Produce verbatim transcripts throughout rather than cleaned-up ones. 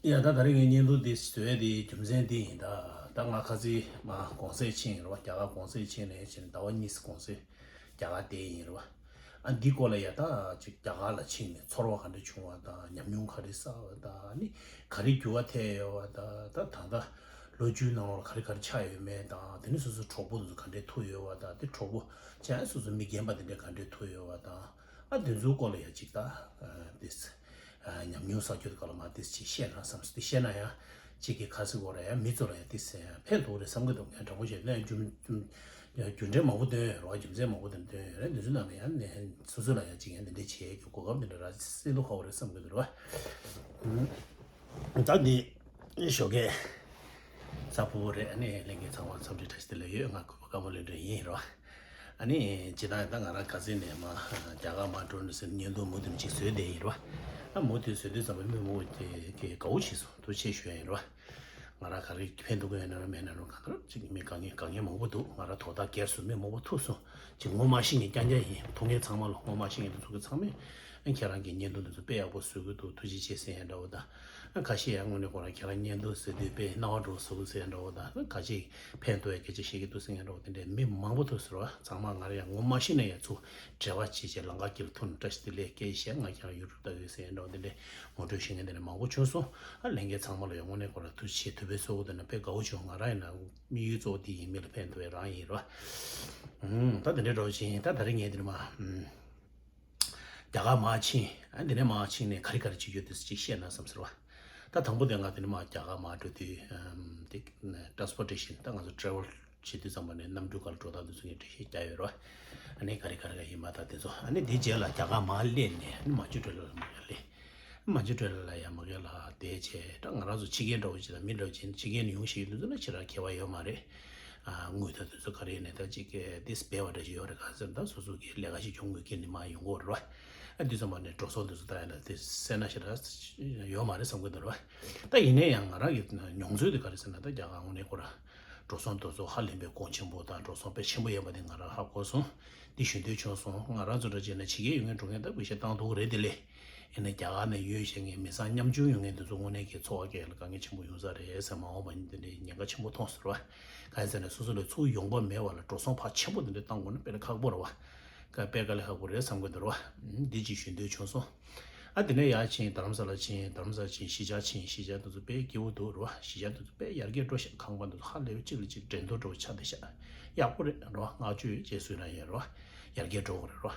ཡ་ད་ད་རེས་ངའི་བརྙན་ཐུང་འདི་བཟོས་དེའི་རྒྱུ་མཚན་འདི་ཡིན། ད་ད་ང་ཁ་རྩང་མར་གུང་སེང་ཕྱིན་རེད་བ། རྒྱ་གར་གུང་སེང་ཕྱིན་ནས་ཕྱིན་ཟླ་བ་གཉིས་གུང་སེང་རྒྱ་གར་བསྡད་ཡིན་རེད་བ། ཨ་འདི་སྐོར་ལ་ཡ་ད་ཅིག་རྒྱ་གར་ལ་ཕྱིན་ནས་ཚོར་བ་ག་འདྲ་བྱུང་བ་དང་ཉམས་མྱོང་ག་རེ་བསགས་པ་དང་ནི་ག་རེ་འགྱུར་བ་ཐེབས་ཡོད་བ་དང་ད་ད་ད་ལོ་བཅུའི་ནང་ལ་ག་རེ་ག་རེ་ཆགས་ཡོད་མེད་དང་དེ་ནི་སོ་སོ་གྲོགས་པོ་དེ་ཚོ་ག་འདྲས་ཐུག་ཡོད་བ་དང་དེ་གྲོགས་པོ་ཆ་སོ་སོ་མི་རྒན་པ་དེ་འདྲས་ག་འདྲས་ཐུག་ཡོད་བ་དང་། ཨ་དེ་ཚོའི་སྐོར་ལ་ཡ་ཅིག་ད་ཨ་དེ་ཨ་ཉམས་མྱོང་བསགས་རྒྱུ་དེ་ག་ལ་མ་དེ་ཅིག་བཤད་ན་བསམ་སོང་། དེ་བཤད་ན་ཡང་ཅིག་གི་ཁ་སི་སྐོར་ལ་ཡང་མི་ཚོ་ལ་ཡང་དེ་ཕན་ཐོགས་རེད་བསམ་གི་འདུག་ངས་དྲང་པོ་བཤད་ན་རྒྱུ་རྒྱུ་རྒྱུ་འབྲས་མང་པོ་བཏོན་ཡོད་རེད་བ། རྒྱུ་མཚན་མང་པོ་དེ་བཏོན་ཡོད་རེད། དེ་ཚོའི་ནང་ནས་ཡང་ནས་སོ་སོ་ལ་ཡང་ཅིག་ཡང་དེ་འདྲས་བྱེད་རྒྱུ་གོ་སྐབས་དེ་འདྲ་རག་སྲིད་མདོག་ཁ་པོ་རེད་བསམ་གི་འདུག་རེད་བ། ད་འདི་ཞོགས་ཀས་གཟའ་ཕུར་བུ་རེད། ཨ་ནི་ལྷན་རྒྱས་ཚང་མ་འཚམས་འདྲི་བཀྲ་ཤིས་བདེ་ལེགས་ཡོད། ང་གུས་པ་དཀར་མོ་ལྷུན་གྲུབ་ཡིན་རོ། ཨ་ནི་ཇི་ལྟར་ད་ང་རང་ཁ་སང་ནས་མ་རྒྱ་གར་མར་འགྲོ་ནས་ཟེར་བརྙན་ཐུང་མུ་མཐུད་ཅིག་བཟོས་བསྡད་ཡིན་རོ། ཨ་མུ་མཐུད་བཟོས་དུས་ཙམ་པ་མི་མང་པོ་དེ་གི་དགའ་བོ་བྱས་སོང་། ཐུགས་རྗེ་ཆེ་ཞུ་ཡ་ཡིན་རོ། ང་རང་ག་རེ་ཕན་ཐོགས་ཀྱི་ཡོད་ན་ར་མེད་ན་ར་གང་ལྟར་ཅིག་མི་དགའ་མཁན་དགའ་མཁན་མང་པོ་འདུག་ང་རང་དོ་བདག་སྒེར་སུ་མི་མང་པོ་ཐུག་སོང་། ཅིག་ངོ་མ་ཤེས་མཁན་རྐྱང་རྐྱང་ཡིན། ཐུག་མཁན་ཚང་མ་ལ་ངོ་མ་ཤེས་མཁན་དེ་ཚོ་གི་ཚང་མས་ཨ་ཁྱེད་རང་གི་བརྙན་ཐུང་དེ་ཚོ་དཔེ་ཡག་པོ་བཟོ་གི་འདུག་ཐུགས་རྗེ་ཆེ་ཟེར་ཡ་འདྲ་བོ་དང་། ཨ་ཁ་ཤས་ཡང་དངོས་གནས་ཁོ་རང་ཁྱེད་རང་བརྙན་ཐུང་ཟེར་དུས་དཔེ་སྣང་བ་འགྲོ་བཟོ་གི་ཟེར་ཡ་འདྲ་བོ་དང་། ཨ་ཁ་ཤས་ཕན་ཐོགས་ཡ་སྐད་ཆ་བཤད་ཀྱི་འདུག་ཟེར་ཡ་འདྲ་བོ་དེ་འདྲའི་མི་མང་པོ་ཐུག་ཟེར་བ། ཚང་མ་ང་རང་ཡང་ངོ་མ་ཤེས་ན་ཡང་ཚུར་འབྲེལ་བ་བྱེད་བྱས་ལམ་ཁ་དཀྱིལ་ཐུག་ནས་བཀྲ་ཤིས་བདེ་ལེགས་སྐད་བཤད། ང་ཁྱེད་རང་ཡུ་ཊུབ་ལྟ་གི་ཡོད་ཟེར་ཡ་འདྲ་བོ་དེ་འདྲའི་ངོ་སྤྲོད་ཞུ་མཁན་དེ་འདྲ་མང་པོ་བྱུང་སོང་། ཨ་ལྷན་རྒྱས་ཚང་མ་ལ་ཡང་དངོས་གནས་ཁོ་རང་ཐུགས་རྗེ་ཆེ། དུས་ཚོད་བཟོ་གི་འདུག་ན་དཔེ་དགའ་བོ་བྱུང་། ང་རང་ཡིན་ན་དམིགས་ཡུལ་གཙོ་བོ་དེ་ཡིན། མི་ལ་ཕན་ཐོགས་པའི་རང་ཡིན་རོ། ཨུམ། ད་དེ་འདྲའི་འདྲ་བོ་ཞིག་ཡིན། ད་ད་རེས་ངས་དེ་ནས་མ་ཨུམ། རྒྱ་གར་མར་ཕྱིན། ཨ་དེ་ནས་མར་ཕྱིན་ནས་ག་རེ་ག་རེ་བྱེད་རྒྱུ་དེ་ཅིག་བཤད་ན་བསམ་ཟེར་བ། ད་དང་པོ་དེ་ང་དེ་ནས་མར་རྒྱ་གར་མར་འགྲོ་དུས་ཨམ། དེ་ཊ་རན་སི་པོར་ཊེ་ཤན། ད་ང་ཚོ་ཊེ་ཝལ་བྱེད་དུས་ཙམ་པ་ནས་གནམ་གྲུ་སྒང་ལ་འགྲོ་སྟངས་དེ་ཚོ་ངས་འགྲེལ་བཤད་རྒྱག་ཡོད་རེད་བ། ཨ་ནི་ག་རེ་ག་རེ་ག་ཡིན་མ་ད་དེ་ཚོ། ཨ་ནི་དེ་རྗེས་ལ་རྒྱ་གར་མར་སླེབས་ནས་ཨ་ནི་མན་ཇུ་ཊོ་ལ་ལ་མར་སླེབས། མན་ཇུ་ཊོ་ལ་ལ་ཡར་མར་སླེབས་ལ་བསྡད་བྱས། ད་ང་རང་ཚོ་ཕྱི་རྒྱལ་འདྲ་བོ་ཅིག་དང་མི་འདྲ་བོ་ཅིག་ཕྱི་རྒྱལ་ནས་ཡོང་ཤེས་ཡོད་དུས་ཚོད་ན་ཕྱིར་ར་ཁྱད་པར་ཡོད་མ་རེད། ཨ་དངུལ་དང་དེ་ཚོ་ག་རེ་ཡིན་ནའི་ད་ཅིག་གི་དེ་སྦས་པ་འདྲ་ཞིག་ཡོད་རེད། ག་ཟེར་ན་ད་སོ་སོ་གི་ལས་ཀ་ཞིག་སྦྱོང་དགོས་ཀྱི་ནི་མར་ཡོང་གི་ཡོད་རེད་བ། ཨ་དུས་ཙམ་པ་ནས་འགྲོ་སོང་དེ་ཚོ་ད་ཡིན་ན་དེ་སེར་སྣ་ཞེ་དྲག་ཡོད་མ་རེད་བསམ་གི་འདུག་རེད་བ། ད་ཡིན་ནའི་ཡང་ང་རང་གི་མྱོང་ཚོར་དེ་ག་རེ་ཟེར་ན་ད་རྒྱ་གར་དངོས་གནས་ཁོ་ར་འགྲོ་སོང་དེ་ཚོ་ཧ་ལས་པའི་གོང་ཆེན་པོ་དང་འགྲོ་སོང་དཔེ་ཆེན་པོ་ཡིན་པ་དེ་ང་རང་ཧ་གོ་སོང་། འདི་ཞུ་འདོད་བྱུང་སོང་། ང་རང་ཚོ་འདྲ་བྱས་ན་ཕྱི་རྒྱལ་ཡོད་མཁན་འགྲོ་མཁན་ད་པེ་ཤ་བཏང་ཐུབ་ཀྱི་རེད་དེ་ལས། ཡིན་ན་རྒྱ་གར་ནས་ཡོད་བྱས་ངས་མི་ཚང་ཉམ་ཆུང་ཡོད་མཁན་དེ་ཚོ་དངོས་གནས་ཀྱི་འཚོ་བ་སྐྱེལ་ལ་དཀའ་ངལ་ཆེན་པོ་ཡོང་ས་རེད་ཟེར། མ་འོངས་པ་ཉིན་དེ་འདྲའི་ཉེན་ཁ་ཆེན་པོ་མཐོང་ཟེར་བ། གང་ཡིན་ཟེར་ན་སོ་སོ་ལ་ཚུར་ཡོང་འབབ་མེད་པ་ལ་འགྲོ་སོང་ཕར་ཆེན་པོ་དེ་འདྲ་བཏང་དགོས་ན་དཔེ་ལ་ཁག་པོ་རེད་བ། དཀའ་དཔེ་དཀའ་ལས་ཁག་པོ་རེད་བསམ་གི་འདུག་རེད་བ། འདི་ཅིག་ཞུ་འདོད་བྱུང་སོང་། ཨ་དེ་ནས་ཡར་ཕྱིན་རྡ་རམ་ས་ལ་ཕྱིན། རྡ་རམ་ས་ལ་ཕྱིན་གཞིས་ཆགས་ཕྱིན། གཞིས་ཆགས་དེ་ཚོ་དཔེ་སྐྱིད་པོ་འདུག་རེད་བ། གཞིས་ཆགས་དེ་ཚོ་དཔེ་ཡར་རྒྱས་འགྲོ་ཤག་ཁང་པ་དེ་ཚོ་ཧ་ལས་པའི་གཅིག་ལ་གཅིག་འགྲན་བསྡུར་འདྲ་བོ་ཆགས་བསྡད་ཤག་ཡག་པོ་རེད་རོ། བསྔགས་བརྗོད་རྗེས་སུ་ཡི་རང་ཡོད་རོ། ཡར་རྒྱས་འགྲོ་དགོས་རེད་རོ།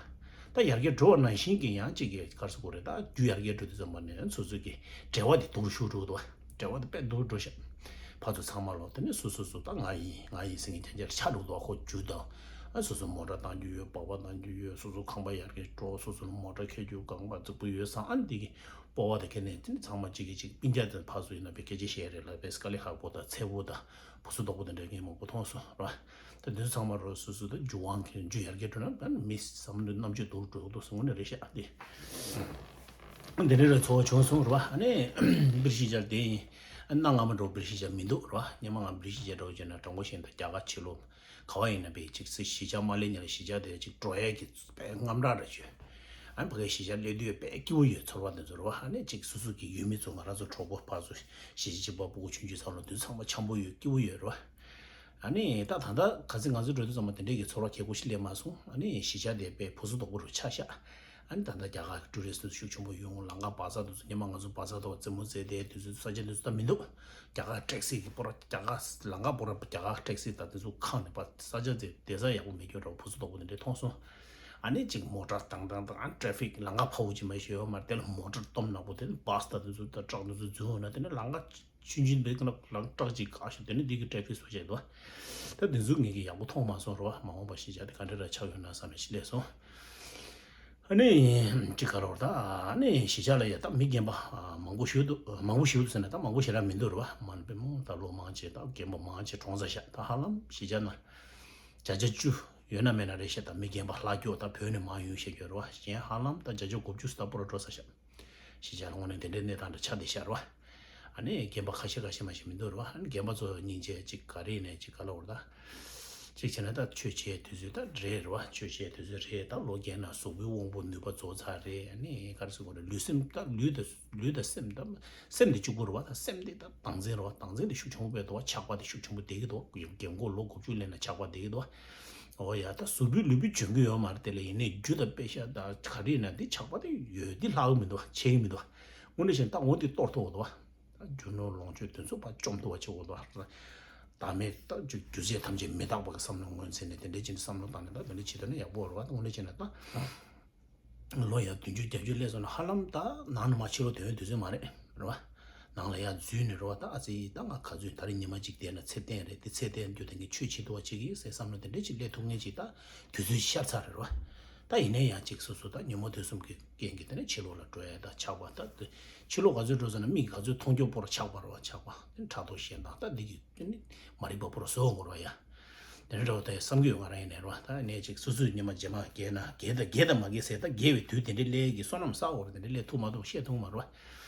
ད་ཡར་རྒྱས་འགྲོ་བ་ནང་བཞིན་གྱི་ཡང་གཅིག་གི་ག་རེ་ཟེར་དགོས་རེད། ད་རྒྱུ་ཡར་རྒྱས་འགྲོ་དུས་ཙམ་པ་ནས་སོ་སོ་གི་འབྲེལ་བ་དེ་སྡུག་རུ་ཤུགས་འགྲོ་གི་འདུག་བ། འབྲེལ་བ་དེ་དཔེ་སྡུག་རུ་འགྲོ་ཤག་ཕར་ཚུར་ཚང་མ་ལོ་དེ་ནས་སོ་སོ་སོ་ད་ང་ཡིན་ང་ཡིན་ཟེར་མཁན་རྐྱང་རྐྱང་ཆགས་འགྲོ་གི་འདུག་ཁོ་རྒྱུ་དང་ཨ་སོ་སོ་མོ་ཊ་བཏང་རྒྱུ་ཡོད། སྦག་སྦག་བཏང་རྒྱུ་ཡོད། སོ་སོ་ཁང་པ་ཡར་རྒྱས་འགྲོ། སོ་སོ་མོ་ཊ་འཁྱེར་རྒྱུ་ཁང་པ་རྫིག་པོ་ཡོད་ཙང་ཨ་འདི་གི་སྤོབས་པ་དང་ཁེ་ནས་དེ་ནི་ཚང་མ་གཅིག་གིས་གཅིག་སྤུན་ཀྱག་དང་ཕར་ཚུར་ཡིན་ན་དཔེ་སྐད་ཆ་བཤད་རེད་ལབ་པའི་དཀའ་ལས་ཁག་པོ་དང་འཚེར་པོ་དང་ཕུ་སུ་དོག་པོ་དེ་འདྲ་ངས་མང་པོ་མཐོང་སོང་ར། ད་དེ་ཚོ་ཚང་མ་རོ་སོ་སོ་ད་རྒྱུ་དབང་གིས་རྒྱུ་ཡར་རྒྱས་འགྲོ་ན་ད་མི་བསམ་བློ་རྣམ་དཔྱོད་སྡུག་འགྲོ་འདུག་སེ་དངོས་གནས་རེད་ཤག་དེ། འདི་འདྲ་རེ་ཚོར་བ་བྱུང་སོང་ར་བ། ཨ་ནི་བིར་གཞིས་ཆགས་དེ་ཡིན། གནའ་སྔ་མོ་འདྲ་བོ་བིར་གཞིས་ཆགས་མི་འདུག་ར་བ། སྔོན་མ་ང་བིར་གཞིས་ཆགས་འདྲ་བོ་བྱས་ན་དྲང་པོ་བཤད་ན་ད་རྒྱ་གར་ཕྱི་ལོགས། ག་བ་ཡིན་ན་པའི་ཅིག་སི་གཞིས་ཆགས་མ་སླེབས་ཉིན་ལ་གཞིས་ཆགས་དེ་ཅིག་འགྲོ་ཡས་ཀྱི་དཔེ་རྔམ་དྲག་རེ་བྱོས། ཨ་ནི་ཕ་གའི་གཞིས་ཆགས་སླེབས་དུས་དཔེ་སྐྱིད་པོ་ཡོད་ཚོར་བ་དེ་ཚོ་རེད་བ། ཨ་ནི་ཅིག་སོ་སོ་གི་ཡུལ་མི་ཚོ་ང་རང་ཚོ་གྲོགས་པོ་ཕར་ཚུར་གཞིས་ཆགས་གཅིག་པ་སྤུ་གུ་ཆུང་ཆུང་ཚོ་ལ་དུས་ཚང་མ་འཆམ་པོ་ཡོད་སྐྱིད་པོ་ཡོད་རེད་བ། ཨ་ནི་ད་ད་ལྟ་ག་ཚོད་ང་ཚོ་འགྲོ་དུས་ཚང་མ་དེ་འདྲས་ཀྱི་ཚོར་བ་ཁྱད་པར་ཞིག་སླེབས་མ་སོང་། ཨ་ནི་གཞིས་ཆགས་དེ་དཔེ་ཕུ་སུ་དོག་པོ་རུ་ཆགས་ཤག་ཨ་ནི་ད་ལྟ་རྒྱ་གར་གྱི་ཊུ་རི་སི་ཊི་ཤུགས་ཆེན་པོ་ཡོང་། ལམ་ཁ་བག་ཚ་དེ་ཚོ་སྔོན་མ་ང་ཚོ་བག་ཚ་དང་རྩེད་མོ་རྩེ་དེ་དུས་ཚོད་ས་ཆ་དེ་ཚོ་ད་མི་འདུག་རྒྱ་གར་ཊེག་སི་གི་སྤོ་ར་རྒྱ་གར་ལམ་ཁ་སྤོ་ར་རྒྱ་གར་ཊེག་སི་དང་དེ་ཚོ་ཁེངས་ནས་པ་ས་ཆ་དེ་བསྡད་ས་ཡག་པོ་མེད་རྒྱུ་འདྲ་བོ་ཕུ་སུ་དོག་པོ་དེ་འདྲས་མཐོང་སོང་། ཨ་ནི་ཅིག་མོ་ཊ་ཏང་ཏང་ཏང་ཨ་ནི་ཊེ་ཕིག་ལམ་ཁ་ཕར་ཅིག་མ་ཤེས་ཡོད་མ་རེད། དེ་ལ་མོ་ཊ་སྟོབས་ནག་པོ་དེ་ནི་བྷ་སི་དང་དེ་ཚོ་དང་ཊག་དེ་ཚོ་འཛུལ་འོང་ན་དེ་ནི་ལམ་ཁ་ཆུང་ཆུང་བྱས་ཀྱི་ན་ལམ་ཊག་ཅིག་བཀག་ཤོག་དེ་ནི་འདི་གི་ཊེ་ཕིག་བཟོ་བྱས་འདུག་ད་དེ་ཚོ་ངེད་ཀྱིས་ཡག་པོ་མཐོང་མ་སོང་རོ། མ་འོངས་པ་གཞིས་ཆགས་དེ་ག་འདྲ་ར་ཆགས་ཡོང་ན་བསམ་ནས་ཞིག་སླེབས་སོང་། ཨ་ནི་ཅིག་ག་རེ་ད་ཨ་ནི་གཞིས་ཆགས་ལ་ཡ་ད་མི་རྒན་པ་མང་པོ་ཞིག་འདུག་མང་པོ་ཞིག་འདུག་ཟེར་ན་ད་མང་པོ་ཞེ་དྲག་མི་འདུག་རོ། མ་ནི་པའི་མོ་ད་ལོ་མང་ཆེ་ད་རྒན་པ་མང་ཆེ་གྲོངས་ཚར་ཤག་ད་ཧ་ལམ་གཞིས་ཆགས་ན་བརྒྱ་ཆ་བཅུ་ཡོད་ན་མེད་ན་རེད་ཤག་ད་མི་རྒན་པ་ལྷག་རྒྱུ་ད་བོད་ནས་མར་ཡོང་བཤད་རྒྱུ་རོ། གཞན་ཧ་ལམ་ད་བརྒྱ་ཆ་དགུ་བཅུ་ད་སྤོ་ར་འགྲོ་ཚར་ཤག་གཞིས་ཆགས་ལ་དངོས་གནས་དེ་འདྲའི་གནས་སྟངས་འདྲ་ཆགས་བསྡད་ཤག་རོ། ཨ་ནི་རྒན་པ་ཁ་ཤས་ཁ་ཤས་མ་ཞིག་མི་འདུག་རོ། ཨ་ནི་རྒན་པ་ཚོ་སྙིང་རྗེ་ཅིག་ག་རེ་ཡིན་ནའི་ཅིག་ག་ལ་འོར་ད། གཅིག་བྱས་ན་ད་ཆོས་བྱེད་དུས་ཚོད་ད་རེད་རེད་བ། ཆོས་བྱེད་དུས་ཚོད་རེད། ད་ལོ་རྒས་ན་གཟུགས་པོའི་དབང་པོ་ནུས་པ་རྫོགས་ཚར་རེད། ཨ་ནི་ག་རེ་ཟེར་དགོས་རེད། ལུས་སེམས་ད་ལུས་དང་ལུས་དང་སེམས་ད་སེམས་དེ་གཅིག་པུ་རེད་བ། ད་སེམས་དེ་ད་བདག་འཛིན་རེད་བ། བདག་འཛིན་དེ་ཤུགས་ཆེན་པོ་སྤེལ་འདུག་བ། ཆགས་པ་དེ་ཤུགས་ཆེན་པོ་བསྡད་ཀྱི་འདུག་བ། རྒན་གོག་ལོ་དགུ་བཅུ་སླེབས་ན་ཆགས་པ་བསྡད་ཀྱི་འདུག་བ། འོ་ཡ། ད་གཟུགས་པོའི་ལུས་པོའི་འཇོན་གྱི་ཡོད་མ་རེད། དེ་ལ་ཡིན་ནའི་རྒྱུ་དང་དཔེ་ཤ་ད་ག་རེ་ཡིན་ན་དེ་ཆགས་པ་དེ་ཡོད་དེ་ལྷག་གི་མི་འདུག་བ། ཆད་ཀྱི་མི་འདུག་བ། དངོས་གནས་བྱས་ན་ད་འོ་དེ་གཏོར་ཐུབ་འདུག་བ། རྒྱུ་ནོར་ལོངས་སྤྱོད་དེ་ཚོ་ཕར་བཅོམ་ཐུབ་པ་བྱེད་དགོས་འདུག་བ། བདག་མེད་ད་རྒྱུ་རྒྱུ་ཆས་ཐམས་ཅད་མི་རྟག་པ་གི་བསམ་བློ་ངོས་འཛིན་ནས་དེ་འདྲའི་ཅིག་བསམ་བློ་བཏང་ནས་ད་དེ་འདྲ་བྱེད་ཐུབ་ན་ཡག་པོ་རེད་བ། དངོས་གནས་བྱས་ན་ད་ལོ་ཡ་བདུན་ཅུ་བརྒྱད་ཅུ་སླེབས་སོང་ན་ཧ་ལམ་ད་ནང་ནས་མར་ཕྱི་ལོགས་ཐོན་དུས་ཚོད་མ་རེད་རེད་བ། ནང་ལ་ཡར་འཛུལ་ནས་རེད་བ། ད་ཨ་ཙི་ད་ང་ག་ཚོད་ད་རེས་ཉི་མ་གཅིག་བསྡད་ན་ཚེ་བརྟན་རེད། དེ་ཚེ་བརྟན་རྒྱུ་དེ་ངས་ཆོས་བྱེད་ཐུབ་པ་བྱེད་ཀྱི་ཟེར་བསམ་བློ་དེ་འདྲ་ཅིག་སླེབས་ཐུབ་མཁན་ཅིག་ད་དུས་ཚོད་ཤར་ཚར་རེད་རེད་བ། ད་ཡིན་ན་ཡང་ཅིག་སོ་སོ་ད་ཉོན་མོངས་དུག་གསུམ་གྱི་རྐྱེན་གྱིས་དེ་ནས་ཕྱི་ལོགས་ལ་འགྲོ་ཡ་ད་ཆགས་པ། ད་དེ་ཕྱི་ལོགས་ག་ཚོད་འགྲོ་ཟེར་ན་མིག་ག་ཚོད་མཐོང་རྒྱུ་པོ་ར་ཆགས་པ་རེད་བ། ཆགས་པ་དེ་ཕྲག་དོག་ཞེ་སྡང་ད་འདི་གི་དེ་ནི་མ་རིག་པ་པོ་ར་བཟོ་དགོས་རེད་བ་ཡ། དེ་ནས་འདྲ་བོ་ད་བསམ་གྱི་ཡོད། ང་རང་ཡིན་ནའི་རེད་བ། ད་ནས་ཅིག་སོ་སོའི་ཉི་མ་རྗེས་མ་རྒས་ན་རྒས་ད་རྒས་ད་མ་རྒས་ཟེར། ད་རྒས་པའི་དུས་དེ་འདྲའི་སླེབས་ཀྱི་བསོད་ནམས་བསགས་དགོས་རེད། དེ་འདྲའི་སླེབས་ཐུབ་མ་ཐུབ་བཤད་ཐུབ་མ་རེད་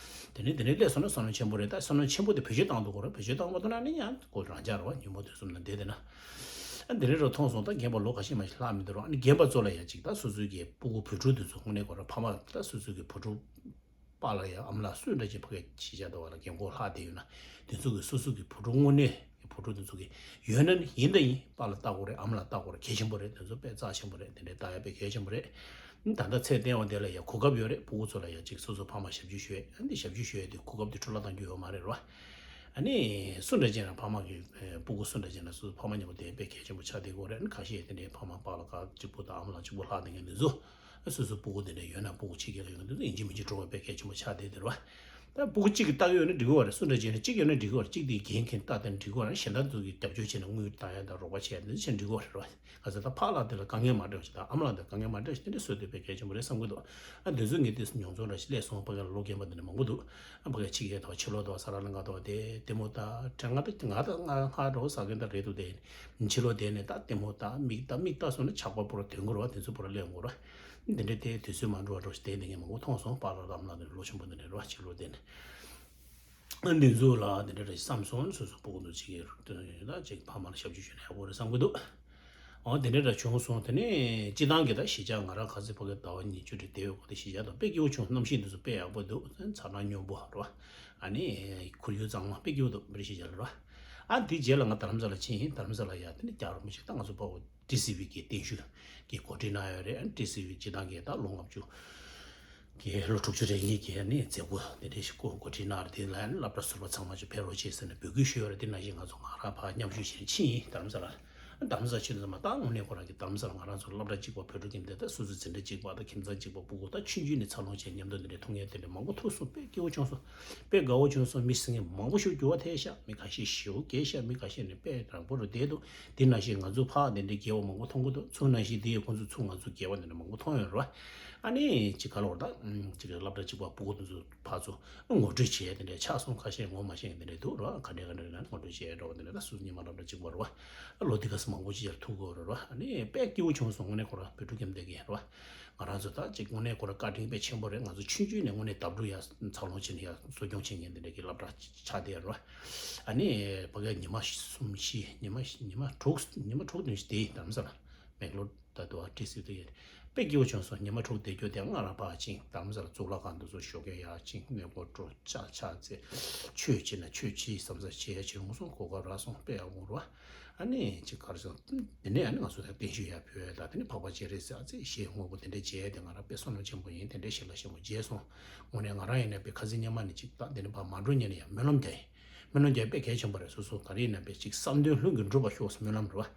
བ། དེ་ནས་དེ་འདྲའི་སླེབས་སོང་ན་བསོད་ནམས་ཆེན་པོ་རེད། ད་བསོད་ནམས་ཆེན་པོ་དེ་བེད་སྤྱོད་བཏང་ཐུབ་དགོས་རེད། བེད་སྤྱོད་བཏང་མ་ཐུབ་ན་ནི་ཡང་ཁོ་རང་འཇགས་རེད་བ། ཉོན་མོངས་དུག་གསུམ་ནང་བསྡད་བསྡད་ན། ཨ་འདི་འདྲའི་རུ་མཐོང་སོང་། ད་རྒན་པ་ལོ་ཁ་ཤས་མ་ཞིག་ལྷག་མི་འདུག་རོགས། ཨ་ནི་རྒན་པ་ཚོ་ལ་ཡང་ཅིག་ད་སོ་སོའི་གི་སྤུ་གུ་བུ་ཕྲུག་དེ་ཚོ་དངོས་གནས་ཁོ་རང་ཕ་མ་ད་སོ་སོའི་གི་བུ་ཕྲུག་པཱ་ལགས་ཡང་ཨ་མ་ལགས་སུ་འདྲ་ཅིག་ཕ་གི་ཤི་ཆ་དོ་བ་ལ་རྒན་གོག་ལྷག་བསྡད་ཡོད་ན། དེ་ཚོ་གི་སོ་སོ་གི་བུ་ཕྲུག་དངོས་གནས་བུ་ཕྲུག་དེ་ཚོ་གི་ཡོད་ན་ནི་ཡིན་ད་ཡིན་པཱ་ལགས་ལྟ་དགོས་རེད། ཨ་མ་ལགས་ལྟ་དགོས་རེད། གལ་ཆེན་པོ་རེད། དེ་ཚོ་དཔེ་རྩ་ཆེན་པོ་རེད། དེ་འདྲའི་ལྟ་ཡ་དཔེ་གལ་ཆེན་པོ་རེད། ད་ལྟ་ཚད་ལྡན་པ་དེ་ལ་ཡང་གོ་སྐབས་ཡོད་རེད། སྤུ་གུ་ཚོ་ལ་ཡང་ཅིག་སོ་སོ་ཕ་མ་ཞབས་ཕྱི་ཞུ་ཡས། ཨ་འདི་ཞབས་ཕྱི་ཞུ་ཡས་དེ་གོ་སྐབས་དེ་འཕྲོ་བརླག་གཏང་རྒྱུ་ཡོད་མ་རེད་རོ། ཨ་ནི་སུ་འདྲ་ཅན་ལ་ཕ་མ་གི་སྤུ་གུ་སུ་འདྲ་ཅན་ལ་སོ་སོ་ཕ་མ་མཉམ་པོ་དེ་དཔེ་གལ་ཆེན་པོ་ཆགས་བསྡད་ཀྱི་ཡོད་རེད། ཨ་ནི་ཁ་ཤས་དེ་འདྲའི་ཕ་མ་པཱ་ལགས་གཅིག་པུ་དང་ཨ་མ་ལགས་གཅིག་པུ་ལྷག་བསྡད་མཁན་དེ་ཚོ། སོ་སོའི་སྤུ་གུ་དེ་འདྲ་ཡོད་ན་སྤུ་གུ་ཕྱི་རྒྱལ་ལ་ཡོང་དུས་ཡིན་གཅིག་མིན་གཅིག་འགྲོ་བ་དཔེ་གལ་ཆེན་པོ་ཆགས་བསྡད་དེ་རེད་བ། ད་སྤུ་གུ་གཅིག་གིས་ལྟ་གི་ཡོད་ན་འགྲིག་གི་རེད། སུ་འདྲ་ཅིག་ཡིན་ན་གཅིག་ཡོད་ན་འགྲིག་གི་རེད། གཅིག་དེ་འགན་འཁྱེར་ལྟ་དེ་འགྲིག་གི་རེད། གཞན་དག་ཚོ་གིས་རྒྱབ་སྐྱོར་བྱས་ནས་དངུལ་བཏང་ཡ་དང་རོགས་པ་བྱས་ཡ་དེ་ཚོ་བྱས་ན་འགྲིག་གི་རེད་བ། ག་ཚོད་ད་ཕ་ལགས་དེ་ལ་དཀའ་ངལ་མ་འཕྲད་པ་ཞིག་དང་ཨ་མ་ལགས་དེ་ལ་དཀའ་ངལ་མ་འཕྲད་པ་ཞིག་དེ་འདྲ་བཟོ་དེ་དཔེ་གལ་ཆེན་པོ་རེད་བསམ་གི་འདུག་ཨ་དེ་ཚོ་ངས་དེ་མྱོང་ཚོར་འདྲ་ཞིག་སླེབས་སོང་། ཕ་གི་ལ་ལོ་རྒན་པ་དེ་འདྲ་མང་པོ་འདུག་ཨ་ཕ་གི་ཕྱི་རྒྱལ་དང་ཕྱི་ལོགས་དང་ས་ར་ལ་ང་དང་དེ་ལྟད་མོ་ལྟ་དྲན་ང་ད་ང་ད་ང་ཧ་འགྲོ་ཟ་མཁན་ད་རེད་འདུག་དེ་ཕྱི་ལོགས་དེ་ནས་ད་ལྟད་མོ་ལྟ་མིག་ལྟ་མིག་ལྟ་སོང་ན་ཆགས་པ་པོ་ར་དོན་གོ་ར་བ་དེ་ཚོ་པོ་ར་སླེབས་འོང་གོ་ར། འདི་འདྲ་དེ་དུས་ཚོད་མ་འགྲོ་བ་འགྲོ་ཞིག་དེ་འདི་ངས་མང་པོ་མཐོང་སོང་། པཱ་ལགས་དང་ཨ་མ་ལགས་དེ་ལོ་ཆེན་པོ་འདི་འདྲ་རེད་བ། ཕྱི་ལོགས་དེ་ནས་ཨ་འདི་ཚོ་ལ་འདི་འདྲ་རེད་བསམ་སོང་། སོ་སོ་སྤུ་གུ་ཚོ་གཅིག་གིས་ད་ཅིག་ཕ་མ་ལ་ཞབས་ཕྱི་ཞུས་ན་ཡག་པོ་རེད་བསམ་གི་འདུག་ཨོ་དེ་འདྲ་འདྲ་བྱུང་སོང་། དེ་ནས་སྤྱི་བཏང་གི་ད་གཞིས་ཆགས་ང་རང་ཁ་སང་ཕ་གི་ཟླ་བ་ཉི་ཤུ་རེ་བསྡད་ཡོད་གོ། དེ་གཞིས་ཆགས་དང་དཔེ་སྐྱིད་པོ་བྱུང་། གནམ་གཤིས་འདི་ཚོ་དཔེ་ཡག་པོ་འདུག་མཚར་སྣང་སྙོམས་པོ་རེད་བ། ཨ་ནི་ཁོར་ཡུག་གཙང་མ་དཔེ་སྐྱིད་པོ་འདུག་མི་རེ་གཞིས་ཆགས་ལ་རེད་བ། ཨ་དེ་རྗེས་ལ་ང་རྡ་རམ་ས་ལ་ཕྱིན་ཡིན། རྡ་རམ་ས་ལ་ཡ་དེ་ནས་རྒྱ་རོ་མི་ཞིག་ད་ང་ཚོ་ཕ་བོ་ཊི་སི་ཝི་གི་སྟེང་ཤུགས་ཀྱི་འགོ་ཁྲིད་གནང་ཡོད་རེད། ཨ་ཊི་སི་ཝི་སྤྱི་བཏང་གི་ད་ལོ་ལྔ་བཅུ་གི་ལོ་དྲུག་ཅུ་རེ་གཉིས་ཀྱི་ནི་མཛད་སྒོ་དེ་འདྲའི་ཞིག་འགོ་འགོ་ཁྲིད་གནང་རེད། དེ་ལ་ཡང་སློབ་གྲྭ་ཟུར་པ་ཚང་མ་ཅིག་ཕེབས་རོགས་བྱེད་ཟེར་ནས་འབོད་སྐུལ་ཞུས་ཡོད་རེད། དེ་ནང་བཞིན་ང་ཚོ་ང་རང་ཕར་མཉམ་ཞུགས་བྱས་ནས་ཕྱིན་ཡིན་རྡ་རམ་ས་ལ། ཨ་རྡ་རམ་ས་ལ་ཕྱིན་ཙང་མ་ད་དངོས་གནས་ཁོ་རང་གི་རྡ་རམ་ས་ལ་ང་རང་ཚོ་སློབ་གྲྭ་གཅིག་པ་བོད་ཕྲུག་གི་འདི་ད་སོ་སོའི་འཛིན་གྲྭ་གཅིག་པ་དང་ཁྱིམ་ཚང་གཅིག་པ་སྤུ་གུ་ད་ཆུང་ཆུང་ནས་འཚར་ལོངས་བྱས་མཉམ་དུ་འདི་འདྲའི་མཐོང་ཡས་དེ་འདྲ་མང་པོ་ཐུག་སོང་། དཔེ་སྐྱིད་པོ་བྱུང་སོང་། དཔེ་དགའ་བོ་བྱུང་སོང་། མི་སེང་མང་པོ་ཞིག་འགྱུར་བ་ཐེབས་ཤག་མི་ཁ་ཤས་ཞེ་པོ་རྒས་ཤག་མི་ཁ་ཤས་ནི་དཔེ་རང་པོ་རུ་བསྡད་འདུག་དེ་ནང་བཞིན་ང་ཚོ་ཕར་དེ་འདྲའི་རྒས་པ་མང་པོ་མཐོང་གི་འདུག་ཚུར་ནང་བཞིན་དེ་ཡི་ཁོང་ཚོ་ཚུར་ང་ཚོ་རྒས་པ་དེ་འདྲ་མང་པོ་མཐོང་ཡོད་རེད་བ། ཨ་ནི་ཅིག་ག་ལ་བར་ད་ཅིག་སློབ་གྲྭ་གཅིག་པ་སྤུ་གུ་དེ་ཚོ་ཕར་ཚུར་ངོ་སྤྲོད་བྱས་དེ་འདྲ་ཆགས་སོང་། ཁ་ཤས་ངོ་མ་ཤེས་མཁན་དེ་འདྲ་འདུག་རེད་བ། ག་འདྲ་ག་འདྲ་ན་ངོ་སྤྲོད་བྱས་འགྲོ་བ་དེ་འདྲ་ད་སུ་ཉི་མ་སློབ་གྲྭ་གཅིག་པ་རེད་བ། ལོ་དེ་ག་སེ་མང་པོ་ཅིག་ཡར་ཐུག་གི་ཡོད་རེད་བ། ཨ་ནི་དཔེ་སྐྱིད་པོ་བྱུང་སོང་། དངོས་གནས་ཁོ་རང་བོད་ཕྲུག་ཁྱིམ་སྡེ་གི་རེད་བ། ང་རང་ཚོ་ད་ཅིག་དངོས་གནས་ཁོ་རང་བཀའ་དྲིན་དཔེ་ཆེན་པོ་རེད། ང་ཚོ་ཆུང་ཆུང་ནས་དངོས་གནས་ལྡབ་འགྲོ་ཡ་འཚར་ལོངས་བྱས་ནས་ཡ་གསོ་སྐྱོང་བྱེད་མཁན་དེ་འདྲ་གི་སློབ་གྲྭ་ཆགས་བསྡད་རེད་བ། ཨ་ནི་ཕ་གིར་ཉི་མ་གསུམ་བཞི་ཉི་མ་ཉི་མ་དྲུག་ཉི་མ་དྲུག་བདུན་ཞིག་བསྡད་ཡིན་རྡ་རམ་ས་ལ། མེག་ལོར་ད་དུ་བ་ཊི་སི་ཝི་དུ་ཡོད། དཔེ་སྐྱིད་པོ་བྱུང་སོང་། ཉི་མ་དྲུག་བསྡད་རྒྱུ་དེ་ང་རང་ཕར་ཕྱིན་རྡ་རམ་ས་ལ་གཙུག་ལག་ཁང་དུ་ཚོ་ཞོགས་ཀས་ཡར་ཕྱིན་གནས་སྐོར་འགྲོ་ཆ་ཆ་ཚེ་ཆོས་བྱེད་ན་ཆོས་བྱེད་བསམ་ས་བྱེད་ཡ་བྱེད་རུང་སོང་། གོ་སྐབས་རག་སོང་། དཔེ་ཡག་པོ་རེད་བ། ཨ་ནི་ཅིག་ག་རེ་ཟེར། དེ་ནས་ཨ་ནི་ང་ཚོ་ད་བརྟན་བཞུགས་ཡར་ཕུལ་ཡ་ད་དེ་ནས་འཕགས་པ་སྤྱན་རས་གཟིགས་ཨ་ཙི་ཞེས་དངོས་པོ་དེ་འདྲ་མཇལ་ཡ་དེ་ང་རང་དཔེ་བསོད་ནམས་ཆེན་པོ་ཡིན། དེ་འདྲ་ཞིག་ལ་ཞེ་པོ་མཇལ་སོང་། དངོས་གནས་ང་རང་ཡིན་ན་དཔེ་ཁ་སང་སྔོན་མ་ནས་ཅིག་ད་དེ་ནས་ཕར་མ་འགྲོ་སྔོན་ནས་ཡང་སྨོན་ལམ་རྒྱག་ཡིན། སྨོན་ལམ་རྒྱག་དཔེ་གལ་ཆེན་པོ་རེད། སོ་སོ་ག་རེ་ཡིན་ན་དཔེ་ཅིག་བསམ་དོན་ལྷུན་གྱིས་འགྲུབ་པར་ཤོག་སྨོན་ལམ་རེད་བ།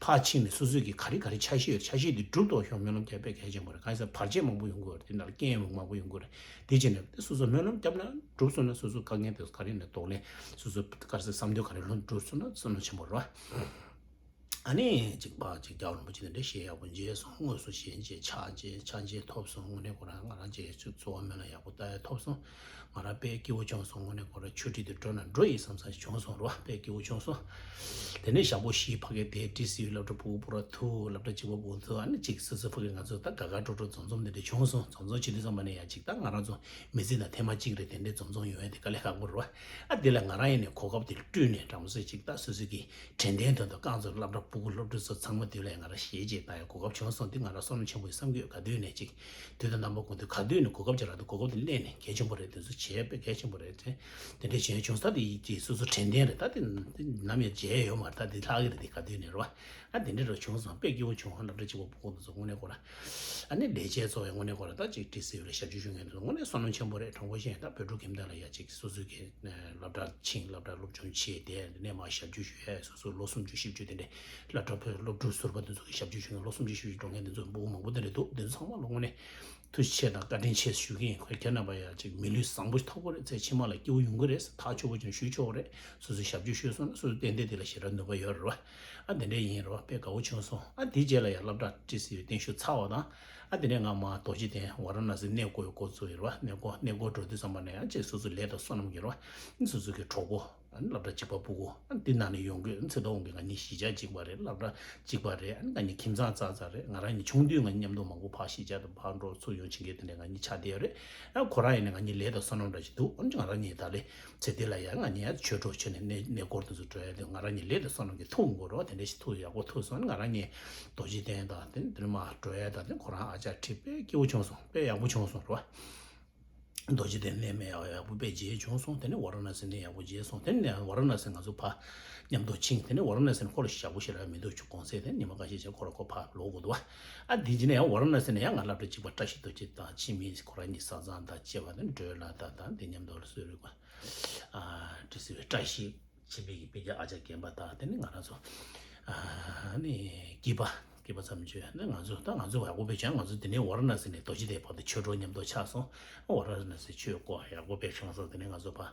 ཕར་ཕྱིན་ནས་སོ་སོའི་གི་ག་རེ་ག་རེ་འཆར་གཞི་ཡོད་འཆར་གཞི་དེ་འགྲུབ་ཐུབ་ཤོག་སྨོན་ལམ་རྒྱག་དཔེ་གལ་ཆེན་པོ་རེད། གང་ཡིན་ཟེར་བར་ཆད་མང་པོ་ཡོང་གི་ཡོད་རེད། དེ་ནང་ལ་རྐྱེན་མང་པོ་ཡོང་གི་ཡོད་རེད། དེ་བྱས་ནས་དེ་སོ་སོ་སྨོན་ལམ་བརྒྱབ་ན་འགྲུབ་སོང་ན་སོ་སོ་དཀའ་ངལ་དེ་ག་རེ་ཡིན་ན་གདོང་ལེན། སོ་སོ་ག་རེ་ཟེར་བསམ་དོན་ག་རེ་ལྷུན་འགྲུབ་སོང་ན་བསམ་བློ་ཆེན་པོ་རེད་བ། ཨ་ནི་གཅིག་པ་གཅིག་རྒྱལ་བ་རིན་པོ་ཆེ་དེ་འདྲ་ཞལ་ཡག་པོ་མཇལ་སོང་། དངོས་སུ་ཞལ་མཇལ་ཕྱག་མཇལ་ཕྱག་མཇལ་ཐོབ་སོང་། དངོས་གནས་ཁོ་རང་ང་རང་རྗེས་སུ་གཙོ་བོ་སྨོན་ལམ་ཡག་པོ་ལྟ་ཡ་ཐོབ་སོང་། ང་རང་དཔེ་སྐྱིད་པོ་བྱུང་སོང་། དངོས་གནས་ཁོ་རང་ཆོས་ཁྲིད་དུ་འགྲོ་ན་འགྲོ་ཡི་བསམ་བསམ་ཞིག་བྱུང་སོང་རོ། དཔེ་སྐྱིད་པོ་བྱུང་སོང་། དེ་ནས་ཞག་པོ་བཞི་ཕ་གི་དེ་ཊི་སི་ཝི་སློབ་གྲྭ་ཕྲུ་གུ་པོ་ར་ཐུག་སློབ་གྲྭ་གཅིག་པ་པོ་ཐུག་ཨ་ནི་གཅིག་སོ་སོ་ཕ་གི་ང་ཚོ་ད་དགའ་དགའ་སྤྲོ་སྤྲོ་འཛོམས་འཛོམས་དེ་འདྲ་བྱུང་སོང་། འཛོམས་འཛོམས་བྱེད་དུས་ཙམ་པ་ནས་ཡང་གཅིག་ད་ང་རང་ཚོ་མི་ཚེ་ནང་ཐེངས་མ་གཅིག་རེ་དེ་འདྲའི་འཛོམས་འཛོམས་ཡོང་ཡ་དེ་དཀའ་ལས་ཁག་པོ་རེད་བ། ཨ་དེ་ལ་ང་རང་ཡིན་ནས་གོ་སྐབས་དེ་བསྐྲུན་ནས་འགྲམ་ས་གཅིག་ད་སོ་སོ་གི་དྲན་རྟེན་དོན་དུ་རྐང་ཚོ་སློབ་གྲྭ་ སྤུ་གུ་སློབ་ཕྲུག་ཚོ་ཚང་མ་དེ་ལ་ང་རང་ཞལ་གྱིས་བཏང་ཡ་གོ་སྐབས་བྱུང་སོང་། དེ་ང་རང་བསོད་ནམས་ཆེན་པོ་ཡིན་བསམ་གྱི་ཡོད། ག་དུས་ནས་ཅིག་དུས་དང་རྣམ་པ་ཀུན་ཏུ་ག་དུས་ནས་གོ་སྐབས་ཅིག་རག་དུས་གོ་སྐབས་དེ་ལེན་ནས་གལ་ཆེན་པོ་རེད། དེ་ཚོ་བྱས་དཔེ་གལ་ཆེན་པོ་རེད། དེ་དེ་འདྲས་བྱས་བྱུང་ས་དེ་ཡིད་ཀྱི་སོ་སོ་དྲན་རྟེན་རེད། ད་དེ་དེ་ནམ་ཡང་བརྗེད་ཡོད་མ་རེད། ད་དེ་ལྷག་གི་རེད། དེ་ག་དུས་ནས་རེད་བ། ཨ་དེ་འདྲས་རེད་བྱུང་སོང་། དཔེ་སྐྱིད་པོ་བྱུང་། སློབ་གྲྭ་གཅིག་པ་སྤུ་གུ་དེ་ཚོ་དངོས་གནས་ཁོ་རང་ཨ་ནི་ལས་བྱེད་ཚོ་ཡང་དངོས་གནས་ཁོ་རང་ད་ཅིག་ཏི་སི་ཡུ་ལ་ཞབས་ཞུ་ཞུ་མཁན་དེ་ཚོ་དངོས་གནས་བསོད་ནམས་ཆེན་པོ་རེད། དྲང་པོ་བཤད་ན་ད་བོད་ཕྲུག་ཁྱིམ་སྡེ་ལ་ཡ་ཅིག་སོ་སོའི་གི་སློབ་གྲྭ་ཕྱིན། སློབ་གྲྭ་སློབ་སྦྱོང་བྱས། དེ་ནས་མར་ཞབས་ཞུ་ཞུ་ཡས་སོ་སོ་ལོ་སུམ་ཅུ་བཞི་བཅུ་དེ་འདྲས་སློབ་གྲྭ་བོད་སློབ་ཕྲུག་ཟུར་པ་དེ་ཚོ་གི་ཞབས་ཞུ་ཞུ་མཁན་ལོ་སུམ་ཅུ་བཞི་བཅུ་འགྲོ་མཁན་དེ་ཚོ་སྤུ་གུ་མང་པོ་དེ་འདྲས་འདུག་དེ་ཚོ་ཚང་མ་ལ་དངོས་གནས་ཐུགས་རྗེ་ཆེ་དང་བཀའ་དྲིན་ཆེ་ཞུ་གི་ཡིན། ཁོས་ཁྱེད་རྣམ་པ་ཡ་ཅིག་མི་ལུས་བཟང་པོ་ཞིག་ཐོབ་ཀྱི་རེད། ཚེ་ཕྱི་མ་ལ་སྐྱིད་པོ་ཡོང་གི་རེད། ཐག་ཆོད་པོ་ཅིག་ཞུ་ཆོག་གི་རེད། སོ་སོའི་ཞབས་ཞུ་ཞུས་སོང་ན་སོ་སོའི་ཏན་ཏན་དེ་ལ་ཞེ་དྲག་ནུས་པ་ཡོད་རེད་བ། ཨ་དེ་འདྲས་ཡིན་རེད་བ། དཔེ་དགའ་བོ་བྱུང་སོང་། ཨ་དེའི་རྗེས་ལ་ཡ་སློབ་གྲྭ་ཏི་སི་ཡུ་གཏན་ཞུགས་ཚར་བ་དང་། ཨ་དེ་ནས་ང་མར་རྡོ་རྗེ་གདན་ཝཱ་ར་ཎ་སི་གནས་སྐོར་འགོ་བཙུགས་ཡོད་རེད་བ། གནས་སྐོར་གནས་སྐོར་འགྲོ་དུས་ཙམ་པ་ནས་ཡང་ཅིག་སོ་སོའི་ལས་དང་བསོད་ནམས་ཀྱི་རེད་བ། སོ་སོ་གི་གྲོགས་པོ་ཨ་ནི་སློབ་གྲྭ་གཅིག་པ་སྤུ་གུ་ཨ་ནི་དེ་ནང་ནས་ཡོང་གི་ཡོད། ཚེ་ཏོག་དབང་གིས་ང་གཉིས་གཞིས་ཆགས་གཅིག་པ་རེད། སློབ་གྲྭ་གཅིག་པ་རེད། ཨ་ནི་ང་གཉིས་ཁྱིམ་ཚང་ཙག་ཙག་རེད། ང་རང་གཉིས་ཆུང་དུས་ང་གཉིས་མཉམ་དུ་མང་པོ་ཕར་གཞིས་ཆགས་དུ་ཕར་འགྲོ་ཚུར་ཡོང་བྱེད་མཁན་དེ་འདྲས་ང་གཉིས་ཆགས་བསྡད་ཡོད་རེད། ཨ་ཁོ་རང་ཡིན་ན་ང་གཉིས་ལས་དང་བསོད་ནམས་འདྲ་ཞིག་འདུག་ཨ་ནི་ང་རང་གཉིས་ད་ལས་ཚེ་འདི་ལ་ཡང་ང་གཉིས་ཡང་ཆོས་གྲོགས་བྱས་ནས་གནས་གནས་སྐོར་དེ་ཚོ་འགྲོ་ཡ་དེ་ང་རང་གཉིས་ལས་དང་བསོད་ནམས་ཀྱི་ཐུག་འགོ་རོགས་དེ་འདྲས་ཞིག་ཐུག་ཡག་པོ་ཐུག་སོང་། ཨ་ནི་ང་རང་གཉིས་རྡོ་རྗེ་གདན་དང་དེ་ནས་དེ་ནས་མར་འགྲོ་ཡ་དང་དེ་ཁོ་རང་ཨ་ཅག་ཁྲིད་དཔེ་སྐྱིད་པོ་བྱུང་སོང་། དཔེ་ཡག་པོ་བྱུང་སོང་རོ། རྡོ་རྗེ་གདན་གནས་མལ་ཡག་པོ་དཔེ་མཇལ་བྱུང་སོང་། དེ་ནས་ཝཱ་ར་ཎ་སི་གནས་ཡག་པོ་མཇལ་སོང་། དེ་ནས་ཝཱ་ར་ཎ་སི་ང་ཚོ་ཕར་མཉམ་དུ་ཕྱིན། དེ་ནས་ཝཱ་ར་ཎ་སི་ནས་ཁོ་ལ་ཞབས་པོ་ཞེ་དྲག་མི་འདུག་ཅུ་གོང་ཚད་དེ་ཉི་མ་ཁ་ཤས་ཅིག་ཁོ་ལ་ཁོ་ཕར་ལོག་དགོས་འདུག་བ། ཨ་དེ་རྗེས་ནས་ཡང་ཝཱ་ར་ཎ་སི་ནས་ཡང་ང་སློབ་གྲྭ་གཅིག་པ་བཀྲ་ཤིས་རྡོ་རྗེ་དང་འཆི་མེད་ཁོ་རང་གཉིས་བཟའ་ཚང་དང་བཅས་པ་དེ་སྒྲོལ་ལགས་དང་དང་དེ་མཉམ་དུ་ལ་གསོལ་རས་པ། ཨ་ཏི་སི་བཀྲ་ཤིས་འཆི་མེད་ཀྱི་སྤུན་ཀྱག་ཨ་ཅག་རྒན་པ་དང་དེ་ནི་ང་རང་ཚོ་ཨ་ནི་སྐྱིད་པ་སྐྱིད་པ་ཙམ་བྱོས་ནི་ང་ཚོ་ད་ང་ཚོ་ཡག་པོ་དཔེ་བྱས། ང་ཚོ་དེ་ནས་ཝཱ་ར་ཎ་སི་ནས་རྡོ་རྗེ་གདན་བར་དུ་ཆོས་གྲོགས་མཉམ་དུ་ཆགས་སོང་། ཝཱ་ར་ཎ་སི་ཆོས་སྐོར་ཡག་པོ་དཔེ་བྱུང་སོང་། དེ་ནས་ང་ཚོ་ཕར་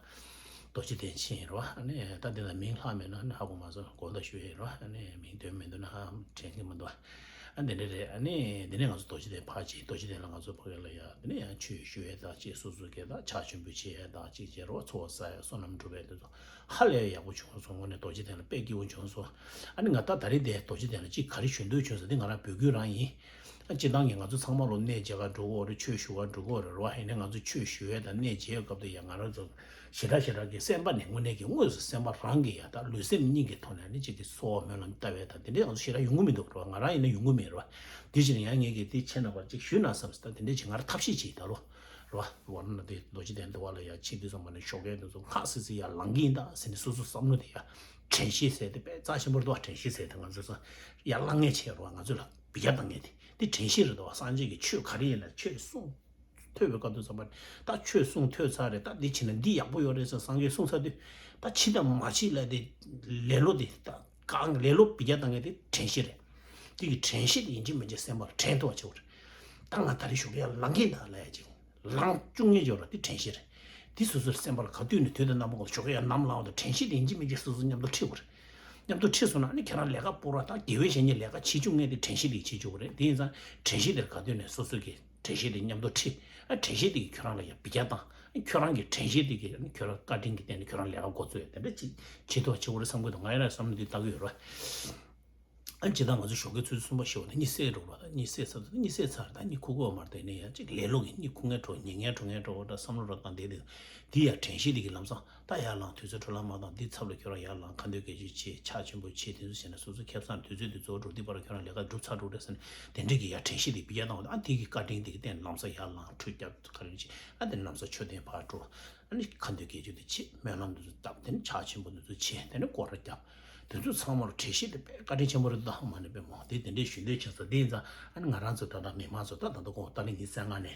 རྡོ་རྗེ་གདན་ཕྱིན་ཡིན་རོ། ཨ་ནི་ད་དེ་ལ་མིང་ལྷག་མེད་ན་ནི་ཧ་གོ་མ་སོང་། དགོངས་དག་ཞུ་ཡིན་རོ། ཨ་ནི་མིང་དོན་མི་འདུག་ན་ཧ་དྲན་གི་མི་འདུག་ཨ་འདི་འདྲ་རེད། ཨ་ནི་འདི་ནས་ང་ཚོ་རྡོ་རྗེ་གདན་ཕར་ཕྱིན། རྡོ་རྗེ་གདན་ལ་ང་ཚོ་ཕ་གི་ལ་ཡ་འདི་ནས་ཡང་ཆོས་ཞུ་ཡས་དང་ཅིག་སོ་སོ་གི་དང་ཕྱག་མཆོད་འབུལ་བྱེད་ཡས་དང་ཅིག་བྱེད་རོགས་འཚོ་བ་ས་ཡ་བསོད་ནམས་སྒྲུབ་པའི་དེ་ཚོ་ཧ་ལས་ཡག་པོ་བྱུང་སོང་། དངོས་གནས་རྡོ་རྗེ་གདན་ལ་དཔེ་སྐྱིད་པོ་བྱུང་སོང་། ཨ་ནི་ང་ད་ད་རེས་དེ་རྡོ་རྗེ་གདན་ལ་ཅིག་ག་རེ་ཞུ་འདོད་བྱུང་སོང་། འདི་ང་རང་འབོད་སྐུལ་རང་ཡིན། ཨ་སྤྱིར་བཏང་གི་ང་ཚོ་ཚང་མ་ལོ་གནས་མཇལ་ག་འགྲོ་གི་ཡོད་རེད། ཆོས་ཞུ་ག་འགྲོ་གི་ཡོད་རེད་རོ། ཡིན་ནའི་ང་ཚོ་ཆོས་ཞུ་ཡས་དང་གནས་མཇལ་སྐབས་དུ་ཡ་ང་རང་ཚོ་ཞེ་དྲག་ཞེ་དྲག་གི་སེམས་པ་ནས་དངོས་གནས་ཀྱི་དངོས་སུ་སེམས་པ་རང་གི་ཡ་ད་ལུས་སེམས་གཉིས་ཀྱི་ཐོག་ནས་ནི་གཅིག་གི་གསོལ་བ་སྨོན་ལམ་བཏབ་ཡས་དང་དེ་འདྲས་ང་ཚོ་ཞེ་དྲག་ཡོང་གི་མི་འདུག་རོ། ང་རང་ཡིན་ན་ཡོང་གི་མེད་རོ། དེ་བཞིན་ཡང་ངེད་ཀྱིས་དེ་ཁྱེད་རྣམ་པར་ཅིག་ཞུས་ན་བསམ་སྟེ་དེ་འདྲས་ཅིག་ང་རང་ཐབས་ཤེས་བྱེད་ད་ལོ་རོ། ཝཱ་ར་ཎ་སི་རྡོ་རྗེ་གདན་དུ་བ་ལ་ཡ་ཕྱིན་དུས་ཙམ་པ་ནས་ཞོགས་ཀས་དུས་ཚོད་ཁ་སི་སི་ཡར་ལངས་ཀྱི་ཡིན་ད་ཟེར་ནས་སོ་སོ་བསམ་བློ་དེ་ཡ་དྲན་ཤེས་ཟེར་དེ་དཔེ་རྩ་ཆེན་པོ་རེད་འདུག་དྲན་ཤེས་ཟེར་དེ་ང་ཚོ་ས་ཡར་ལངས་ངེས་བྱས་རོ། ང་ཚོ་ལ་བི་ཡ་བཏང་ངེས་དེ་དེ་དྲན་ཤེས་རེད་འདུག་སངས་རྒྱས་ཀྱི་ཆོས་ག་རེ་ཡིན་ན་ཆོས་གསུང་ཐོས་པའི་སྐབས་དུས་ཙམ་པ་ད་ཆོས་གསུང་ཐོས་ཚར་རེད། ད་འདི་བྱས་ན་འདི་ཡག་པོ་ཡོད་རེད་ཟེར་སངས་རྒྱས་གསུངས་ཚར་དུས་ད་ཕྱི་དང་མ་ཕྱི་ལ་དེ་ལེ་ལོ་དེ་ད་གང་ལེ་ལོ་བི་ཡ་བཏང་ངེས་དེ་དྲན་ཤེས་རེད། དེ་གི་དྲན་ཤེས་དེ་ཡིན་གཅིག་མིན་གཅིག་སེམས་པ་ལ་དྲན་ཐུབ་པ་བྱེད་དགོས་རེད། ད་ང་ད་རེས་ཞོགས་ཀས་ལངས་ཀྱི་ཡིན་ད་ལབ་ཡ་ཅིག་ལངས་བཅུག་ངེས་ཡོད་རེད། དེ་དྲན་ཤེས་རེད། དེ་སོ་སོའི་སེམས་པ་ལ་ག་དུས་ནས་དུས་དང་རྣམ་པ་ཀུན་ཏུ་ཞོགས་ཀས་ཡར་ནམ་ལངས་པ་དང་དྲན་ཤེས་དེ་ཡིན་གཅིག་མིན་གཅིག་སོ་སོ་མཉམ་དུ་ཁྲིད་དགོས་རེད། མཉམ་དུ་ཁྲིད་སོང་ན་ནི་ཁྱེད་རང་ལས་ཀ་སྤོར་བ་དང་དགེ་བའི་བཤེས་གཉེན་ལས་ཀ་བྱེད་བཅུག་ངེས་དེ་དྲན་ཤེས་དེ་བྱེད་བཅུག་གི་རེད། དེ་ཡིན་ཙང་དྲན་ཤེས་དེར་ག་དུས་ནས་སོ་སོ་གི་དྲན་ཤེས་དེ་མཉམ་དུ་ཁྲིད། ཨ་དྲན་ཤེས་དེ་གིས་ཁྱོད་རང་ལ་ཡང་བི་ཀ་བཏང་། ཨ་ཁྱོད་རང་གི་དྲན་ཤེས་དེ་གིས་ཨ་ཁྱོད་རང་བཀའ་དྲིན་གྱི་རྟེན་ནས་ཁྱོད་རང་ལས་ཀ་འགོ་བཙུགས་ཡ་དེ་འདྲ་ཅིག་བྱེད་ཐུབ་པ་བྱེད་དགོས་རེད་བསམ་གྱི་འདུག་ང་ཡང་ན་བསམ་བློ་འདི་བཏང་གི་ཡོད་རེད། ཨ་ཇི་ལྟར་ང་ཚོ་ཞོགས་ཀའི་ཆུ་ཚོད་གསུམ་པ་བཞི་པ་དང་གཉིད་སད་འགྲོ་བ་དང་གཉིད་སད་ཚར་དང་གཉིད་སད་ཚར་ད་གཉིད་ཁུག་གི་ཡོད་མ་རེད། དེ་ནས་ཡང་ཅིག་ལས་ལོག་གི་གཉིད་ཁུག་མཁན་འགྲོ་ཉལ་མཁན་འགྲོ་མཁན་འགྲོ་བ་འདྲ་བསམ་བློ་རོ་བཏང་བསྡད་དུས་འདི་ཡང་དྲན་ཤེས་དེ་གིས་ལམ་སང་ད་ཡར་ལངས་དུས་ཚོད་འཕྲོ་བརླག་མ་བཏང་། འདི་ཚབ་ལ་ཁྱོད་རང་ཡར་ལངས་ཁ་འདོན་དགེ་སྦྱོར་བྱེད་ཕྱག་ཆེན་པོ་བྱེད་དེ་ཚོ་བྱས་ན་སོ་སོ་ཁེ་བཟང་དུས་ཚོད་འདི་གཙོ་བོ་འགྲོ་འདི་པར་ཁྱོད་རང་ལས་ཀ་འགྲུབ་ཚར་འགྲོ་རེད་ཟེར་ནས་དེ་འདྲས་ཀྱི་ཡར་དྲན་ཤེས་དེ་བི་ཀ་བཏང་བ་དང་ཨ་དེ་གི་བཀའ་དྲིན་དེ་གི་རྟེན་ལམ་སང་ཡར་ལངས་ཁྲུས་བརྒྱབ་ག་རེ་བྱེད་ཨ་དེ་ལམ་སང་མཆོད་རྟེན་ཕར་འགྲོ། ཨ་ནི་ཁ་འདོན་དགེ་སྦྱོར་དེ་བྱེད། སྨོན་ལམ་དེ་ཚོ་བཏབ། དེ་ནི་ཕྱག་ཆེན་པོ་དེ་ཚོ་བྱེད། དེ་ནི་སྐོར་ར་བརྒྱབ། དེ་ཚོ་ཚང་མར་དྲན་ཤེས་དེ་དཔེ་བཀའ་དྲིན་ཆེན་པོ་རེད་འདུག་ཧ་མ་ནི་དཔེ་མོ་དེ་དེ་འདྲའི་ཞུ་འདོད་བྱུང་སོང་། དེ་ཡིན་ཙང་ཨ་ནི་ང་རང་ཚོ་ད་ལྟ་མི་མང་ཚོ་ད་ད་ལྟ་དགོང་ཏ་རིག་ཉི་ཤུ་རྩ་ལྔ་ནས་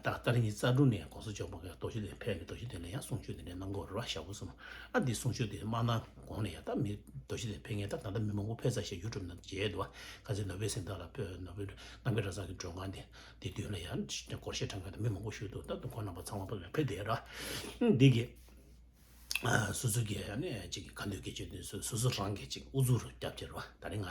ད་ཏ་རིག་ཉི་ཤུ་རྩ་དྲུག་ནས་༸གོང་ས་མཆོག་ཕ་གིར་རྡོ་རྗེ་གདན་ཕེབས་ནས་རྡོ་རྗེ་གདན་ལ་ཡང་གསུང་ཆོས་དེ་འདྲའི་གནང་གི་ཡོད་རེད་བ། ཞག་པོ་གསུམ། ཨ་འདི་གསུང་ཆོས་དེ་མ་གནང་གོང་ནས་ཡང་ད་མི་རྡོ་རྗེ་གདན་ཕེབས་མཁན་ད་ད་ལྟ་མི་མང་པོ་ཕེབས་ཚར་ཞེས་ཡུ་ཊུབ་ནང་མཇལ་འདུག་བ། ཁ་སང་ནོར་བུའི་གཟེངས་རྟགས་ལ་ཕེབས། ནོར་བུ་རྣམ་རྒྱལ་གྲྭ་ཚང་གི་མགྲོན་ཁང་དེ། དེ་དུས་ལ་ཡང་སྒོར་གཞས་གྲགས་མཁན་དང་མི་མང་པོ་ཞིག་འདུག་ད་དུང་ཁོང་རྣམ་པ་ཚང་མ་ཕེབས་ཕེབས་བསྡད་ར། འདི་གི་སོ་སོ་གི་ཡང་ནས་ཅིག་གི་ཁ་འདོན་དགེ་སྦྱོར་དེ་སོ་སོ་སོ་རང་གི་ཅིག་ཨུ་ཚུགས་རུ་རྒྱབ་ཀྱི་ར། ད་རིང་ང་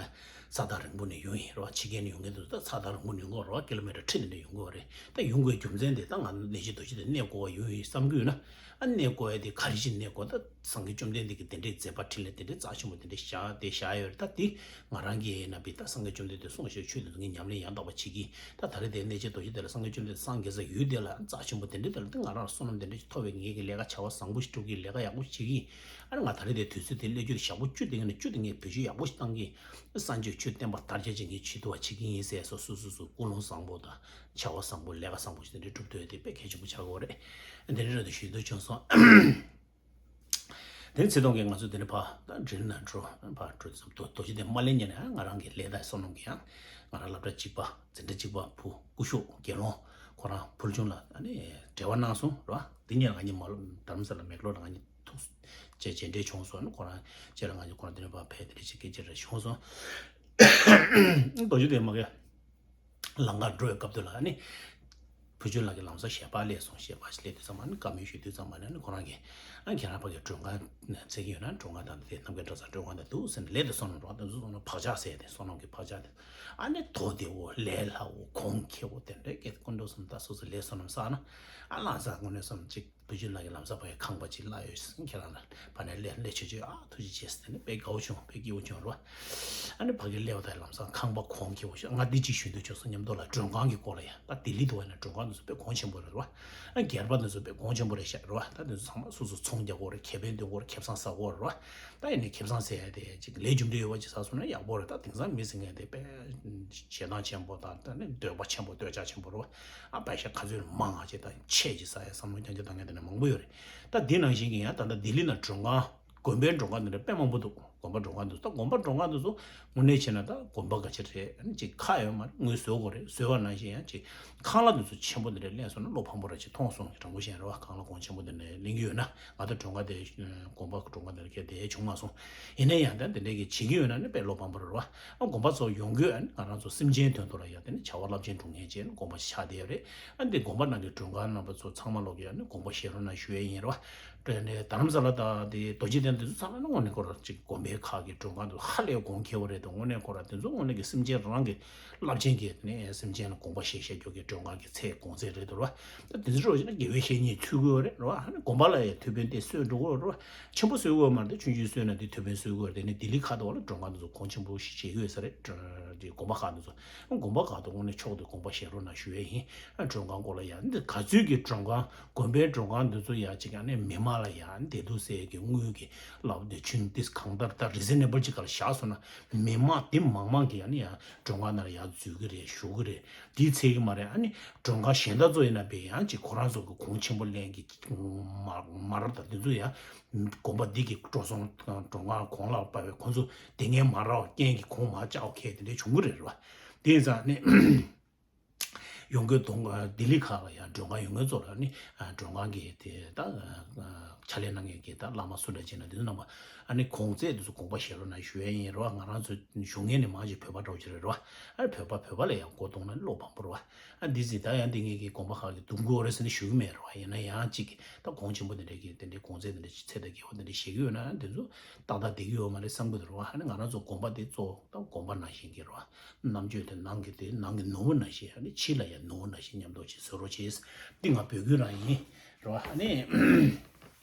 ས་ཐག་རིང་པོ་ནས་ཡོང་ཡིན་ར། ཕྱི་རྒྱལ་ནས་ཡོང་མཁན་དེ་ཚོ་ད་ས་ཐག་རིང་པོ་ནས་ཡོང་གི་ར། ཀི་ལོ་མི་ཊར་ཁྲི་དེ་འདྲ་ཡོང་གི་རེད། ད་ཡོང་དགོས་རྒྱུ་མཚན་དེ་ད་ང་གནས་ཆེན་རྡོ་རྗེ་གདན་གནས་སྐོར་བ་ཡོང་ཡིན་བསམ་གྱི་ཡོད་ན། ཨ་གནས་སྐོར་ཡ་དེ་ག་རེ་བྱས་གནས་སྐོར་ད། སངས་རྒྱས་བཅོམ་ལྡན་འདས་ཀྱིས་དེ་འདྲའི་མཛད་པ་འཕྲིན་ལས་དེ་འདྲའི་རྩ་ཆེན་པོ་དེ་འདྲའི་བཞག་དེ་བཞག་ཡོད་རེད། ད་དེ་ང་རང་གིས་ཡིན་ན་བི་ད་སངས་རྒྱས་བཅོམ་ལྡན་འདས་གསུངས་བཞག་ཆོས་དེ་ཚོ་ངས་ཉམས་ལེན་ཡང་དག་པ་བྱེད་ཀྱི། ད་ད་རེས་དེ་གནས་ཆེན་རྡོ་རྗེ་གདན་ལ་སངས་རྒྱས་བཅོམ་ལྡན་འདས་སངས་རྒྱས་ས་ཡུལ་དེ་ལ་རྩ་ཆེན་པོ་དེ་འདྲའི་དེ་ལ་དེ་ང་རང་བསོད་ནམས་དེ་འདྲ་ཞིག་ཐོབ་པའི་ངེད་ཀྱི་ལས་ཀ་བྱ་བ་བཟང་པོ་ཞིག་སྒྲུབ་ཀྱི་ལས་ཀ་ཡག་ པོ་བྱེད་ཀྱི་ཡིན། ཨ་ནི་ང་ད་རེས་དེ་དུས་ཚོད་དེ་སླེབས་རྒྱུ་དེ་ཞག་པོ་བཅུ་དེ་ངས་ནས་བཅུ་དེ་ངས་བེད་སྤྱོད་ཡག་པོ་ཞིག་བཏང་གི་ཡིན། གསང་སྤྱོད་ཆོས་བསྟན་པ་དར་རྒྱས་ཅན་གྱི་ཆེད་དུ་བ་བྱེད་ཀྱི་ཡིན་ཟེར་སོ། སོ་སོ་སོ་ཀུན་སློང་བཟང་པོ་དང་བྱ་བ་བཟང་པོ་ལས་ཀ་བཟང་པོ་ཞིག་དེ་འདྲའི་སྒྲུབ་ཐུབ་ཡ་དེ་དཔེ་གལ་ཆེན་པོ་ཆགས་ཀྱི་ཡོད་རེད། དེ་འདྲའི་རེད་དུ་ཞུ་འདོད་བྱུང་སོང་། དེ་ནས་ཚེ་ཐོག་གིས་ང་ཚོ་དེ་ནས་ཕར་ད་འགྲིལ་ན་འགྲོ་ཕར་འགྲོ་དུས་ཙམ་དུ་རྡོ་རྗེ་གདན་མ་སླེབས་ཉིན་ནས་ང་རང་གི་ལས་དང་བསོད་ནམས་ཀྱིས་ཡང་ང་རང་སློབ་གྲྭ་གཅིག་པ་འཛིན་གྲྭ་གཅིག་པ་བུ་སྐུ་ཞབས་དགེ་སློང་ཁོ་རང་ཕུལ་བྱུང་ལ་ཨ་ནི་འབྲེལ་བ་གནང་སོང་ར། དེ་ཉིན་ང་གཉིས་མ་ལོ་དྷ་རམ་ས་ལ་མེག་ལོར་ལ་ང་གཉིས་ཐུག་བྱས་མཇལ་འཕྲད་བྱུང་སོང་། ཨ་ནི་ཁོ་རང་རྗེས་ལ་ང་གཉིས་ཁོ་རང་དེ་ནས་ཕར་ཕེབས་དེ་འདྲ་ཞིག་སྐད་ཆ་རེ་བྱུང་སོང་། རྡོ་རྗེ་གདན་མ་གི་ལམ་ཁར་འགྲོ་བའི་སྐབས་དེ་ལ་ཨ་ནི། བུ་ཆུང་ལགས་ཀྱི་ལམ་སང་ཞལ་པར་སླེབས་སོང་། ཞལ་པར་ཞིག་སླེབས་དུས་ཙམ་པ་ནི་བཀའ་མོལ་ཞུ་དུས་ཙམ་པ་ནི་ཁོ་རང་གིས་ཨ་ཁྱེད་རང་ཕ་གི་མགྲོན་ཁང་བཙལ་གྱི་ཡོད་ན་མགྲོན་ཁང་དང་དེ་རྣམ་རྒྱལ་གྲྭ་ཚང་མགྲོན་ཁང་དང་འདུག་ཟེར་ནས་ལས་དེ་སོང་ནས་འགྲོ་བ་དེ་ཚོ་སོང་ན་བག་ཆགས་ཟེར་ཏེ་བསོད་ནམས་ཀྱི་བག་ཆགས་དེ་ཨ་ནི་དོ་བདེ་བོ་ལས་སླ་བོ་གོང་ཁེ་བོ་དེ་འདྲའི་སྐད་ཀུན་འགྲོ་སོང་ད་སོ་སོ་ལས་བསོད་ནམས་བསགས་ན་ཨ་ལམ་སང་དངོས་གནས་སོང་ཅིག་བུ་ཆུང་ལགས་ཀྱི་ལམ་སང་ཕ་གི་ཁང་པ་ཅིག་གླ་ཡོད་ཟེར། ཁྱེད་རང་ལ་ཕ་ནས་སླེབས་སླེབས་ཆོག་ཆོག་ཨ་ཐུགས་རྗེ་ཆེ་ཟེར་ནས་དཔེ་དགའ་བོ་བྱུང་། དཔེ་སྐྱིད་པོ་བྱུང་རོ། ཨ་ནི་ཕ་གི་སླེབས་པ་དང་ལམ་སང་ཁང་པ་གོང་ཁེ་བོ་ཞིག་ང་འདི་ཅིག་ཞུ་འདོད་བྱུང་སོང་། མཉམ་དུ་ལ་མགྲོན་ཁང་གི་སྐོར་ལ་ཡ་ད་ལྡི་ལི་འདུག་བ་ན་མགྲོན་ཁང་འདི་ཚོ་དཔེ་གོང་ཆེན་པོ་རེད་རོ། ཨ་སྒེར་པ་འདི་ཚོ་དཔེ་གོང་ཆེན་པོ་རེད་ཤག་རོ། ད་འདི་ཚོ་ཚང་མ་སོ་སོ་ཚོང་རྒྱག་གོ་རེད། ཁེ་ཕན་འདོན་གོ་རེད། ཁེ་བཟང་ཟ་གོ་རེད་རོ། ད་ཡིན་ནའི་ཁེ་བཟང་ཟེར་ཡ་དེ་ཅིག་ལས་རྒྱུ་འབྲས་ཡོད་པ་ཅིག་ཟ་སོང་ན་ཡག་པོ་རེད། ད་དེང་སང་མི་ཟེར་མཁན་དེ་དཔེ་ཞེ་སྡང་ཆེན་པོ་དང་ད་ནི་འདོད་པ་ཆེན་པོ་འདོད་ཆགས་ཆེན་པོ་རོ། ཨ་པད་ཤག་ག་ཚོད་མང་ང་ཅིག་དང་ཆེ་ཅིག་ཟ་ཡ་བསམ་བློ་རྐྱང་རྐྱང་བཏང་མཁན་དེ་འདྲ་མང་པོ་ཡོད་རེད། ད་འདི་ནང་བཞིན་གྱི་ཡང་ད་ལྟ་ལྡི་ལི་ན་མགྲོན་ཁང་དགོན་པའི་མགྲོན་ཁང་འདི་འདྲ་དཔེ་མང་པོ་འདུག་དགོན་པ་མགྲོན་ཁང་འདུག་ད་དགོན་པ་མགྲོན་ཁང་འདི་ཚོ་དངོས་གནས་བྱས་ན་ད་དགོན་པ་ག་ཅིག་རེད། ཨ་ནི་ཅིག་ཁག་ཡོད་མ་རེད། དངུལ་བཟོ་དགོས་རེད། བཟོས་པ་ནང་བཞིན་ཡང་ཅིག་ཁང་གླ་འདི་ཚོ་ཆེན་པོ་འདི་འདྲ་ལེན་སོང་ན་བློ་ཕམ་པོ་ར་ཅིག་མཐོང་སོང་། དྲང་པོ་བཤད་རེད་བ། ཁང་གླ་གོང་ཆེན་པོ་འདི་འདྲ་ལེན་གྱི་ཡོད་ན། ང་ད་མགྲོན་ཁང་དེ་དགོན་པ་མགྲོན་ཁང་འདི་འདྲ་གལ་དེ་བྱུང་མ་སོང་། ཡིན་ན་ཡང་ད་འདི་འདྲ་གི་བྱེད་ཀྱི་ཡོད་ན་ནི་དཔེ་བློ་ཕམ་པོ་རེད་བ། ཨ་དགོན་པ་ཚོ་ཡོང་དགོས། ཨ་ནི་ང་རང་ཚོ་སེམས་ཅན་དོན་དུ་ལ་ཡ་དེ་ནི་བྱ་བ་རླབས་ཆེན་སྒྲུབ་མཁན་བྱས་ནས་དགོན་པ་ཞིག་ཆགས་བསྡད་ཡོད་རེད། ཨ་འདི་དགོན་པ་ནང་གི་མགྲོན་ཁང་རྣམ་པ་ཚོ་ཚང་མ་ལོག་གི་ཡ་ནི་དགོངས་པ་བཞེས་རོགས་གནང་ཞུ་ཡས་ཡིན་རེད་བ། དེ་ནས་རྡ་རམ་ས་ལ་དང་དེ་རྡོ་རྗེ་གདན་དེ་ཚོ་ཚང་མ་ནི་དངོས་གནས་ཁོ་རང་ཅིག་དགོན་པའི་ཁག་གི་མགྲོན་ཁང་དུ་ཧ་ལས་གོང་ཁེ་བོ་རེད་འདུག་དངོས་གནས་ཁོ་རང་དེ་ཚོ་དངོས་གནས་ཀྱི་སེམས་ཅན་རང་གི་རླབས་ཆེན་གྱི་ནས་སེམས་ཅན་ལ་དགོངས་པ་བཞེས་བཞེས་རྒྱུ་གི་མགྲོན་ཁང་གི་ཚད་གོང་ཚད་རེད་འདུག་ར། ད་དེ་ཚོ་རོགས་བྱས་ན་དགེ་བའི་བཤེས་གཉེན་ཚུད་དགོས་རེད་ར། ཨ་ནི་དགོན་པ་ལ་ཡང་ཐུགས་ཕན་དེ་གསོས་འགྲོ་དགོས་ར། ཆེན་པོ་གསོས་དགོས་མ་རེད། ཆུང་ཆུང་གསོས་ན་དེ་ཐུགས་ཕན་གསོས་དགོས་རེད། དེ་ནི་ལྡི་ལི་ཁ་ཐོག་ལ་མགྲོན་ཁང་དེ་ཚོ་གོང་ཆེན་པོ་ཞིག་བྱེད་ཀྱི་ཡོད་ས་རེད། དེ་དགོན་པ་ཁག་དེ་ཚོ་དགོན་པ་ཁག་ཏུ་དངོས་གནས་མཆོག་ཏུ་དགོངས་པ་བཞེས་རོགས་གནང་ཞུ་ཡས་ཡིན། ཨ་མགྲོན་ཁང་སྐོར་ལ་ཡང་འདི་ག་ཚོད་ཀྱི་མགྲོན་ཁང་དགོན་པའི་མགྲོན་ཁང་འདི་ཚོ་ཡང་ཅིག་ཨ་ནི་མི་མང་ལ་ཡང་བདེ་སྡུག་སེལ་གྱི་དངུལ་གྱི་ལབ་དེ་ཆུན་ཏིས་གང་ལྟར་ད་རི་ཛི་ནེ་བལ་ཅིག་ག་ལ་བཞག་སོང་ན་མི་མང་དེ་མང་མང་གིས་ཨ་ནི་ཡང་མགྲོན་ཁང་ནང་ལ་ཡང་འཛུལ་གི་རེད། བཞུགས་གི་རེད། དེའི་ཚད་ཀྱི་མ་རེད། ཨ་ནི་མགྲོན་ཁང་གཞན་དག་ཚོ་ཡིན་ན་བས་ཡང་ཅིག་ཁོ་རང་ཚོ་གི་གོང་ཆེན་པོ་ལེན་གི་མ་མ་རབས་དང་དེ་ཚོ་ཡང་དགོན་པ་འདི་གི་འགྲོ་སོང་མགྲོན་ཁང་གོང་ལ་སྤར་བའི་ཁོང་ཚོ་དེ་ངན་མ་རག་པ་རྐྱེན་གྱིས་གོང་མར་བཅག་མཁན་དེ་འདྲའི་བྱུང་གི་རེད་རེད་བ། དེ་ཡིན་ཙང་ནི་ཡོང་སྒོའི་གདོང་ལྡི་ལི་ཁག་ལ་ཡང་མགྲོན་ཁང་ཡོང་མཁན་ཚོ་ལ་ནི་མགྲོན་ཁང་གི་དེ་ད་ཕྱག་ལས་གནང་མཁན་གྱི་ད་བླ་མ་སུ་འདྲ་ཅིག་ན་དེ་ཚོ་རྣམ་པ་ཨ་ནི་གོང་ཚད་དེ་ཚོ་དགོངས་པ་བཞེས་རོགས་གནང་ཞུ་ཡས་ཡིན་རེད་བ། ང་རང་ཚོ་བཞུགས་མཁན་ནི་མང་ཆེ་བོད་པ་འདྲ་བོ་ཅིག་རེད་རེད་བ། ཨ་ནི་བོད་པ་བོད་པ་ལ་ཡང་མགོ་གཏོང་ན་བློ་ཕམ་པོ་རེད་བ། ཨ་འདི་ཟིག་ད་ཡང་འདི་ངེད་ཀྱི་དགོན་པ་ཁག་གི་སྡུག་གོ་རེད་ཟེར་ནས་ཞུ་གི་མེད་རེད་བ། ཡིན་ན་ཡང་གཅིག་གི་ད་གོང་ཆེན་པོ་དེ་འདྲ་གི་དེ་འདྲའི་གོང་ཚད་དེ་འདྲ་ཚད་དང་རྒྱལ་བ་དེ་འདྲ་བཞེས་གི་ཡོད་ན་དེ་ཚོ་ཏག་ཏག་བསྡད་ཀྱི་ཡོད་མ་རེད་བསམ་གི་འདུག་རེད་བ། ཨ་ནི་ང་རང་ཚོ་དགོན་པ་དེ་གཙོ་བོ་ད་དགོན་པ་ནང་བཞིན་གྱི་རེད་བ། རྣམ་དཔྱོད་དེ་ནང་གི་དེ་ནང་གི་ནོར་བུ་ནང་བཞིན་ཨ་ནི་ཕྱི་ལ་ཡང་ནོར་བུ་ནང་བཞིན་མཉམ་དུ་ཅིག་བཟོ་རོགས་བྱེད། འདི་ང་འབོད་སྐུལ་རང་ཡིན་རེད་བ། ཨ་ནི་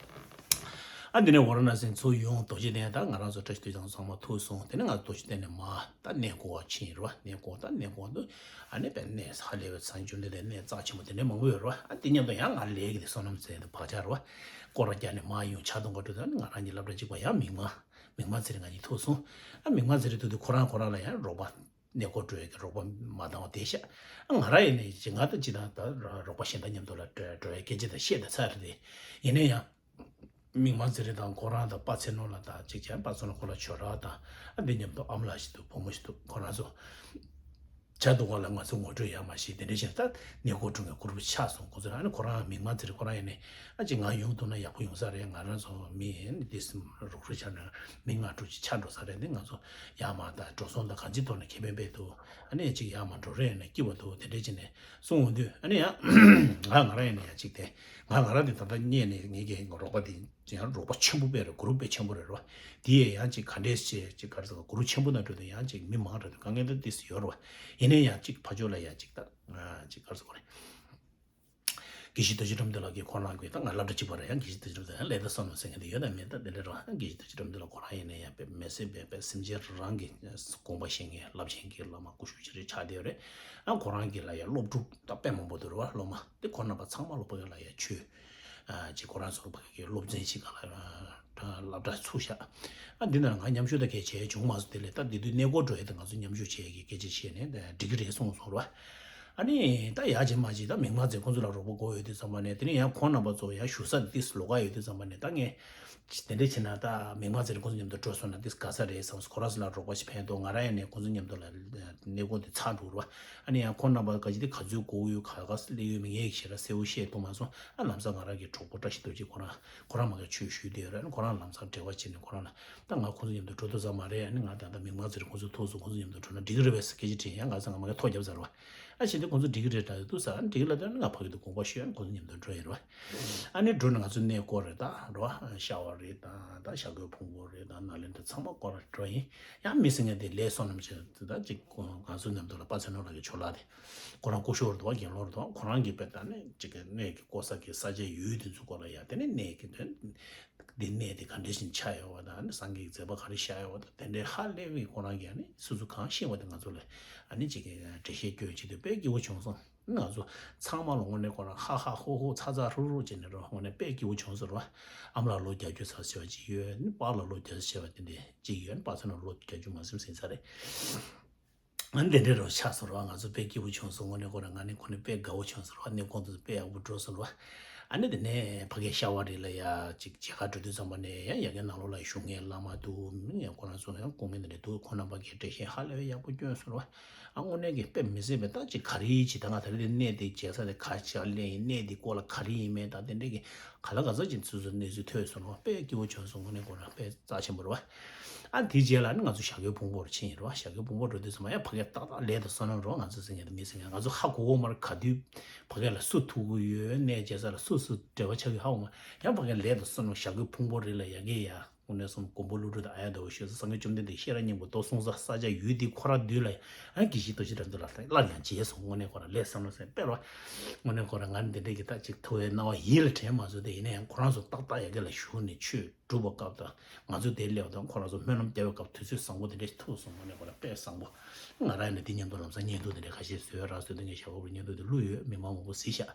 ཨ་འདི་ནས་ཝཱ་ར་ཎ་སི་ཚུར་ཡོང་རྡོ་རྗེ་གདན། ད་ང་རང་ཚོ་བཀྲ་ཤིས་ཐུགས་རྗེ་ཚང་མ་ཐུག་སོང་། དེ་ནས་ང་རྡོ་རྗེ་གདན་ནས་མར་ད་གནས་སྐོར་བ་ཕྱིན་རེད་བ། གནས་སྐོར་ད་གནས་སྐོར་དུ་ཨ་ནི་དཔེ་གནས་ཧ་ལས་པའི་མཚན་བྱོན་འདི་ལས་གནས་རྩ་ཆེན་པོ་དེ་འདྲའི་མང་པོ་ཡོད་རེད་བ། ཨ་དེ་མཉམ་དུ་ཡང་ང་ལས་ཀྱི་དེ་བསོད་ནམས་ཟེར་དུ་བག་ཆགས་རེད་བ། སྐོར་ར་རྒྱག་ནས་མར་ཡོང་ཆ་གཏོང་ག་འགྲོ་དུས་ཨ་ནི་ང་རང་གི་སློབ་གྲྭ་གཅིག་པ་ཡང་མིག་དམར་མིག་དམར་ཚེ་རིང་ང་གཉིས་ཐུག་སོང་། ཨ་མིག་དམར་ཚེ་རིང་ཐུག་དུས་ཁོ་རང་ཁོ་རང་ལ་ཡང་རོགས་པ་གནས་སྐོར་འགྲོ་ཡས་ཀྱི་རོགས་པ་མ་འདང་བ་དེ་ཤག་ཨ་ང་རང་ཡིན་ནའི་ཇི་ང་དང་ཇི་དང་ད་རོགས་པ་གཞན་དག་མཉམ་དུ་ལ་འགྲོ་འགྲོ་ཡས་སྐད་ཆ་དང་བཤད་དང་ཚར་རེད་དེ། ཡིན་ན་ཡང་མིག་དམར་ཚེ་རིང་དང་ཁོ་རང་དང་པ་ཚེ་ནོར་ལགས་དང་གཅིག་བྱས་པ་ཚོ་ན་ཁོ་ལ་ཇོ་ར་དང་ཨ་འདི་མཉམ་དུ་ཨ་མ་ལགས་ཤིག་འདུག་བུ་མོ་ཞིག་འདུག་ཁོ་རང་ཚོ་བྱ་འདུག་ག་ལ་ང་ཚོ་ངོ་སྤྲོད་ཡག་མ་ཞིག་དེ་འདྲ་བྱས་ད་གནས་སྐོར་སྒྲུང་གི་གུ་རུབ་ཆགས་སོང་། ཁོ་ཚོ་ཨ་ནི་ཁོ་རང་མིག་དམར་ཚེ་རིང་ཁོ་རང་ཡིན་ནའི་ཨ་ཅིག་ང་ཡོང་ཐུབ་ན་ཡག་པོ་ཡོང་ས་རེད། ང་རང་ཚོ་མི་ཨ་ནི་དེ་སེམས་རོགས་རེས་ཆགས་ན་མི་ལྔ་དྲུག་ཅིག་ཆགས་འགྲོ་ས་རེད། འདི་ང་ཚོ་ཡར་མར་ད་འགྲོ་སོང་ད་གང་ཅིའི་ཐོག་ནས་ཁེ་ཕན་སྤེལ་འདུག་ཨ་ནི་ཅིག་ཡར་མར་འགྲོ་རེས་ནས་སྐྱིད་པ་འདུག་དེ་འདྲས་བྱས་ནས་གསུང་འོང་དུས་ཨ་ནི་ཡང་ང་ང་རང་ཡིན་ན་ཡང་ཅིག་དེ་ང་ང་རང་དེ་ད་ལྟ་རྙེད་ནས་ངེད་ཀྱི་རོགས་པ་དེ་ཡང་རོགས་པ་ཆེན་པོ་དཔེ་རེད། གུ་རུབ་དཔེ་ཆེན་པོ་རེད་རོ། དེ་ཡས་ཡང་ཅིག་ག་འདྲས་བྱས་ཅིག་ག་རེ་ཟེར་གུ་རུབ་ཆེན་པོ་ནང་འགྲོ་དུས་ཡང་ཅིག་མི་མང་རེད་འདུག་དཀའ་ངལ་ད་ཏིས་ཡོད་རོ། ཡིན་ན་ཡང་ཅིག་ཕར་ཕྱོགས་ལ་ཡང་ཅིག་ད་ཅིག་ག་རེ་ཟེར་དགོས་རེད། དགེ་བཤེས་རྡོ་རྗེ་དགྲ་འདུལ་ལགས་ཀྱིས་ཁོ་རང་གིས་ད་ང་སློབ་གྲྭ་གཅིག་པ་རེད། ཡང་དགེ་བཤེས་རྡོ་རྗེ་དགྲ་འདུལ་ཡང་ལས་ད་བསམ་བློ་ཟེར་མཁན་དེ་ཡོད་དམ་མེད་ད་དེ་འདྲ་རེད་བ། དགེ་བཤེས་རྡོ་རྗེ་དགྲ་འདུལ་ལགས་ཁོ་རང་ཡིན་ན་ཡང་དཔེ་མི་སེར་དཔེ་དཔེ་སེམས་ཅན་རང་གི་དགོངས་པ་བཞེས་མཁན་རླབས་ཆེན་གྱི་བླ་མ་སྐུ་ཞབས་ཅིག་རེད་ཆགས་བསྡད་ཡོད་རེད། ཨ་ཁོ་རང་གི་ལ་ཡང་སློབ་ཕྲུག་ད་དཔེ་མང་པོ་འདུག་རེད་བ། སློབ་མ་དེ་ཁོ་རྣམ་པ་ཚང་མ་ལ་ཕ་གི་ལ་ཡང་ཆོས་ ཅིག་ཁོ་རང་ཚོ་ཕ་གི་སློབ་ཚན་ཞིག་སྒང་ལ་སློབ་གྲྭ་ཚུགས་ཤག་ཨ་འདི་ནང་ང་མཉམ་ཞུགས་ད་གས་བྱས་བྱུང་མ་སོང་། དེ་ལས་ད་འདི་དུས་གནས་སྐོར་འགྲོ་ཡས་དེ་ང་ཚོ་མཉམ་ཞུགས་བྱས་ཀྱི་སྐད་ཆ་བཤད་ནས་འགྲིག་གི་རེད་གསུངས་སོང་ར། ཨ་ནི་ད་ཡག་ཅིག་མ་ཅིག་ད་མིག་མ་ཚེ་ཁོང་ཚོ་ལ་རོགས་པ་དགོས་ཡོད་དུས་ཙམ་པ་ནས། དེ་ནས་ཡང་ཁོང་རྣམ་པ་ཚོ་ཡང་བཞུགས་ས་དེ་ཏིས་ལོགས་ཀ་ཡོད་དུས་ཙམ་པ་ནས། ད་ངས་དེ་འདྲ་བྱས་ན་ད་མིག་མ་ཚེ་ཁོང་ཚོ་མཉམ་དུ་འགྲོ་སོང་ན་ཏིས་དགའ་ས་རེད་བསམ་སོང་། ཁོ་རང་ཚོ་ལ་རོགས་པ་ཞིག་ཕན་ཐོགས། ང་རང་ཡང་ནས་ཁོང་ཚོ་མཉམ་དུ་ལ་གནས་སྐོར་དེ་ཚར་འགྲོ་ར། ཨ་ནི་ཡང་ཁོང་རྣམ་པ་ག་ཅི་དེ་ག་ཚོད་དགོས་ཡོད་ག་ག་སླེབས་ཡོད་མེད་ངས་ཞེ་དྲག་གསལ་པོ་ཤེས་ཐུབ་མ་སོང་། ཨ་ལམ་སང་ང་རང་གི་གྲོགས་པོ་བཀྲ་ཤིས་རྡོ་རྗེ་ཁོ་རང་ཁོ་རང་མ་ག་ཆོས་ཞུས་བསྡད་ཡོད་རེད། ཨ་ནི་ཁོ་རང་ལམ་སང་འབྲེལ་བ་བྱས་ནས་ཁོ་རང་ལ། ད་ང་ཁོང་ཚོ་མཉམ་དུ་འགྲོ་ཐུབ་ས་མ་རེད། ཨ་ནི་ང་ད་ལྟ་མིག་མ་ཚེ་རིང་ཁོང་ཚོ་ཐུག་སོང་། ཁོང་ཚོ་མཉམ་དུ་འགྲོ་ན་འགྲིག་གི་རེད་པས་ཟེར་སྐད་ཆ་དྲིས། ཡང་ང་ཚོ་ང་མ་ག་ཐོ་རྒྱབ་ཟེར་བ། ཨ་བྱས་ཏེ་ཁོང་ཚོ་འགྲིག་གི་རེད་ད་འདུག་ཟེར། ཨ་འགྲིག་ལ་ད་ནི་ང་ཕ་གི་དུ་དགོངས་པ་ཞུས། ཨ་ནི་ཁོང་ཚོ་མཉམ་དུ་འགྲོ་ཡིན་རེད་པ། ཨ་ནི་འགྲོ་ནས་ང་ཚོ་གནས་སྐོར་རེད་ད་རེད་པ། ཤ་བ་རེད་ད་ད་ཞྭ་གོས་ཕུང་པོ་རེད་ད་ནཱ་ལེནྡྲ་ཚང་མ་སྐོར་འགྲོ་ཡིན། ཡང་མི་སེང་གེ་དེ་ལས་བསོད་ནམས་ཆེ་ད་ཅིག་ང་ཚོ་མཉམ་དུ་ལ་པ་ཚེ་ནོར་ལགས་ཀྱི་ཇོ་ལགས་དེ་ཁོ་རང་སྐུ་ཞབས་རེད་པ། དགེ་སློང་རེད་པ། ཁོ་རང་གིས་དཔེ་ད་ནི་ཅིག་གི་གནས་ཀྱི་བསྐོར་ས་གི་ས་ཆ་ཡུལ་དེ་ཚོ་སྐོར་ལ་ཡ་དེ་ནས་གནས་ཀྱི་དོན། འདི་གནས་དེ་ག་འདྲ་ཞིག་ཆགས་ཡོད་པ་དང་། ཨ་ནི་སངས་རྒྱས་ཀྱི་མཛད་པ་ག་རེ་བཞག་ཡོད་པ་དང་། དེ་འདྲའི་ཧ་ལས་པའི་ཁོ་རང་གིས་ཨ་ནི་སོ་སོ་གང་ཤེས་པ་དེ་ང་ཚོ་ལ་ཨ་ནི་ཅིག་གི་འགྲེལ་བཤད་སྐྱོན་བྱེད་དུས་དཔེ་སྐྱིད་པོ་བྱུང་སོང་། ང་ཚོ་ཚང་མ་ལ་དངོས་གནས་ཁོ་རང་ཧ་ཧ་ཧོ་ཧོ་ཚ་ཚ་ཧྲུག་ཧྲུག་བྱས་ནས་རོ། དངོས་གནས་དཔེ་སྐྱིད་པོ་བྱུང་སོང་རོ། ཨ་མ་ལགས་ལོ་བརྒྱད་ཅུ་ཚར་བྱས་པ་ཅིག་ཡོད། ཨ་ནི་པཱ་ལགས་ལོ་བརྒྱད་ཅུ་བྱས་པ་དེ་འདྲ་ཅིག་ཡོད། ཨ་ནི་པ་ཚོ་ནང་ལོ་བརྒྱད་ཅུ་མ་ཟིན་ཟིན་ཚར་རེད། ཨ་ནི་དེ་འདྲའི་རོ་ཆགས་སོང་རོ། ང་ཚོ་དཔེ་སྐྱིད་པོ་བྱུང་སོང་། དངོས་གནས་ཁོ་རང་ང་ནི་ཁོ་ནི་དཔེ་དགའ་བོ་བྱུང་སོང་རོ། གནས་སྐོར་དུ་དཔེ་ཡག་པོ་འགྲོ་སོང་རོ། ཨ་ནི་དེ་ནས་ཕ་གི་ཤ་བ་རི་ལ་ཡ་ཅིག་མཇལ་ཁ་འགྲོ་དུས་ཙམ་པ་ནས་ཡ་ཡ་གི་ནང་ལོགས་ལ་བཞུགས་མཁན་བླ་མ་འདུག་ཡ་ཁོ་རང་ཚོ་ཡང་སྐུ་ངལ་འདི་འདྲ་འདུག་ཁོ་རྣམ་པ་གི་འགྲེལ་བཤད་ཧ་ལས་པའི་ཡག་པོ་སྐྱོན་སོང་རོ། ཨ་དངོས་གནས་ཀྱི་དཔེ་མི་སྲིད་པའི་ད་ཅིག་ག་རེ་ཡིན་ཅིག་ད་ང་ད་རེས་དེ་གནས་དེ་མཇལ་ས་དེ་ག་ཅིག་ལ་ཡིན། གནས་དེ་སྐོར་ལ་ག་རེ་ཡིན་མིན་ད་དེ་འདྲས་ཀྱི་ག་ལ་ག་ཚོད་ཅིག་སོ་སོ་གནས་ཚུལ་ཐོས་སོང་རོ། དཔེ་སྐྱིད་པོ་བྱུང་སོང་། དངོས་གནས་ཁོ་རང་དཔེ་རྩ་ཆེན་པོ་རེད་པ། ཨ་དེའི་རྗེས་ལ་ནི་ང་ཚོ་ཞྭ་གོས་ཕུང་པོར་ཕྱིན་ཡིན་རོ། ཞྭ་གོས་ཕུང་པོར་འགྲོ་དུས་ཙམ་པ་ཡང་ཕ་གིར་ཏག་ཏག་ལས་དང་བསོད་ནམས་རོ། ང་ཚོ་ཟེར་མཁན་དང་མི་ཟེར་མཁན་ང་ཚོ་ཧ་གོ་གོ་མ་རེད། ག་དུས་ཕ་གི་ལ་སུ་ཐུག་གི་ཡོད། གནས་མཇལ་ས་ལ་སུ་སུ་འབྲེལ་བ་ཆགས་ཀྱི་ཧ་གོ་མ། ཡང་ཕ་གིར་ལས་དང་བསོད་ནམས། ཞྭ་གོས་ཕུང་པོ་རི་ལ་ཡ་གི་ཡ། དངོས་གནས་སོང་མགོན་པོ་ཀླུ་སྒྲུབ་དང་ཨཱརྱ་དེ་ཝ་བཞུགས་ས། སངས་རྒྱས་བཅོམ་ལྡན་འདས་ཤེས་རབ་སྙིང་པོ་མདོ་གསུངས་ས་ས་ཆ་ཡུལ་འདི་ཁོ་རང་འདུས་ལ་ཡང་དགེ་བཤེས་རྡོ་རྗེ་དགྲ་འདུལ་ལ་སླར་ཡང་མཇལ་སོང་། དངོས་གནས་ཁོ་རང་ལས་བསམ་བློ་ཟེར་དཔེར་བ། དངོས་གནས་ཁོ་རང་ང་འདི་འདྲས་ཀྱི་ད་ཅིག་ཐུ་བའི་སྣང་བ་ཡིད་ལ་དྲན་མ་བཟོད་དེ། ཡིན་ན་ཡང་ཁོ་རང་ཚོ་ཏག་ཏག་ཡ་གི་ལ་བཞུགས་ནས་ཆོས་སྒྲུབ་པ་སྐབས་དང་། ང་ཚོ་དེ་སླེབས་དང་ཁོ་རང་ཚོ་སྨོན་ལམ་རྒྱག་པའི་སྐབས་དུས་ཚོད་བཟང་པོ་དེ་འདྲས་ཐུག་སོང་། དངོས་གནས་ཁོ་རང་དཔེ་བཟང་པོ། ང་རང་ཡིན་ན་དེ་མཉམ་དུ་ལམ་སང་བརྙན་ཐུང་དེ་འདྲས་ཁ་ཤས་བཟོས་ར། བཟོས་དུས་ངས་ཞྭ་གོས་པའི་བརྙན་ཐུང་དེ་བླུགས་ཡོད། མི་མང་མང་པོ་གཟིགས་ཤག་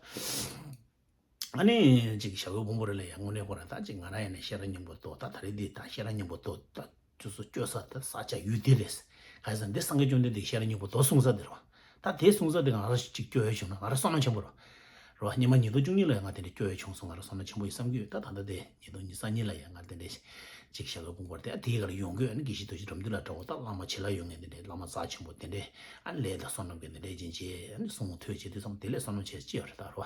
ཨ་ནི་ཅིག་ཞྭ་གོས་ཕུང་པོ་རི་ལ་ཡང་དངོས་གནས་ཁོ་རང་ད་ཅིག་ང་རང་ཡིན་ན་ཤེས་རབ་སྙིང་པོ་མདོ་ད་ད་རེས་འདི་ད་ཤེས་རབ་སྙིང་པོ་མདོ་ད་ཅུ་སོ་སྐྱོ་ས་ད་ས་ཆ་ཡུལ་འདི་རེད། ག་ས་འདི་སངས་རྒྱས་བཅོམ་ལྡན་འདས་ཤེས་རབ་སྙིང་པོ་མདོ་གསུངས་ས་འདི་རེད་བ། ད་དེ་གསུངས་ས་འདི་ང་རང་ཅིག་སྐྱོ་ཡ་བྱུང་ན་ང་རང་བསོད་ནམས་ཆེན་པོ་རེད་བ། རེད་བ། སྔོན་མ་ཉིས་སྟོང་བཅུ་གཉིས་ལ་ཡང་ང་དེ་འདྲ་སྐྱོ་ཡ་བྱུང་སོང་། ང་རང་བསོད་ནམས་ཆེན་པོ་ཡིན་བསམ་གྱི་ཡོད། ད་ད་ལྟ་དེ་ཉིས་སྟོང་ཉི་ཤུ་རྩ་གཉིས་ལ་ཡང་ང་དེ་འདྲ་ཅིག་ཞྭ་གོས་ཕུང་པོ་རི་དེ་ཨ་དེའི་ག་ལ་ཡོང་དགོས། ཨ་ནི་དགེ་བཤེས་རྡོ་རྗེ་དགྲ་འདུལ་ལ་འདྲ་བོ་ད་བླ་མ་བྱིན་རླབས་ཡོད་མཁན་དེ་འདྲའི་བླ་མ་རྩ་ཆེན་པོ་དེ་འདྲའི་ཨ་ནི་ལས་དང་བསོད་ནམས་ཀྱི་དེ་འདྲའི་སྦྱིན་བྱས། ཨ་ནི་གསུང་ཐོས་བྱེད་དུས་ཙམ་དེ་ལས་བསོད་ནམས་ཆེ་ཅི་ཡོད་རེད་ད་རེད་བ།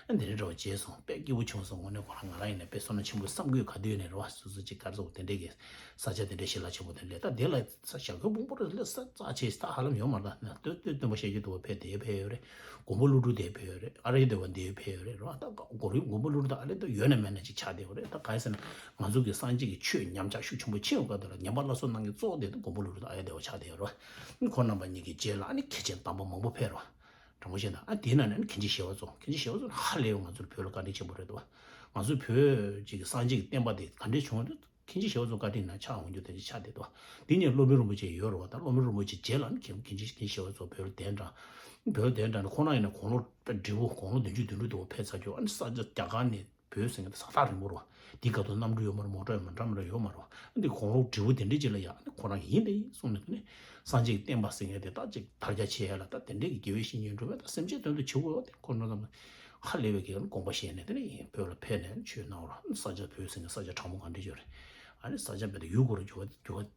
ཨ་ནི་དེ་འདྲའི་འདྲ་བོ་བྱས་སོང་། དཔེ་སྐྱིད་པོ་བྱུང་སོང་། དངོས་གནས་ཁོ་རང་ང་རང་ཡིན་ན་དཔེ་བསོད་ནམས་ཆེན་པོ་བསམ་གྱི་ཡོད། ག་དུས་ནས་རེད་བ། སོ་སོ་ཅིག་ག་རེ་ཟེར་དགོས། དེ་འདྲའི་གི་ས་ཆ་དེ་འདྲའི་ཞི་ལྷག་ཆེན་པོ་དེ་འདྲའི་ད་དེ་ལ་ས་ཞྭ་གོས་ཕུང་པོ་རི་ལ་ས་རྩ་ཆེ་ས་ཧ་ལམ་ཡོད་མ་རེད་ད། སྟོན་སྟོན་སྟོན་པ་ཤཱཀྱ་ཐུབ་པ་ཕེབས་དེ་ཕེབས་ཡོད་རེད། མགོན་པོ་ཀླུ་སྒྲུབ་དེ་ཕེབས་ཡོད་རེད། ཨཱརྱ་དེ་ཝ་དེ་ཕེབས་ཡོད་རེད། རེད་བ། ད་མགོན་པོ་ཀླུ་སྒྲུབ་དང་ཨཱརྱ་དེ་ཝ་ཡོད་ན་མེད་ན་ཅིག་ཆགས་བསྡད་ཡོད་རེད། ད་ག་རེ་ཟེར་ན་ང་ཚོ་གི་སངས་རྒྱས་ཀྱི་ཆོས་ཉམས་ཆག་ཤུགས་ཆེན་པོ་ཕྱིན་ཡོད་སྐབས་དེ་ལ་ཉམས་པ་སླར་གསོ་གནང་མཁན་གཙོ་བོ་དེ་མགོན་པོ་ཀླུ་སྒྲུབ་དང་ཨཱརྱ་དེ་ཝ་ཆགས་བསྡད་ཡོད་རེད་བ། ཁོང་རྣམ་པ་གཉིས་ཀྱི་རྗེས་ལ་ཨ་ནི་མཁན་ཆེན་དམ་པ་མང་པོ་ཕེབས་རེད་བ། དྲང་པོ་བཤད་ན་ཨ་དེའི་ནང་ནས་ཨ་ནི་མཁན་ཆེན་ཞི་བ་འཚོ། མཁན་ཆེན་ཞི་བ་འཚོ་ཧ་ལས་པའི་ང་ཚོར་བོད་ལ་བཀའ་དྲིན་ཆེན་པོ་རེད་དོ། ང་ཚོ་བོད་ཅིག་གི་སངས་རྒྱས་ཀྱི་བསྟན་པ་དེ་ག་འདྲས་བྱུང་རེད། མཁན་ཆེན་ཞི་བ་འཚོ་བཀའ་དྲིན་ནང་ཆགས་འོང་རྒྱུ་དེ་འདྲ་ཆགས་བསྡད་དོ། དེ་ནས་སློབ་དཔོན་རིན་པོ་ཆེ་ཡོད་རེད་བ། ད་སློབ་དཔོན་རིན་པོ་ཆེ་རྗེས་ལ་ཨ་ནི་མཁན་མཁན་ཆེན་མཁན་ཆེན་ཞི་བ་འཚོ་བོད་ལ་གདན་དྲངས། བོད་ལ་གདན་དྲངས་ནས་ཁོང་རང་ཡིན་ན་དགུང་ལོ་དཔེ་བགྲེས་པོ་དགུང་ལོ་བདུན་ཅུ་དོན་དྲུག་དེ་བ་ཕེབས་ཚར་རྒྱུ། ཨ་ནི་ས་ཆ་རྒྱ་གར་ནས་བོད་ཟེར་མཁན་དེ་ས་ཐག་རིང་པོ་རེད་བ། འདི་ག་དུས་གནམ་གྲུ་ཡོད་མ་རེད། མོ་ཊ་ཡོད་མ་རེད། འདྲ་མི་འདྲ་ཡོད་མ་རེད་བ། འདི་དགུང་ལོ་བགྲེས་པོ་དེ་འདྲས་ཅིག་ལ་ཡ་ཨ་ནི་ཁོ་རང་ཡིན་དེ་ཡིན་གསུངས་ནས། དེ་ནས་སངས་རྒྱས་ཀྱི་བསྟན་པ་ཟེར་མཁན་དེ་ད་ཅིག་དར་རྒྱས་ཆེ་ཡ་ལ་ད་དེ་འདྲས་ཀྱི་དགེ་བའི་བཤེས་གཉེན་འགྲོ་བས་ད་སེམས་ཅན་དོན་དུ་བྱེད་དགོས་བ། དེ་ཁོ་རང་ཚོ་ཧ་ལས་པའི་གི་དགོངས་པ་བཞེས་ནས་དེ་ནས་བོད་ལ་ཕེབས་ནས་ཆོས་གནང་བ་རེད། ས་ཆ་བོད་ཟེར་མཁན་ས་ཆ་གྲང་མོ་ག་འདྲས་ཡོད་རེད། ཨ་ནི་ས་ཆ་བོད་དུ་ཡུལ་སྐོར་རུ་འགྱུར་བ་འགྱུར་བ།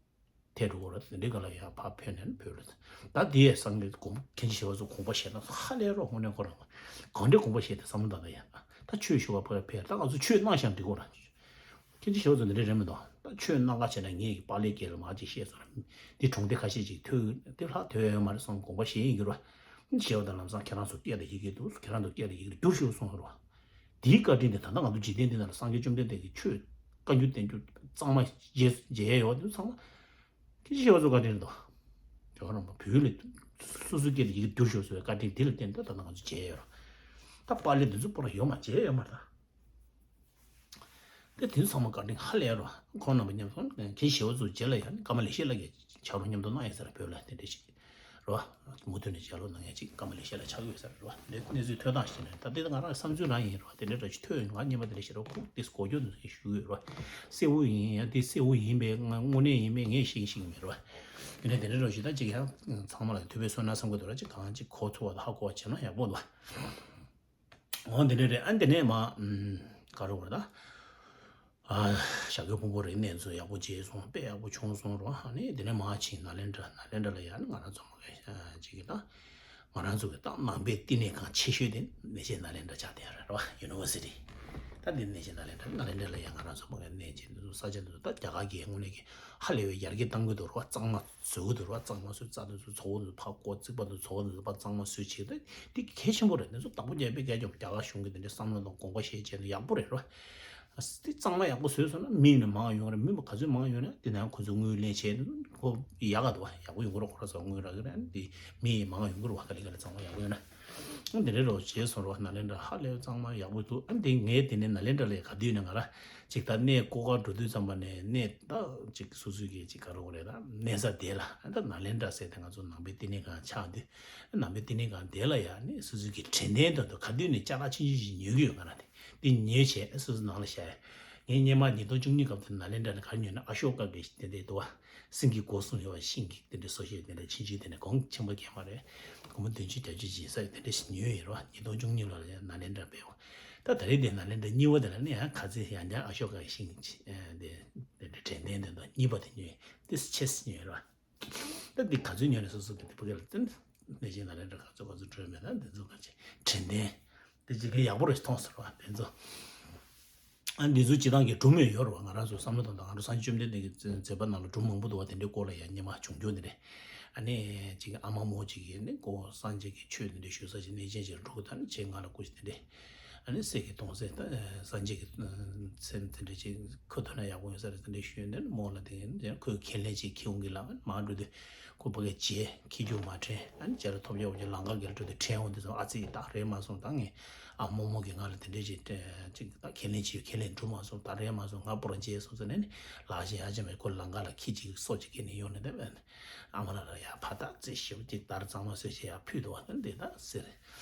ཐལ་འགྲོ་གི་རེད། དེ་འདྲའི་སྒང་ལ་ཡང་ཕར་ཕེབས་ནས་བོད་ལ། ད་དེ་ཡས་སངས་རྒྱས་དགོངས་མཁན་ཆེན་ཞི་བ་འཚོ་དགོངས་པ་བཞེས་ན་ཧ་ལས་རོགས། དངོས་གནས་ཁོ་རང་གང་འདྲའི་དགོངས་པ་བཞེས་ཏེ་བསམ་བློ་བཏང་ན་ཡང་ད་ཆོས་ཞུ་བ་ཕར་ཕེབས། ད་ང་ཚོ་ཆོས་གནང་ཤག་འགྲིག་གོ་ར། མཁན་ཆེན་ཞི་བ་འཚོ་འདི་འདྲའི་རེད་མི་འདུག་ད་ཆོས་གནང་ག་བྱས་ན་ངས་ཀྱི་པཱ་ལིའི་སྐད་ལ་མར་ཅིག་བཤད་སོང་ར། འདི་གྲོང་སྡེ་ཁ་ཤས་ཅིག་ཐོས་དེ་ལྷག་ཐོས་ཡོད་མ་རེད་གསུངས། དགོངས་པ་བཞེས་ཡིན་གྱི་ར། ཞི་བ་དང་ལམ་སང་ཁྱེད་རང་ཚོ་སྐད་དང་ཡི་གེ་འདུག་ཁྱེད་རང་ཚོ་སྐད་དང་ཡི་གེ་བསྒྱུར་ཤོག་གསུངས་ར། དེའི་བཀའ་དྲིན་དེ་ད་ལྟ་ང་ཚོ་འཇིག་རྟེན་འདི་ནང་ལ་སངས་རྒྱས་བཅོམ་ལྡན་འདས་ཀྱི་ཆོས་བཀའ་འགྱུར་བསྟན་འགྱུར་གཙང་མ་མཇལ་མཇལ་ཡོད་པ་འདི་ཚང་མ་མཁན་ཆེན་ཞི་བ་འཚོའི་བཀའ་དྲིན་རེད་དོ། དེ་བ་རང་བོད་ལ་སོ་སོའི་སྐད་དུ་ཡི་གེ་བསྒྱུར་ཤོག་ཟེར་བའི་བཀའ་དྲིན་འདི་ལ་བརྟེན་ཏེ་ད་ལྟ་ང་ཚོ་མཇལ་ཡོད་རེད། ད་པཱ་ལི་འདི་ཚོ་པོ་ར་ཡོད་མ་མཇལ་ཡོད་མ་རེད་ད། དེ་དུས་ཚང་མ་བཀའ་དྲིན་ཧ་ལས་རོ། ཁོང་རྣམ་པ་མཉམ་དུ་མཁན་ཞི་བ་འཚོ་རྗེས་ལ་ཡང་ཀ་མ་ལེ་ཤི་ལ་གི་ཆ་རོགས་མཉམ་དུ་གནང་ཡོད་ཟེར་བོད་ལ་དེ་འདྲ་ཞིག་རོ། མུ་མཐུད་ནས་ཞལ་ལོ་གནང་མཁན་ཅིག་ཀརྨ་ལེགས་བཤད་ལ་ཆགས་ཡོད་ས་རེད་རོ། འདི་གནས་ཚུལ་ཐོས་སྟངས་ཤིག་ནས་ད་འདི་ང་རང་བསམ་ཚུལ་རང་ཡིན་རོ། དེ་འདྲ་འདྲ་ཞིག་ཐོས་ཡོད། ང་སྔོན་མ་དེ་འདྲ་ཞིག་རོ། ཁུག་དེ་གོ་རྒྱུ་འདུག་ཞུ་གི་ཡོད་རོ། གསལ་བོ་ཡིན་ཡང་དེ་གསལ་བོ་ཡིན་པས་ང་དངོས་གནས་ཡིན་མིན་ངས་ཤེས་ཤེས་ཀྱི་མེད་རོ། ཡིན་ནའི་དེ་འདྲ་འདྲ་ཞིག་ད་ཅིག་ཡང་ཚང་མ་ལ་ཐུབ་པའི་བསོད་ནམས་བསམ་གྱི་འདུག་ར། ཅིག་གང་ཅིག་གོ་ཐུབ་པ་དང་ཧ་གོ་བ་བྱས་ན་ཡག་པོ་འདུག་འོ་འདི་འདྲ་རེད། ཨ་འདི་ནས་མ་ཨམ། ག་རེ་རེད་ད། ཨ། ཞྭ་གོས་ཕུང་པོ་རེད། གནས་ཚུལ་ཡག་པོ་མཇལ་སོང་། དཔེ་ཡག་པོ་བྱུང་སོང་རོ། ཨ་ནི་འདི་ནས་མ་ཕྱིན་ནཱ་ལེནྡྲ། ནཱ་ལེནྡྲ་ལ་ཡ་ནི་ང་རང་ཚོ་མ་གི་ཅིག་གི་ད། ང་རང་ཚོ་གི་ད་ནང་པའི་བསྟི་གནས་ཁང་ཆེ་ཤོས་དེ་གནས་ཆེན་ནཱ་ལེནྡྲ་ཆགས་བསྡད་ཡོད་རེད་རོ། ཡུ་ནི་ཝར་སི་ཊི། ད་འདི་གནས་ཆེན་ནཱ་ལེནྡྲ། ནཱ་ལེནྡྲ་ལ་ཡ་ང་རང་ཚོ་མ་གི་གནས་ཆེན་འདི་ཚོ་ས་ཆ་འདི་ཚོ་ད་རྒྱ་གར་གི་དངོས་གནས་ཀྱི་ཧ་ལས་པའི་ཡར་རྒྱས་གཏང་གི་འདུག་རོ། གཙང་མ་བཟོ་གི་འདུག་རོ། གཙང་མ་བཟོས། རྩྭ་འདི་ཚོ་བཙོག་པ་འདི་ཚོ་ཕར་བཀོག་རྩིག་པ་འདི་ཚོ་བཙོག་པ་འདི་ཚོ་ཕར་གཙང་མ་བཟོས་བྱས། ད་འདི་གལ་ཆེན་པོ་རེད། འདི་ཚོ་བདག་པོ་རྒྱག་པའི་སྐད་ཆ། རྒྱ་གར་གཞུང་གི་འདི་འདྲའི་བསམ་བློ་དང་དགོངས་པ་བཞེས་བྱས་ན་ཡག་པོ་རེད་རོ། ཨ་འདི་གཙང་མ་ཡག་པོ་བཟོས་སོང་ན་མི་ནི་མང་ཡོང་རེད། མི་མ་ག་ཚོད་མང་ཡོང་ན་འདི་ནང་ཁོ་ཚོ་དངུལ་ལེན་བྱས་ན་ཁོ་ཡག་ག་འདུག་བ། ཡག་པོ་ཡོང་གི་རེད། ཁོ་རང་ཚོ་དངུལ་རག་གི་རེད། ཨ་འདི་མི་མང་ཡོང་གི་རེད་བ། ག་ལེ་ག་ལེ་གཙང་མ་ཡག་པོ་ཡོད་ན། ཨ་འདི་འདྲའི་རོ་བྱས་སོང་རོ། ནཱ་ལེནྡྲ་ཧ་ལས་གཙང་མ་ཡག་པོ་འདུག་ཨ་འདི་ངས་དེ་ནས་ནཱ་ལེནྡྲ་ལ་ག་དུས་ནས་ང་རང་ཅིག་ད་གནས་སྐོར་ག་འགྲོ་དུས་ཙམ་པ་ནས་གནས་ད་ཅིག་སོ་སོའི་གི་ཅིག་ག་རེ་རེད། ད་གནས་ས་དེ་ལ་ད་ནཱ་ལེནྡྲ་ཟེར་ཏེ་ང་ཚོ་ནང་པའི་བསྟི་གནས་ཁང་ཆགས་དུས། ནང་པའི་བསྟི་གནས་ཁང་དེ་ལ་ཡ་ནི་སོ་སོའི་གི་དྲན་རྟེན་དོན་དུ་ག་དུས་ནས་ཅ་ལག་ཆུང་ཆུང་ཞིག་ཉོ་གི་ཡོད། ང་རང་དེ་དེ་ཉོས་བྱས་སོ་སོ་ནང་ལ་བཞག་ཡ། ངས་སྔོན་མ་ཉིས་སྟོང་བཅུ་གཉིས་སྐབས་དེ་ནཱ་ལེནྡྲ་ནས་ག་རེ་ཉོས་ན། ཨ་ཤོ་ཀ་གི་དེ་འདྲའི་དུ་བ། སེང་གེ་སྒོ་གསུམ་ཡོད་པ། ཤིང་གི་དེ་འདྲའི་སོ་ཤེས་དེ་འདྲ་ཆུང་ཆུང་དེ་འདྲ་གོང་ཆེན་པོ་རྐྱང་པ་རེད། སྒོར་མོ་བདུན་ཅུ་བརྒྱད་ཅུ་ཡིན་ས་དེ་འདྲ་ཞིག་ཉོས་ཡོད་རེད་བ། ཉིས་སྟོང་བཅུ་གཉིས་ལོ་ལ་ཡང་ནཱ་ལེནྡྲ་ཕེབས་པ། ད་ད་རེས་དེ་ནཱ་ལེནྡྲ་གཉིས་པ་དེ་ལ་ནི་ཡང་ག་ཚོད་ཡང་བསྐྱར་ཨ་ཤོ་ཀ་གི་ཤིང་ཆེ་དེ་དེ་འདྲ་དྲན་རྟེན་དེ་དང་གཉིས་པ་དེ་ཉོས། དེ་ཆེ་ཉོས་རེད་བ། ད་འདི་ག་ཚོད་ཉོས་ནས་སོ་སོ་གི་དེ་ཕ་གི་ལ་བསྟན། གནས་ཆེན་ནཱ་ལེནྡྲ་ག་ཚོད་ག་ཚོད་འགྲོ་མེད་ན་འདི་ཚོ་ག་ཚོད་དྲན་རྟེན། དེ་ཅིག་གི་ཡག་པོ་རེད་མཐོང་ཟེར་བ་དེ་ཚོ། ཨ་འདི་ཚོ་སྤྱི་བཏང་གི་སྒྲུང་ཡང་ཡོད་རེད་བ། ང་རང་ཚོ་བསམ་བློ་གཏོང་དང་། ང་ཚོ་སངས་རྒྱས་བཅོམ་ལྡན་འདས་ཀྱི་མཛད་པ་ནང་ལ་སྒྲུང་མང་པོ་འདུག་བ། དེ་འདྲའི་སྐོར་ལ་ཡང་སྔོན་མ་བྱུང་རྒྱུ་འདི་རེད། ཨ་ནི་ཅིག་ཨ་མ་མོ་ཅིག་གིས་ནི་ཁོ་སངས་རྒྱས་ཀྱི་ཆོས་འདི་འདྲ་ཞུ་ས་ཅིག་གནས་ཆེན་ཅིག་ལ་འགྲོ་གི། ད་ནི་ཁྱེད་ང་ལ་སྐུ་ཞིག་དེ་འདྲས། ཨ་ནི་གསེར་གྱི་དོང་ཙེ་ད་སངས་རྒྱས་ཀྱི་མཚན་དེ་འདྲ་ཅིག་ཁུར་ཐོན་ན་ཡག་པོ་ཡོད་ས་རེད། དེ་འདྲ་ཞུས་ནས་མོ་ལ་དེ་ཁོས་ཁས་ལེན་ཅིག་འཁྱེར་འོང་གི་ལ། མར་འགྲོ་དུས་ཁོ་ཕ་གིར་བརྗེད། འཁྱེར་རྒྱུ་མ་དྲན། ཨ་ནི་རྗེས་ལ་ཐོབ་རྒྱག་འོང་རྗེས་ལམ་ཁ་སྒང་ལ་འགྲོ་དུས་དྲན་འོང་དུས་ཙམ། ཨ་ཙི་ད་རེད་མ་སོང་། ད་ངས་ཨ་མོ་མོ་གིས་ང་ལ་དེ་འདྲ་ཅིག་ཅིག་ད་ཁས་ལེན་ཅིག་ཁས་ལེན་འགྲུབ་མ་སོང་། ད་རེད་མ་སོང་། ང་སྤོར་བརྗེད་སོང་ཟེར་ནས་ནི་ལག་ཤེས་ཡག་ཅིག་མེད། ཁོ་ལམ་ཁ་ལ་ཁྱི་གཅིག་སོ་གཅིག་ཁྱེར་ནས་ཡོང་ནས་བསྡད་པས། ཨ་མ་ལགས་ལ་ཡ་ཕར་ད་རྩིས་ཞིབ་ཅིག་ལྟར་གཙང་མ་བཟོས་བྱས་ཡར་ཕུལ་འདུག་བ། འདི་ད་ཟེར།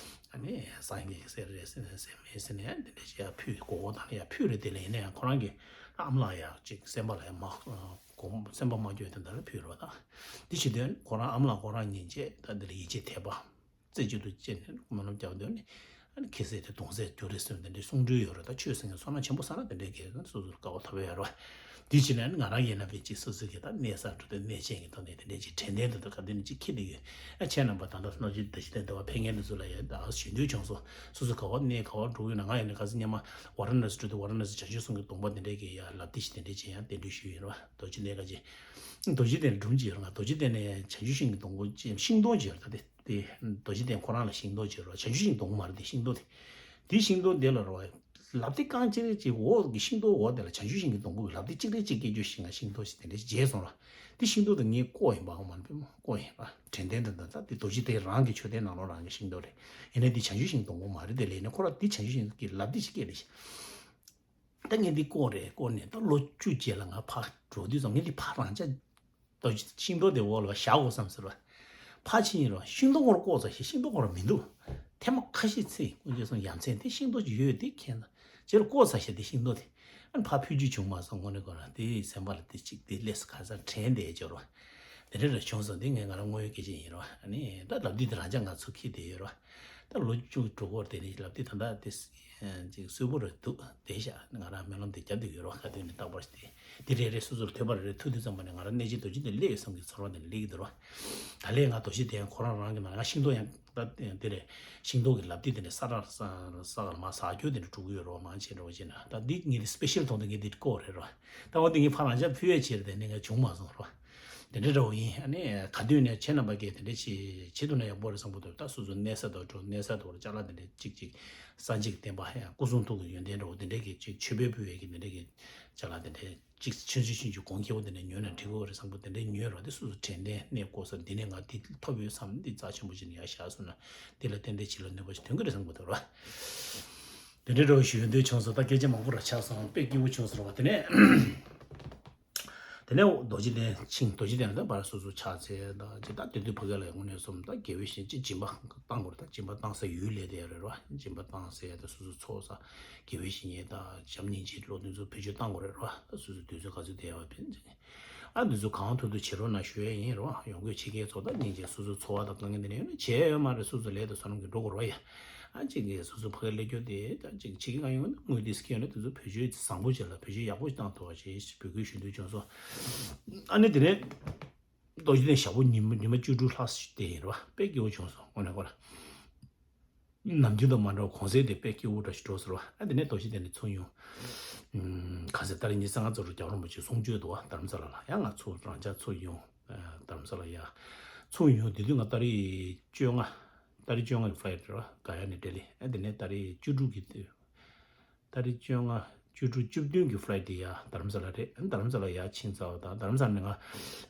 ཨ་ནི་སངས་རྒྱས་ཀྱི་གསེར་རེད་ཟེར་ནས་ཟེར་མེད་ཟེར་ནས་འདི་འདྲ་ཞིག་ཡར་ཕུལ། གོ་གོ་དང་ཡར་ཕུལ་རེད། དེ་ལ་ཡིན་ན་ཡང་ཁོ་རང་གིས་ཨ་མ་ལགས་ཡར་ཅིག་སེམས་པ་ལ་ཡར་མ་གོ་སེམས་པ་མ་སྐྱོ་དེ་འདྲ་ལ་ཕུལ་རོགས་དང་། འདི་བྱེད་དུས་ཁོ་རང་ཨ་མ་ལགས་ཁོ་རང་ཉིད་ཀྱིས་ད་འདི་ལ་ཡིད་ཆེས་དད་པ། རྩེ་གཅིག་ཏུ་བྱས་ནས་སྨོན་ལམ་རྒྱག་འདོད་ནས། ཨ་ནི་ཁེ་སེ་དེ་དོང་ཟས་རྒྱུ་རེད་ཟེར་བ་དེ་འདྲའི་གསུང་འཕྲོས་ཡོད་རེད། ད་ཆོས་ཟེར་མཁན་བསོད་ནམས་ཆེན་པོ་བསགས་ན་དེ་འདྲའི་གི་སོ་སོར་དཀའ་བ་ཐོབ་ཡོད་རེད་བ། དེ་བྱས་ན་ང་རང་ཡིན་ན་བས་ཅིག་སོ་སོ་གི་ད་གནས་ས་འགྲོ་དུས་གནས་ཆེན་གྱི་ཐོག་ནས་དེ་འདྲའི་ཅིག་དྲན་རྟེན་དེ་ཚོ་ག་དུས་ནས་ཅིག་འཁྱེར་བསྡད་ཡོད། ཨ་ཁྱེད་རྣམ་པ་ད་ལྟ་སྣོད་བཅུད་བདེ་ཆེན་དེ་འདྲ་བ་ཕེབས་མཁན་དེ་ཚོ་ལ་ཡང་ད་ཞུ་འདོད་བྱུང་སོང་། སོ་སོ་ག་བ་གནས་ག་བ་འགྲོ་ཡོད་ན། ང་ཡིན་ན་ག་ཚོད་སྔོན་མ་ཝཱ་ར་ཎ་སི་འགྲོ་དུས་ཝཱ་ར་ཎ་སི་བྱང་ཆུབ་གསུང་གི་སྡོམ་པ་དེ་འདྲའི་གི་ཡ་ལབ་དེ་ཞིག་དེ་འདྲའི་ཅིག་ཡང་གདན་འདྲེན་ཞུས་ཡོད་རེད་བ། རྡོ་རྗེ་གདན་ག་ཅིག་རྡོ་རྗེ་གདན་ལ་སྒྲུང་ཅིག་ཡོད་རེད། ང་རྡོ་རྗེ་གདན་ནས་བྱང་ཆུབ་ཤིང་གི་སྡོང་པོ་ཅིག་ཤིང་སྡོང་ཅིག་ཡོད་རེད། ད་དེ་དེ་རྡོ་རྗེ་གདན་ཁོ་རང་ལ་ཤིང་སྡོང་ཅིག་ཡོད་རེད། བྱང་ཆུབ་ཤིང་སྡོང་པོ་མ་རེད། དེ་ཤིང་སྡོང་དེ། དེ་ཤིང་སྡོང་དེ་ལ་རོ། ལབ་དེ་རྐང་གཅིག་རེ་གཅིག་འོག་གི་ཤིང་སྡོང་འོག་དེ་ལ་བྱང་ཆུབ་ཤིང་གི་སྡོང་པོ་གི་ལབ་དེ་གཅིག་རེ་གཅིག་སྐྱེ་རྒྱུ་ཞིག་ང་ཤིང་སྡོང་ཞིག་དེ་འདྲ་ཞིག་མཇལ་སོང་ར། དེ་ཤིང་སྡོང་དེ་ངས་བརྐོས་ཡིན་པ། ཨོ་མ་རེད་པས་མོ། བརྐོས་ཡིན་པ། དྲན་རྟེན་དེ་འདྲ་ད་དེ་རྡོ་རྗེ་གདན་རང་གི་མཆོད་རྟེན་ནང་ལོགས་རང་གི་ཤིང་སྡོང་རེད། ཡིན་ནའི་དེ་བྱང་ཆུབ་ཤིང་སྡོང་པོ་མ་རེད། དེ་ལས་ནས་ཁོ་ར་དེ་བྱང་ཆུབ་ཤིང་གི་ལབ་དེ་ཞིག་སྐྱེས་རེད་ཤག་ད་ངས་འདི་བརྐོས་རེད། བརྐོས་ནས་ད་ལོ་བཅུ་རྗེས་ལ་ང་ཕར་འགྲོ་དུས་ཙམ་ངས་འདི་ཕར་རང་ཅག་རྡོ་རྗེ་ཤིང་སྡོང་དེ་འོག་ལ་བཞག་དགོས་བསམ་ཟེར་བ། ཕར་ཕྱིན་ཡིན་རོགས། ཤིང་སྡོང་ཁོ་ར་བརྐོས་ཚར་ཞེས་ཤིང་སྡོང་ཁོ་ར་མི་འདུག་ཐེངས་མ་ཁ་ཤས་ཚེ་ཀུན་མཁྱེན་གསུང་ཡ་མཚན་དེ་ཤིང་སྡོང་ཅིག་ཡོད་དེ་མཁྱེན་ན། རྗེས་ལ་བརྐོས་ཚར་ཞེས་དེ་ཤིང་སྡོང་དེ་ཨ་ནི་ཕར་ཕུལ་རྒྱུ་བྱུང་མ་སོང་། དངོས་གནས་ཁོ་རང་དེ་སེམས་པ་ལ་དེ་གཅིག་དེ་སླེབས་སོང་། ཁ་སང་དྲན་བསྡད་ཡོད་རོགས། དེ་འདྲ་ར་བྱུང་སོང་། འདི་ངས་ང་རང་དངོས་ཡོད་སྐད་ཆ་ཡིན་རོགས། ཨ་ནི་ད་ལབ་དུས་དེ་རང་ཅག་ང་ཚོ་འཁྱེར་བསྡད་ཡོད་རོགས། ད་ལོ་བཅུ་དྲུག་འཁོར་དེ་ནས་ལབ་དུས་ད་ལྟ་དེ་ཅིག་གསོན་པོ་རེད་འདུག་བསྡད་ཤག་ང་རང་སྨོན་ལམ་དེ་བརྒྱབ་བསྡད་ཡོད་རོགས། ག་དུས་ནས་རྟག་པར་ཞིག་དེ་དེ་རེ་རེ་སོ་སོར་ཐོས་པ་རེ་རེ་ཐོས་དུས་ཙམ་པ་ནས་ང་རང་གནས་ཆེན་རྡོ་རྗེ་གདན་སླེབས་ཡོད་བསམ་གྱི་ཚོར་བ་དེ་འདྲ་སླེབས་ཀྱི་འདུག་རོགས། ད་ལས་ང་རྡོ་རྗེ་གདན་ཁོ་རང་རང་གི་ནང་ང་ཤིང་སྡོང་ཡང་ད་དེ་རེད། ཤིང་སྡོང་གི་ལབ་དེ་དེ་འདྲ་ས་ར་ས་ས་ག་ལ་མ་ཟག་རྒྱུ་དེ་འདྲ་འགྲོ་གི་ཡོད་རོགས། མང་ཆེ་འགྲོ་བ་བྱས་ན་ད་འདི་ངས་འདི་སི་པེ་ཤལ་མཐོང་དུས་ངས་འདི་བརྐོས་རེད་རོགས། ད་འོ་འདི་ངས་ཕར་རང་ཅག་ཕུལ་ཡས་བྱས་རེད། དེ་ནས་ང་བྱུང་མ་སོང་རོགས། དེ་འདྲ་འདྲ་བོ་ཡིན། ཨ་ནི་ག་དུས་ནས་ཁྱེད་རྣམ་པ་གིས་དེ་འདྲ་ཅིག་བྱེད་ཐུབ་ན་ཡག་པོ་རེད་བསམ་གྱི་འདུག་ད་སོ་སོ་གནས་ས་དང་འགྲོ་གནས་ས་དང་ཅ་ལག་དེ་འདྲ་ཅིག་ཅིག་སངས་རྒྱས་ཀྱི་བསྟན་པ་ཡང་སྐུ་གསུང་ཐུགས་ཀྱི་ཡོན་ཏན་འདྲ་བོ་དེ་འདྲ་གི་ཅིག་མཆོད་པའི་ཕུལ་བའི་གི་དེ་འདྲ་གི་ཅ་ལག་དེ་འདྲ་ཅིག་ཆུང་ཆུང་ཆུང་ཆུང་གོང་ཁེ་པོ་དེ་འདྲ་ཉོས་ན་འགྲིག་གི་རེད་བསམ་གྱི་འདུག་དེ་འདྲ་ཉོས་རོགས། དེ་སོ་སོ་དྲན་རྟེན་གནས་སྐོར་ས་འདི་ནས་ང་དེ་ཐོབ་ཡོད་བསམ། འདི་རྩ་ཆེན་པོ་ཞིག་ནས་ཡར་བཞག་སོང་ན་དེ་ལ་ཏན་ཏན་ཅིག་ལ་གནོད་པ་ཞིག་ཐོན་གི་རེད་བསམ་གྱི་འདུག་རོགས། དེ་འདྲ་འདྲ་བོ་ཞིག་ཡོད་འདོད་བྱུང་སོང་། ད་སྐད་ཆ་མང་པོ་ར་ཆགས་སོང་། དཔེ་སྐྱིད་པོ་བྱུང་སོང་རོགས། དེ་ནས། དེ་ནས་རྡོ་རྗེ་གདན་ཕྱིན། རྡོ་རྗེ་གདན་ལ་ད་བར་སོ་སོ་ཕྱག་འཚལ་དང་ཅི་ད་དེ་དུས་ཕ་གི་ལ་དངོས་གནས་སོམ་ད་དགེ་བའི་བཤེས་གཉེན་སྦྱིན་པ་བཏང་དགོས་རེད། ད་སྦྱིན་པ་བཏང་ས་ཡུལ་ལས་དེ་རེད་རོ། སྦྱིན་པ་བཏང་ས་ད་སོ་སོ་ཚོགས་ས་དགེ་བའི་བཤེས་གཉེན་དང་བྱམས་སྙིང་རྗེ་ལོ་དེ་ཚོ་བེད་སྤྱོད་བཏང་དགོས་རེད་རོ། ད་སོ་སོ་དུས་ཚོད་ག་ཚོད་བསྡད་པ་ཕན་ཚུན། ཨ་འདི་ཚོ་གང་ཐུབ་ཐུབ་བྱེད་རོགས་གནང་ཞུ་ཡས་ཡིན་རོ། ཡོང་སྒོས་ཕྱི་རྒྱལ་ཚོ་ད་སྙིང་རྗེ་སོ་སོའི་འཚོ་བ་དང་དཀའ་ངལ་འདི་ནས་ཡོང་ན་བྱས་ཡོད་མ་རེད། སོ་སོ་ལས་དང་བསོད་ནམས་ཀྱིས་འགྲོ་དགོས་རོ་ཡ། ཨ་གཅིག་གིས་སོ་སོ་ཕ་གིར་སླེབས་རྒྱུ་དེ་ད་གཅིག་ཕྱི་རྒྱལ་གང་ཡོང་ན་དངུལ་དེ་སྐྱོན་ནས་དེ་ཚོ་བེད་སྤྱོད་བཟང་པོ་བྱས་ལ་བེད་སྤྱོད་ཡག་པོ་ཞིག་བཏང་ཐུབ་པ་ཞིག་འབོད་སྐུལ་ཞུ་འདོད་བྱུང་སོང་། ཨ་ནི་དེ་ནས་རྡོ་རྗེ་གདན་ཞག་པོ་ཉི་མ་ཉི་མ་བཅུ་དྲུག་ལྷག་ཞིག་བསྡད་ཡིན་རོ། དཔེ་སྐྱིད་པོ་བྱུང་སོང་དངོས་གནས་ཁོ་ར། ནམ་རྒྱུན་དང་མ་འདྲ་བ་གུང་སེང་དེ་དཔེ་སྐྱིད་པོ་འདྲ་ཞིག་འགྲོ་སོང་ར། ཨ་དེ་ནས་རྡོ་རྗེ་གདན་ནས་ཚུར་ཡོང་། ཨུམ། ག་ཚོད་ཏ་རིག་ཉི་ཤུ་རྩ་ལྔ་ཙམ་རྒྱལ་བ་རིན་པོ་ཆེ་གསུང་ཆོས་འདུག་བ། རྡ་རམ་ས་ལ་ལ་ཡང་ང་ཚུར་རང་འཇགས་ཚུར་ཡོང་། ཨ་རྡ་རམ་ས་ལ་ཡ། ཚུར་ཡོང་དེ་དུས་ང་ཏ་རིག་བཅོ་ལྔ། ཏ་རིག་བཅོ་ལྔ་གི་ཕ་ལའི་ཊི་རེད་བ། ག་ཡ་ནས་ལྡི་ལི། ཨ་དེ་ནས་ཏ་རིག་བཅུ་དྲུག་གི་དུས། ཏ་རིག་བཅོ་ལྔ། བཅུ་དྲུག་བཅུ་བདུན་གི་ཕ་ལའི་ཊི་དེ་ཡ་རྡ་རམ་ས་ལ་རེད། ཨ་རྡ་རམ་ས་ལ་ཡ་ཕྱིན་ཚར་བ་དང་རྡ་རམ་ས་ལ་ནས་ང་།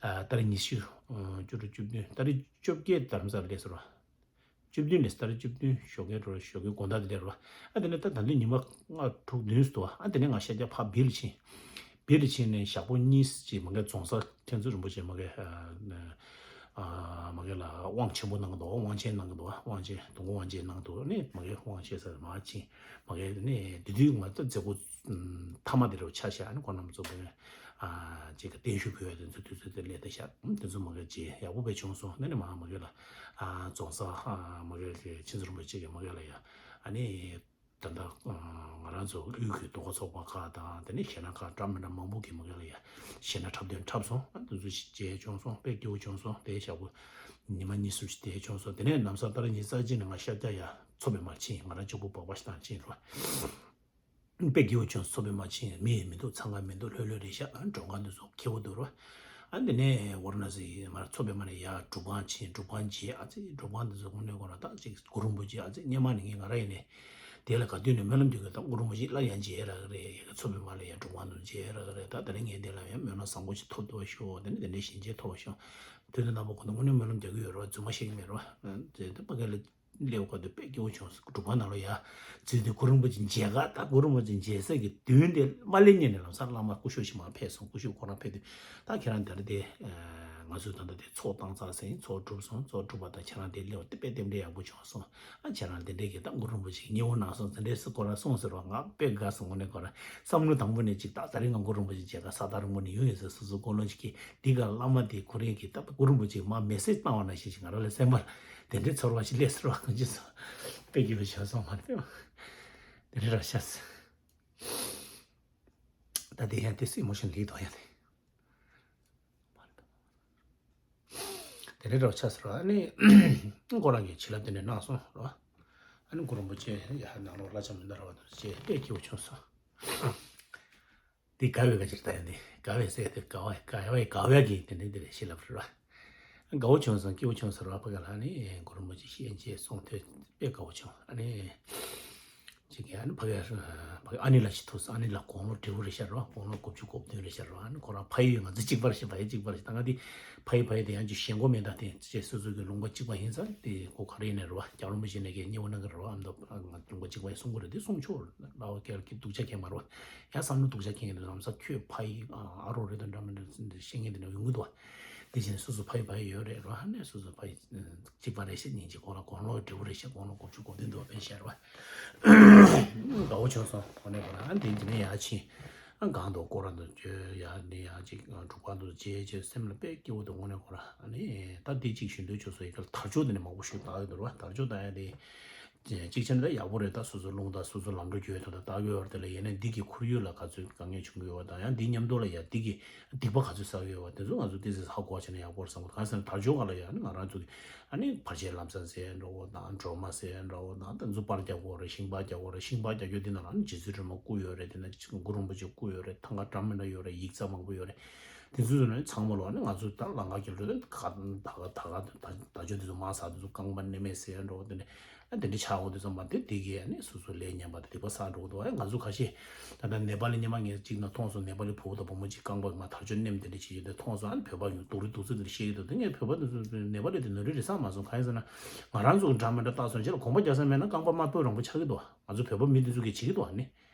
ཨ་ཏ་རིག་ཉི་ཤུ། ཨ་བཅུ་དྲུག་བཅུ་བདུན་ཏ་རིག་བཅོ་བརྒྱད་རྡ་རམ་ས་ལ་སླེབས་སོང་ར། བཅུ་བདུན་ནས་ཏ་རིག་བཅུ་བདུན་ཞོགས་ཀའི་འགྲོ་ཞོགས་ཀའི་དགོང་དག་དེ་ལས་རོ། ཨ་དེ་ནས་ད་ད་དུང་ཉི་མ་ལྔ་དྲུག་བདུན་ཙམ་འདུག་ཨ་དེ་ནས་ང་ཤར་རྒྱག་ཕར་སྦིར་ལ་ཕྱིན། སྦིར་ལ་ཕྱིན་ནས་ཞག་པོ་གཉིས་ཅིག་མ་གི་རྫོང་སར་མཁན་ཟུར་རིན་པོ་ཆེ་མ་གི་ཨ་མ་གི་ལ་དབང་ཆེན་པོ་གནང་གི་འདུག་དབང་ཆེན་གནང་གི་འདུག་དབང་ཆེན་དུང་དཀར་དབང་ཆེན་གནང་གི་འདུག་ནས་མ་གི་དབང་ཆེན་སར་མར་ཕྱིན། མ་གི་ནས་དེ་དུས་ང་ད་མཛད་སྒོ་མཐའ་མ་དེ་རུ་ཆ་བཞག་ནས་ཁོ་རྣམ་ཚོ་གི་ཨ་ཅིག་གི་བརྟན་བཞུགས་ཕུལ་བའི་དེ་ཚོ་དུས་ཚོད་དེ་སླེབས་ཏེ་ཤག་དེ་ཚོ་མ་གི་ཅིག་ཡག་པོ་དཔེ་བྱུང་སོང་། ནས་ནས་མ་མ་གི་ལ་ཨ་རྫོང་སར་ཨ་མ་གི་ལ་མཁན་ཟུར་རིན་པོ་ཆེ་གི་མ་གི་ལ་ཡ་ཨ་ནི། ད་ལྟ་ང་རང་ཚོ་དབུས་ཀྱི་རྡོ་ཁ་ཚོགས་པ་ཁག་དང་དེ་ནས་གཞས་སྣ་ཁག་འདྲ་མི་འདྲ་མང་པོ་གིས་མ་གི་ལ་ཡ་གཞས་སྣ་འཁྲབ་སྟོན་འཁྲབ་སོང་། ཨ་དེ་ཚོ་ཞིག་མཇལ་བྱུང་སོང་། དཔེ་སྐྱིད་པོ་བྱུང་སོང་། དེའི་ཞག་པོ་ཉི་མ་གཉིས་གསུམ་ཞིག་བསྡད་བྱུང་སོང་། དེ་ནས་ལམ་སང་ཏ་རིག་ཉི་ཤུ་རྩ་གཅིག་ནས་ང་ཤར་རྒྱག་ཡ་མཚོ་པདྨར་ཕྱིན། ང་རང་གཅིག་པུ་སྦག་སྦག་ཞིག་བཏང་ཕྱིན་རོ། དཔེ་སྐྱིད་པོ་བྱུང་། མཚོ་པདྨར་ཕྱིན། མི་ཡང་མི་འདུག་ཚང་ཁ་མི་འདུག་ལྷོད་ལྷོད་རེད་ཤག་ཨ་མགྲོན་ཁང་དེ་ཚོ་ཁེ་པོ་འདུག་རོ། ཨ་འདི་ནས་ཝཱ་ར་ཎ་སི་མར་མཚོ་པདྨ་ནས་ཡར་སྒྲུབ་ཁང་ཕྱིན། སྒྲུབ་ཁང་མཇལ། ཨ་ཙི་སྒྲུབ་ཁང་འདི་ཚོ་དངོས་གནས་ཁོ་རང་ད་ཅིག་གུ་རུ་རིན་པོ་ཆེ་ཨ་ཙི་སྔོན་མ་ནས་ངས་ང་རང་ཡིན་ནས་དེ་ལ་ག་དུས་ནས་སྨོན་ལམ་རྒྱག་གི་ད་གུ་རུ་རིན་པོ་ཆེ་སླར་ཡང་མཇལ་རག་གི་རེད། ཡ་གི་མཚོ་པདྨ་ལ་ཡར་སྒྲུབ་ཁང་དུ་མཇལ་རག་གི་རེད། ད་དེ་རིང་ངས་འདི་ལ་ཡང་སྨོན་ལམ་བཟང་པོ་ཞིག་ཐོབ་ཐུབ་པ་ཤོག་དེ་ནས་དེ་འདྲའི་ཞལ་མཇལ་ཐོབ་པ་ཤོག་དུས་དང་རྣམ་པ་ཁོ་ན་དངོས་གནས་སྨོན་ལམ་རྒྱག་གི་ཡོད་རོ། རྫུན་མ་བཤད་ཀྱི་མེད་རོ། དེ་ད་ཕ་གི་ལ། སླེབས་སྐབས་དེ་དཔེ་སྐྱིད་པོ་བྱུང་སོང་། སྒྲུབ་ཁང་ནང་ལ་ཡ་འཛུལ་དུས་གུ་རུ་རིན་པོ་ཆེ་མཇལ་ཁ་ད་གུ་རུ་རིན་པོ་ཆེ་མཇལ་ས་གི་མདུན་དེ་མ་སླེབས་སྔོན་ནས་ལམ་སང་བླ་མ་སྐུ་ཞབས་ཤིག་མར་ཕེབས་སོང་། སྐུ་ཞབས་ཁོ་རང་ཕེབས་དུས་ད་ཁྱེད་རང་འདིར་དེ་ང་ཚོས་ད་ལྟ་དེ་ཚོགས་བཏང་ཚར་ཟིན། ཚོགས་གྲུབ་སོང་། ཚོགས་གྲུབ་པ་དང་ཁྱེད་རང་དེ་སླེབས་པ་དེ་དཔེ་རྟེན་འབྲེལ་ཡག་པོ་བྱུང་སོང་། ཨ་ཁྱེད་རང་དེ་འདྲས་ཀྱི་ད་གུ་རུ་རིན་པོ་ཆེ་ཉེ་བོ་གནང་སོང་དེ་འདྲས་སུ་ཁོ་རང་གསུངས་ཟེར་བ། ང་དཔེ་དགའ་སོང་། དངོས་གནས་ཁོ་རང་བསམ་བློ་དང་པོ་ནས་ཅིག་ད་ད་རིང་ང་གུ་རུ་རིན་པོ་ཆེ་མཇལ་ཁ་ས་ཐག་རིང་པོ་ནས་ཡོང་ཡོད་ཟེར་སོ་སོ་ཀུན་སློང་ཅིག་གིས་འདི་ག་བླ་མ་དེ་ཁོ་རང་གིས་ད་གུ་རུ་རིན་པོ་ཆེ་མར་མེ་སེ་ཇི་བཏང་བ་ནང་བཞིན་ཞིག་ང་རང་ལ་སེམས་པ་དེ་འདྲའི་ཚོར་བ་ཞིག་སླེབས་སོང་བ། གང་ཅི་སོང་། དཔེ་སྐྱིད་པོ་བྱས་སོང་མ་རེད་པས། དེ་འདྲའི་ར་ཤ་ཟ། ད་དེ་ཡང་དེ་སུ་ཨི་མོ་ཤོན་ལི་དོ་ཡང་དེ། དེ་འདྲའི་ར་ཤ་ཟ་ར་ཨ་ནི་ཁོ་རང་གིས་བྱིན་རླབས་དེ་འདྲ་གནང་སོང་ར། ཨ་ནི་གུ་རུ་རིན་པོ་ཆེ་ཡ་ནང་ལོགས་གླ་ཆ་མི་འདའ་ར་བ་དང་བཅས་དཔེ་སྐྱིད་པོ་བྱུང་སོང་། འདི་དགའ་བའི་ཁ་ཕྱིར་ལྟ་ཡ་འདི་དགའ་བའི་སྲས་དེ་དགའ་བ་དགའ་བའི་དགའ་བའི་གི་དེ་འདྲའི་འདི་རེད་ཤེས་ལབ་རེད་བ། དགའ་བོ་བྱུང་སོང་། སྐྱིད་པོ་བྱུང་ཟེར་བ་ཕ་ག་ལ་ནི་གུ་རུ་མོ་ཅིག་ཤེས་ཅེས་གསུངས་ཐོས་དཔེ་དགའ་བོ་བྱུང་། ཨ་ནི་ཅིག་གི་ཨ་ནི་ཕ་ག་ཕ་ག་ཨ་ནི་ལ་ཅིག་ཐུག་སོང་། ཨ་ནི་ལ་དགུང་ལོ་བགྲེས་པོ་རེད་ཤག་རེད་བ། དགུང་ལོ་དགུ་བཅུ་གོ་བདུན་རེད་ཤག་རེད་བ། ཨ་ནི་ཁོ་རང་ཕ་ཡུལ་ང་ཚོ་གཅིག་པ་རེད་ཤག་ཕ་ཡུལ་གཅིག་པ་རེད་ཤག་ད་ང་འདི་ཕ་ཡུལ་ཕ་ཡུལ་དེ་ཡང་ཅིག་ཞེན་ཁོག་མེད། ད་དེ་ཅེས་སོ་སོ་གི་ལུང་པ་གཅིག་པ་ཡིན་ཙང་དེ་ཁོ་ག་རེ་ཡིན་ནའི་རེད་བ། རྒྱ་རིན་པོ་ཆེ་ནས་ཀྱི་སྙན་བོ་གནང་གི་རེད་བ། ཨ་མདོ་ལུང་པ་གཅིག་པ་ཡིན་གསུང་གི་རེད། དེ་གསུང་ཆོག་རེད། ལ་བ་སྐད་ལ་སྡུག་ཅག་མཁན་མ་རེད་བ། ཡང་བསམ་བློ་སྡུག་ཅག་མཁན་གྱི་ལམ་སང་ཁྱོད་ཕ་ཡུལ་ཨ་རོགས་རེད་དང་འདྲ་མི་འདྲ་ཤེས་མཁན་དེ་འདྲ་ཡོང་གི་འདུག་བ། དེ་བཞིན་སོ་སོ་ཕ་ཡུལ་ཕ་ཡུལ་ཡོད་རེད་རོ། ཨ་ནི་སོ་སོ་ཕ་ཡུལ་གཅིག་པ་རེད་ཤག་སྙིང་རྗེ། ཁོ་རང་དགུང་ལོ་བགྲེས་པོ་རེད་ཤག་དགུང་ལོ་དགུ་བཅུ་གོ་བདུན་འདུག་བ། དཔེ་ཤར་བ། དགའ་བོ་བྱུང་སོང་། ཁོ་ནས་ཁོ་རང་ཨ་དེ་འདི་ནས་ཡར་ཕྱིན། ཨ་སྒང་དུ་སྐོར་ར་འདུག་བྱོས་ཡ་ནི་ཡ་གཅིག་སྒྲུབ་ཁང་དུ་མཇལ་བྱས་སེམས་ལ་དཔེ་སྐྱིད་པོ་འདུག་དངོས་གནས་ཁོ་རང་ཨ་ནི་ད་འདི་གཅིག་ཞུ་འདོད་བྱུང་སོང་། ཡི་གེ་ལ་དར་ལྕོག་འདི་ནས་མང་པོ་ཞིག་བཏགས་ཡོད་འདུག་བ། དར་ལྕོག་བཏགས་ཡ་དེ། གཅིག་བྱས་ན་ད་ཡག་པོ་རེད། ད་སོ་སོ་རླུང་དང་སོ་སོ་ལམ་འགྲོ་རྒྱུ་ཡོད་དོ། ད་ལྟ་གི་བར་དེ་ལ་ཡིན་ན་འདི་གི་ཁོར་ཡུག་ལ་ག་ཚོད་དཀའ་ངལ་བྱུང་གི་ཡོད་པ་དང་། ཡང་འདི་མཉམ་དུ་ལ་ཡ་འདི་གི་སྡིག་པ་ག་ཚོད་བསགས་ཡོད་པ་དེ་ཚོ་ང་ཚོ་ཏོག་ཙམ་ཧ་གོ་བྱས་ན་ཡག་པོ་རེད་བསམ་གི་འདུག་གང་ཟེར་ན་དར་ལྕོག་སྒང་ལ་ཡ་ནི་ང་རང་ཚོ་གི་ཨ་ནི་བར་ཆད་ལམ་སང་ཟེར་འདྲ་བོ་དང་སྒྲོལ་མ་ཟེར་འདྲ་བོ་དང་། དེ་ཚོ་པར་རྒྱག་དགོས་རེད། ཤིང་པར་རྒྱག་དགོས་རེད། ཤིང་པར་རྒྱག་རྒྱུ་འདི་ནང་ལ་ཨ་ནི་རྗེ་བཙུན་སྒྲོལ་མ་བཀུག་ཡོད་རེད། དེ་ན་གུ་རུ་རིན་པོ་ཆེ་བཀུག་ཡོད་རེད། ཐང་ག་འདྲ་མི་འདྲ་ཡོད་རེད། ཡིག་ཚང་མང་པོ་ཡོད་རེད། དེ་ཚོ་ནི་ཚང་མ་ལོ་ནི་ང་ཚོ་ད་ལམ་ཁ་རྒྱབ་ལ་ད་ག་ད་ག་ད་ག་ད་ད་ཆོས་དེ་ཚོ་མ་ཟ་དེ་ཚོ་རྐང་པ་ནི་མེད་ཟེར་འགྲོ་དེ་ནི་ཨ་དེ་འདྲ་ཆགས་འོང་དུས་ཙམ་པ་དེ་དེ་གས་ནི་སོ་སོ་ལས་ཉམས་པ་དེ་སྡིག་པ་བསགས་འགྲོ་གི་འདུག་ཨ་ང་ཚོ་ཁ་ཤས་ད་ལྟ་ནེ་པ་ལི་ཉི་མ་ངས་གཅིག་ན་མཐོང་སོང་། ནེ་པ་ལི་བུ་མོ་དང་བུ་མོ་གཅིག་རྐང་པ་མ་དར་ལྕོག་མནན་དེ་འདྲ་བྱེད་ཀྱི་འདུག་མཐོང་སོང་། ཨ་ནི་བོད་པ་ཡང་སྡུག་རུས་སྡུག་ཚོད་དེ་འདྲ་བཤད་ཀྱི་འདུག་དེ་ངས་བོད་པ་དེ་ཚོ་ནེ་པ་ལི་དེ་ནོར་འཁྲུལ་རེད་བསམ་མ་སོང་། གང་ཡིན་ཟེར་ན་ང་རང་ཚོ་གི་འདྲ་མི་འདྲ་བཏགས་སོང་རྗེས་ལ་གོམ་པ་རྒྱག་ས་མེད་ན་རྐང་པ་དམར་པོ་རིང་པོ་ཆགས་ཀྱི་འདུག་ང་ཚོ་བོད་པ་མི་དེ་ཚོ་གིས་བྱེད་ཀྱི་འདུག་ཨ་ནི།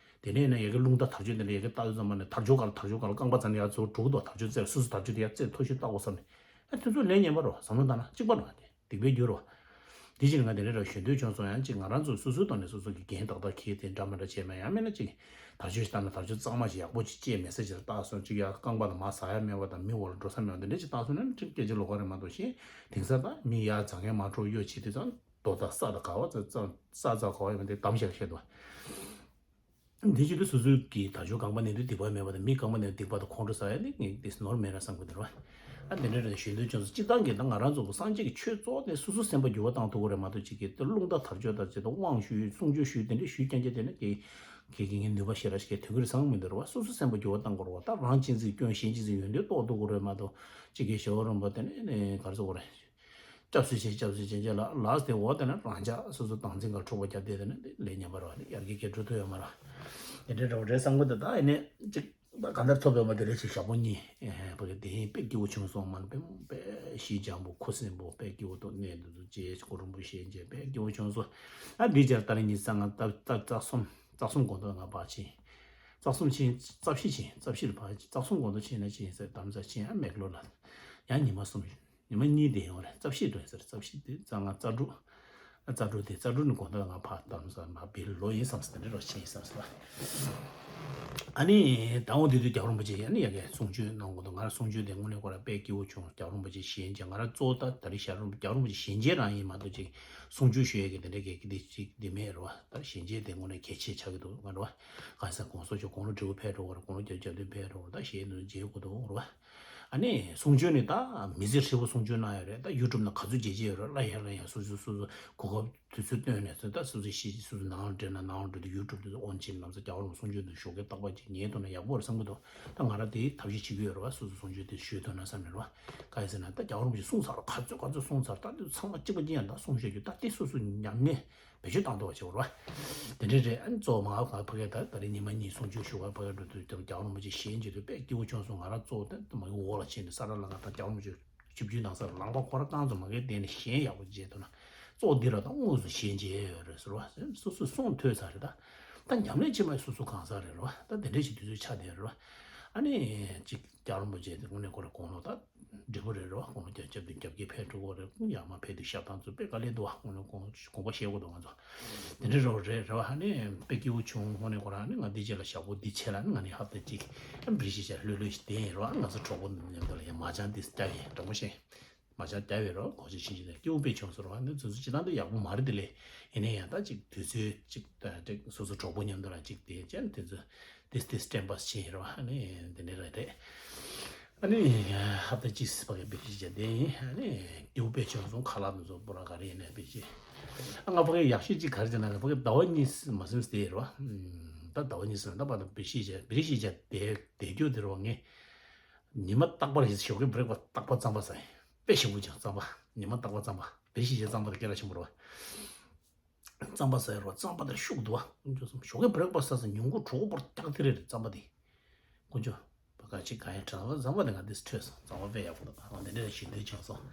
དེ་ནས་ཡིན་ན་ཡ་གི་རླུང་རྟ་དར་ལྕོག་དེ་འདྲ་ཡ་གི་བཏགས་ཡོད་ཙམ་པ་ནས་དར་ལྕོག་ག་ལ་དར་ལྕོག་ག་ལ་རྐང་པ་ཙམ་ནས་ཡར་ཚུར་འགྲོ་གི་འདུག་དར་ལྕོག་རྩེར་སོ་སོ་དར་ལྕོག་དེ་ཡར་རྩེར་མཐོ་ཤོས་བཏགས་དགོས་བསམ་ནས། ཨ་དེ་ཚོ་ལས་ངན་པ་རེད་བ། བསམ་བློ་བཏང་ན་གཅིག་པ་རེད་བ། དེ་སྡིག་པའི་རྒྱུ་རེད་བ། དེ་ཕྱིར་ང་དེ་འདྲ་རེད་བ། ཞུ་འདོད་བྱུང་སོང་། ཡང་གཅིག་ང་རང་ཚོ་སོ་སོའི་ཐོག་ནས་སོ་སོ་གི་འགན་ཏག་ཏག་འཁྱེར་ཏེ་འདྲ་མི་འདྲ་བྱས་ན། ཡང་མིན་ན་གཅིག་དར་ལྕོག་ཞིག་བཏགས་ན་དར་ལྕོག་གཙང་མ་ཞིག་ཡག་པོ་ཅིག་བཅད་མེད་ས་ཅིག་ལ་བཏགས་སོང་། གཅིག་ཡར་རྐང་པ་ལ་མར་ཟག་ཡ་མེད་པ་དང་། མི་འོག་ལ་འགྲོ་ས་མེད་པ་དེ་འདྲ་ཅིག་བཏགས་སོང་ན་ནི་སྐད་ཆ་ལོགས་ཀ་རེད་མ་གཏོགས། གཞན་དེང་སང་ད་མི་ཡར་འཛེག་མཁན་མ་འགྲོ་གཡོ་བྱེད་དུས་ཙང་རྡོ་དང་ས་དང་ག་བ་ཙ་ཙ་ས་ཙ་ག་བ་ཡོད་མ་དེ་བསྡམས་བཞག་བཤད་འདུག་འདི་བྱེད་དུས་སོ་སོའི་གི་དར་ལྕོག་རྐང་པ་ནས་དུས་སྡིག་པ་མེད་པ་དང་། མི་རྐང་པ་ནས་སྡིག་པ་དང་ཁོང་ཁྲོ་ཟ་ཡ་ནི་ངས་དེ་ནོར་མེད་ན་བསམ་གི་འདུག་ར། ཨ་དེ་འདྲ་རེད། ཞུ་འདོད་བྱུང་སོང་། སྤྱིར་བཏང་གི་ད་ང་རང་ཚོ་གི་སངས་རྒྱས་ཀྱི་ཆོས་ཚོགས་དེ་སོ་སོ་སེམས་པ་འགྱུར་བ་བཏང་ཐུབ་ཀྱི་རེད་མ་གཏོགས། གཅིག་གི་དེ་རླུང་རྟ་དར་ལྕོག་དང་བཅས་དང་དབང་ཞུས་གསུང་ཆོས་ཞུས་དེ་འདྲ་ཞུས་རྐྱང་རྐྱང་དེ་ནི་གི་གི་གི་ངས་ནུས་པ་ཞེ་དྲག་ཞིག་གི་དོན་གྱི་རེ་བསམ་མི་འདུག་ར་བ། སོ་སོ་སེམས་པ་འགྱུར་བ་བཏང་དགོས་རེད་བ། ད་རང་གཅེས་འཛིན་སྐྱོན་གཞན་གཅེས་འཛིན་ཡོན་ཏན་རྟོགས་ཐུབ་ཀྱི་རེད་མ་གཏོགས། གཅིག་གི་ཞེ་བོ་རིན་པོ་དེ་ནི་ནི་ག་རེ་ཟེར་དགོས་རེད། སྐྱབས་སུ་མཆི་སྐྱབས་སུ་མཆི་བྱས་ལ་ལགས་ཏེ་འོ་དེ་ན་རང་ཅག་སོ་སོ་སྟངས་འཛིན་ག་འཁྲུག་པ་རྒྱབ་བསྡད་དེ་ན་དེ་ལས་ཉམས་པ་རེད་བ། དེ་ཡར་རྒྱས་སྐྱེ་འགྲོ་ཐུབ་ཡོད་མ་རེད། དེ་འདྲའི་འདྲ་བོ་རེད་བསམ་གི་འདུག་ད་ཡིན་ནའི་ཅིག་ད་གང་ལྟར་ཐོབ་ཡོད་མ་དེ་རེད། ཅིག་ཞག་པོ་གཉིས་ཨེ་ཕ་གི་དེ་ཡིན་དཔེ་སྐྱིད་པོ་བྱུང་སོང་། མ་དཔེ་དཔེ་ཞི་འཇམ་པོ་ཁུ་སིམ་པོ་དཔེ་སྐྱིད་པོ་འདུག་གནས་འདི་ཚོ་རྗེས་གོ་རིན་པོ་ཆེ་མཇལ་དཔེ་སྐྱིད་པོ་བྱུང་སོང་། ཨ་འདི་རྗེས་ཏ་རིག་གཉིས་རྩ་ལྔ་རྩ་རྩ་གསུམ་རྩ་གསུམ་དགོང་དག་ང་ཕར་ཕྱིན། རྩ་གསུམ་ཕྱིན་རྩ་བཞི་ཕྱིན་རྩ་བཞི་ལ་ཕར་རྩ་གསུམ་དགོང་དག་ཕྱིན་ན་ཕྱིན་ཟེར་དམ་ས་ཕྱིན། ཨ་མེག་ལོ་ལ་ཡང་ཉི་མ་གསུམ། ཉི་མ་གཉིས་དེ་ཡོང་རེད། རྩ་བཞི་འགྲོ་ཡིན་ཟེར། རྩ་བཞི་དེ་རྩ་ལྔ་རྩ་དྲུག་རྩ་དྲུག་དེ་རྩ་དྲུག་ནས་དགོང་དག་ང་ཕར་དམ་ས་མ་བིལ་ལོ་ཡིན་བསམ་ཟེར། དེ་འདྲ་རོ་ཕྱིན་ཡིན་བསམ་ཟེར་བ། ཨ་ནི་ད་འོང་དེ་དུས་རྒྱལ་བ་རིན་པོ་ཆེ་ཡང་ནི་ཡ་གི་གསུང་ཆོས་གནང་དགོས་འདུག་ང་རང་གསུང་ཆོས་དེ་དངོས་གནས་ཁོ་རང་དཔེ་སྐྱིད་པོ་བྱུང་། རྒྱལ་བ་རིན་པོ་ཆེ་ཞལ་མཇལ། ང་རང་གཙོ་བོ་ད་ད་རེས་ཞལ་རིན་རྒྱལ་བ་རིན་པོ་ཆེ་ཞལ་མཇལ་རང་ཡིན་མ་གཏོགས་ཅིག་གསུང་ཆོས་ཞུ་ཡ་གི་དེ་འདྲ་གི་གི་དེ་ཅིག་དེ་མེད་རེད་བ། ད་ཞལ་མཇལ་དེ་དངོས་གནས་གལ་ཆེ་ཆགས་ཀྱི་འདུག་ང་རེད་བ། གང་ཟེར་དགོངས་སོ་ཆོ་དགུང་ལོ་བགྲེས་པོ་ཕེབས་འགྲོ་བ་རེད། དགུང་ལོ་བརྒྱད་ཅུ་གྱ་བདུན་ཕེབས་འགྲོ་བ་རེད། ད་ཞལ་དུ་མཇལ་དགོས་འདུག་རེད་བ། ཨ་ནི་གསུང་ཆོས་ནི་ད་མི་ཚེ་ཧྲིལ་པོ་གསུང་ཆོས་གནང་ཡོད་རེད། ད་ཡུ་ཊུབ་ནང་ག་ཚོད་མཇལ་མཇལ་ཡོད་རེད། སླར་ཡང་སླར་ཡང་སོ་སོ་སོ་སོ་གོ་སྐབས་དུས་ཚོད་བཏོན་ནས་ད་སོ་སོ་ཤེས་སོ་སོ་ནང་ལ་འདྲེན་ན་ནང་ལ་འགྲོ་དུས་ཡུ་ཊུབ་དུ་ཨོན་ཕྱིན་ལམ་སང་རྒྱལ་བ་རིན་པོ་ཆེ་གསུང་ཆོས་དུ་ཞོགས་ཀས་རྟག་པར་ཅིག་ཉན་ཐུབ་ན་ཡག་པོ་རེད་བསམ་གྱི་འདུག་ད་ང་རང་དེའི་ཐབས་ཤེས་བྱེད་ཀྱི་ཡོད་རེད་བ། སོ་སོ་གསུང་ཆོས་དེ་ཞུས་ཐུབ་ན་བསམ་ནས་རེད་བ། ག་ཡིན་ཟེར་ན་ད་རྒྱལ་བ་རིན་པོ་ཆེ་གསུང་ཚར་ག་ཚོད་ག་ཚོད་གསུང་ཚར། ད་དུས་ཚང་མ་གཅིག་པ་གཅིག་ཡང་ད་གསུང་བཤད་རྒྱུ་ད་དེ་སོ་སོ་ཉམས་ལེན་བེད་སྤྱོད་བཏང་ཐུབ་པ་བྱེད་དགོས་རེད་བ། དེ་འདྲ་རེད། ཨ་ནི་གཙོ་བོ་མ་ཕ་གི་ད་ད་རེས་ཉི་མ་གཉིས་གསུང་ཆོས་ཞུ་བར་ཕ་གི་འགྲོ་དུས་དེ་རྒྱལ་བ་རིན་པོ་ཆེ་ཞལ་མཇལ་དུས་དཔེ་སྐྱིད་པོ་བྱུང་སོང་། ང་རང་གཙོ་བོ་དེ་མ་གི་འོག་ལ་ཕྱིན་ནས་ས་ར་ལ་ང་ད་རྒྱལ་བ་རིན་པོ་ཆེ་ཆིབས་བསྒྱུར་གནང་ས་ལ་ལག་པ་ཁོ་རང་རྐང་ཙམ་མ་གི་བསྟན་ནས་ཞལ་ཡག་པོ་མཇལ་ཐུབ་ན། གཙོ་བོ་འདི་ར་ད་དངོས་སུ་ཞལ་མཇལ་ཡོད་རེད་ཟེར་བ། སོ་སོས་གསུང་ཐོས་ཚར་རེད། ད་ད་ཉམས་ལེན་བྱེད་མ་སོ་སོ་གང་ཟག་རེད་རེད་བ། ད་དེ་འདྲ་ཞིག་དུས་ཚོད་ཆགས་བསྡད་རེད་བ། ཨ་ནི་ཅིག་རྒྱལ་བ་རིན་པོ་ཆེ་དེ་དངོས་གནས་ཁོ་རང་དགུང་ལོ་ད་བགྲེས་པོ་རེད་རེད་བ། དགུང་ལོ་བརྒྱད་ཅུ་གྱ་བདུན་གྱ་བརྒྱད་ཕེབས་འགྲོ་གི་རེད། ཡར་མར་ཕེབས་དུས་ཞབས་བཏང་ཚུལ་དཔེ་དཀའ་ལས་འདུག་བ། དངོས་གནས་དགོངས་དགོངས་པ་བཞེས་དགོས་འདུག་ང་ཚོ། དེ་འདྲ་རེད་རེད་རེད་བ། ཨ་ནི་དཔེ་སྐྱིད་པོ་བྱུང་། དངོས་གནས་ཁོ་རང་ཨ་ནི་ང་འདི་རྗེས་ལ་ཞག་པོ་འདི་ཕྱེད་ལ་ཨ་ནི་ང་ནི་ཧབ་ཏ་གཅིག་ཨ་བི་རི་ཤི་ཅ་ལྷོད་ལྷོད་ཞིག་བསྡད་ཡིན་རེད་བ། ང་ཚོ་གྲོགས་པོ་མཉམ་དུ་ལ་ཡང་མ་ཅང་འདི་རྒྱག་གི་དྲང་པོ་བཤད། མ་ཅང་རྒྱག་ཡོད་རེད་བ། གོ་ཆ་ཆུང་ཆུང་དེ་སྐྱིད་པོ་དཔེ་བྱུང་སོང་རེད་བ། འདི་ཚོ་ཚོ་སྤྱིར་བཏང་འདི་ཡག་པོ་མ་རེད་དེ་ལས། ཡིན་ན་ཡང་ད་ཅིག་དུས་ཚོད་ཅིག་ད་ཅིག་སོ་སོ་གྲོགས་པོ་མཉམ་དུ་ལ་ཅིག་དེ་ཅན་དེ་ཚོ་ཏིས་ཏིས་ཊེམ་པཱས་བྱས་ཡོད་རེད་བ། ཨ་ནི་དེ་འདྲ་རེད་དེ། ཨ་ནི་ཧབ་ཏ་གཅིག་སི་པ་གི་བི་རི་ཤི་ཅ་དེ་ཡིན། ཨ་ནི་སྐྱིད་པོ་དཔེ་བྱུང་སོང་། ཁ་ལག་འདི་ཚོ་པོ་ར་ག་རེ་ཡིན་ནའི་བི་རི་ཤི། ཨ་ང་ཕ་གི་ཡག་ཤོས་ཅིག་ག་རེ་བྱས་ན་ཕ་གི་ཟླ་བ་གཉིས་མ་ཟིན་ཙམ་དེ་རེད་བ། ད་ཟླ་བ་གཉིས་ཟིན་ད་པ་ད་བི་རི་ཤི་ཅ་བི་རི་ཤི་ཅ་དེ་དེ་རྒྱུ་དེ་རེད་བ། ངས་ཉི་མ་རྟག་པར་ཞོགས་ཀའི་བྷི་རེག་ཕ་སི་རྟག་པར་རྩམ་པ་ཟ་ཡིན། དཔེ་ཞིམ་པོ་ཅིག་རྩམ་པ། ཉི་མ་རྟག་པར་རྩམ་པ། བི་རི་ཤི་ཅ་རྩམ་པ་དེ་སྐད་གྲགས་ཆེན་པོ་རེད་བ། རྩམ་པ་ཟ་ཡི་རོ། རྩམ་པ་དེ་ཤུགས་འདུག་བ། ཞོགས་ཀའི་བྷི་རེག་ཕ་སི་ཟ་ས་ཉིན་གུང་གྲོགས་པོར་སྐྱག་དེ་རེད་རེད་རྩམ་པ་དེ། དཀོན་མཆོག་པ་ག་ཅིག་ག་ཡང་དྲན་པ་རྩམ་པ་དེ་ང་དེ་སུ་འཕྲོད་སོང་། རྩམ་པ་དཔེ་ཡག་པོ་འདུག་ཨ་དེ་འདྲ་ཞུ་འདོད་བྱུང་སོང་།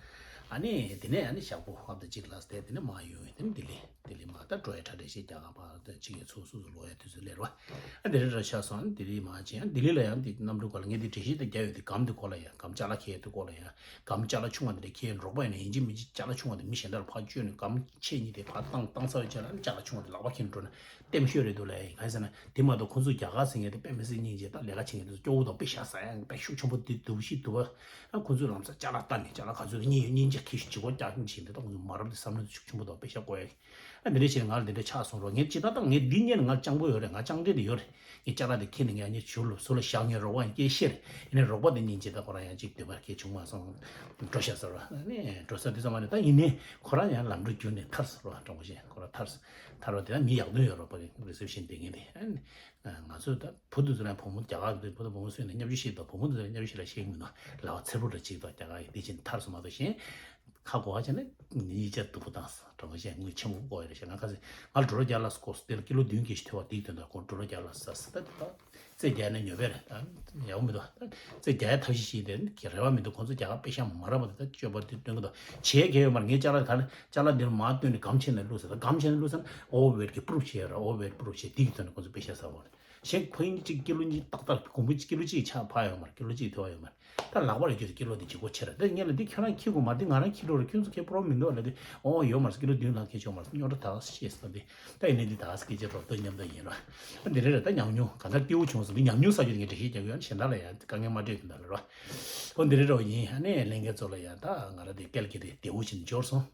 ཨ་ནི་དེ་ནས་ཨ་ནི་ཞག་པོ་ཧབ་ཏ་གཅིག་ལ་སྟེ་དེ་ནས་མར་ཡོང་ཡོང་དེ་ནས་ལྡི་ལི་ལྡི་ལི་མར་ད་འགྲོ་ཡ་གྲ་སྒྲིག་ཞིག་རྒྱག་ག་པ་ད་ཅིག་ཡ་ཚུགས་སུ་ལོག་ཡ་དུས་ཚོད་སླེབས་རོ། ཨ་དེ་རེད་ར་ཆགས་སོང་། ཨ་ནི་ལྡི་ལི་མར་ཕྱིན། ཨ་ལྡི་ལི་ལ་ཡང་དེ་གནམ་གྲུ་སྐོར་ལ་ངས་དེ་འགྲེལ་བཤད་དེ་རྒྱག་ཡོད་དེ། སྒམ་དེ་སྐོར་ལ་ཡ་སྒམ་ཅ་ལག་འཁྱེར་དེ་སྐོར་ལ་ཡ། སྒམ་ཅ་ལག་ཆུང་བ་འདི་འདྲ་འཁྱེར་འགྲོ་པ་ཡིན་ན་ཡིན་གཅིག་མིན་གཅིག་ཅ་ལག་ཆུང་བ་འདི་མི་གཞན་དག་ལ་ཕར་བཅོལ་ནས་སྒམ་ཕྱེད་གཉིས་དེ་ཕར་བཏང་བཏང་ཚར་བའི་རྗེས་ལ་ཅ་ལག་ཆུང་བ་འདི་ལག་པ་འཁྱེར་འགྲོ་ན་ལྟད་མོ་ཤོར་རེད་འདུག་ལ། ཡིན་གང་ཡིན་ཟེར་ན་དེ་མ་གཏོགས་ཁོ་ཚོ་རྒྱ་གར་ཟེར་མཁན་དེ་དཔེ་མི་སྲིད་སྙིང་རྗེ། ད་ལས་ཀ་བྱེད་མཁན་དེ་ཚོ་སྐྱོ་བོ་དང་དཔེ་ཤ་ཟ་ཡ་དཔེ་ཤུགས་ཆེན་པོ་འདི་འདུག་ཤི་འདུག་བ། ཨ་ཁོ་ཚོས་ལམ་སང་ཅ་ལག་བཏང་ནས་ཅ་ལག་ག་ཚོད་སྙིང་སྙིང་རྗེ་ཁྱི་ཞིག་ལྗིད་ཁོག་རྒྱག་ནས་བྱེད་འདི་ད་ཁོ་ཚོ་མ་རབས་དེ་བསམ་བློ་ཤུགས་ཆེན་པོ་དང་དཔེ་ཤ་བཀོལ་ཡ། ཨ་འདི་འདྲ་བྱས་ནས་ང་ལ་འདི་འདྲ་ཆགས་སོང་རོགས། ངས་ཇི་ལྟར་བཏང་ངས་འདི་གཉེར་ནས་ང་ལ་སྤྱང་པོ་ཡོད་རེད། ང་སྤྱང་འབྲས་དེ་ཡོད་རེད། ངས་ཅ་ལག་དེ་ཁྱེར་ནས་ངས་ཨ་ནི་ཞུ་ལོ་ཟུར་ལ་བཞག་ངས་རོགས་པ་ཡང་སྐད་བཤད་རེད། ཡིན་ནའི་རོགས་པ་དེ་སྙིང་རྗེ་ད་ཁོ་རང་ཡང་ཅིག་འདོད་པ་སྐད་བྱུང་མ་སོང་། འགྲོ་ཤག་ཟེར་བ། ཨ་ནི་འགྲོ་ས་དེ་ཚང་མ་ནི་ད་ཡིན་ནའི་ཁོ་རང་ཡང་ལམ་འགྲོ་བརྒྱུད་ནས་ཐར་ཟེར་བ། དྲང་པོ་བཤད་ཁོ་རང་ཐར་ཐར་བ་དེ་ད་མི་ཡག་དོན་ཡོད་རོགས་པ་གི་རི་སེབ་ཤན་དེ་ངས་དེ་ཨ་ནི་ང་ཚོས་ད་བུ་དེ་ཚོ་ལ་བུ་མོ་རྒྱ་གར་དེ་བུ་དང་བུ་མོ་སུས་ནས་མཉམ་ཞུགས་ཤིག་དང་བུ་མོ་དེ་ཚོ་ལ་མཉམ་ཞུགས་ཤིག་ལ་ཤེས་མི་འདུག་ལ་བ་ཚེར་པོ་འདྲ་ཅིག་དང་རྒྱ་གར་ཡི་དེ་བཞིན་ཐར་སོང་མ་གཏོགས་གཞན། ཁ་གོ་བ་བྱས་ན་གཉིས་ཆ་སྡུག་པོ་བཏང་སོང་། དྲང་པོ་བཤད་དངུལ་ཆེན་པོ་དགོས་ཡ་རེད་ཤག་ང་ཁ་སང་ང་ཌོ་ལར་བརྒྱ་ལྷག་སྐོར་དེ་ལ་ཀི་ལོ་བདུན་གྱིས་ཐོས་པ་དེའི་དོན་དག་ཁོང་ཌོ་ལར་བརྒྱ་ལྷག་ཟ་ཟ་ད་ད་རྩེ་རྒྱག་ནས་ཉོ་བས་རེད། ད་ཡག་པོ་མི་འདུག་ད་རྩེ་རྒྱག་ཡ་ཐབས་ཤེས་ཤིག་དེ་གི་རེ་བ་མི་འདུག་ཁོང་ཚོ་རྒྱ་གར་པེ་ཤ་མ་རག་པ་དེ་ད་སྤྱོད་པ་དེ་སྟོན་གི་འདུག་བྱས་གལ་ཡོད་མ་རེད། ངས་ཅ་ལག་ག་ནས་ཅ་ལག་འདིར་མ་བཏོན་ནས་སྒམ་ཕྱེ་ནས་བླུགས་ཟེར། ད་སྒམ་ཕྱེ་ནས་བླུགས་ཟེར་ན་ཨོ་ཝེར་གི་པུ་རུབ་བྱས་ཡོད་རེད། ཨོ་ཝེར་པུ་རུབ་བྱས་དེ་གི་དོན་ནས་ཁོང་ཚོ་པེ་ཤ་ཟ་བ་རེད། གཞན་ཁོ་གཉིས་གཅིག་ཀི་ལོ་གཉིས་ཏག་ཏག་གོང་བུ་ཀི་ལོ་གཅིག་ཆག་ཕ་ཡོད་མ་རེད། ཀི་ལོ་གཅིག་ཐོ་ཡོད་མ་རེད། ད་ལག་པ་ལ་རྒྱུ་དེ་ཀི་ལོ་དེ་ལྗིད་ཁོག་ཆེ་ར། ད་ངས་ལ་འདི་ཁྱོད་རང་འཁྱེར་དགོས་མ་རེད། འདི་ང་རང་འཁྱེར་འགྲོ་ར། ཁྱོད་ཚོ་ཁྱེད་པོ་རོ་མི་འདུག་ལ། འདི་ཨོ་ཡོད་མ་རེད། ཀི་ལོ་བདུན་ལྷག་ཁྱེར་ཆོག་མ་རེད། རྙོག་དྲ་ད་ཤེས་སོང་འདི། ད་ཡིན་ནའི་འདི་ད་སྐད་ཆ་རོགས་ཏོ་མཉམ་དུ་ཡིན་ར། ཨ་འདི་རེད་ར། ད་ཉམས་མྱོང་ག་འདྲ་སྐྱིད་པོ་བྱུང་སོང་། འདི་ཉམས་མྱོང་ས་རྒྱུ་དེ་ངས་འགྲེལ་བཤད་རྒྱག་གི་ཡོད། གཞན་དག་ལ་ཡང་དཀའ་ངལ་མ་འཕྲད་དོན་དག་ལ་ར། ཨོ་འདི་རེད་རོ་ཡིན། ཨ་ནི་ལྷན་རྒྱས་ཚོ་ལ་ཡང་ད་ང་ར་འདི་སྐད་ཀྱི་རེད། བདེ་བོ་ཞིག་འབྱོར་སོང་།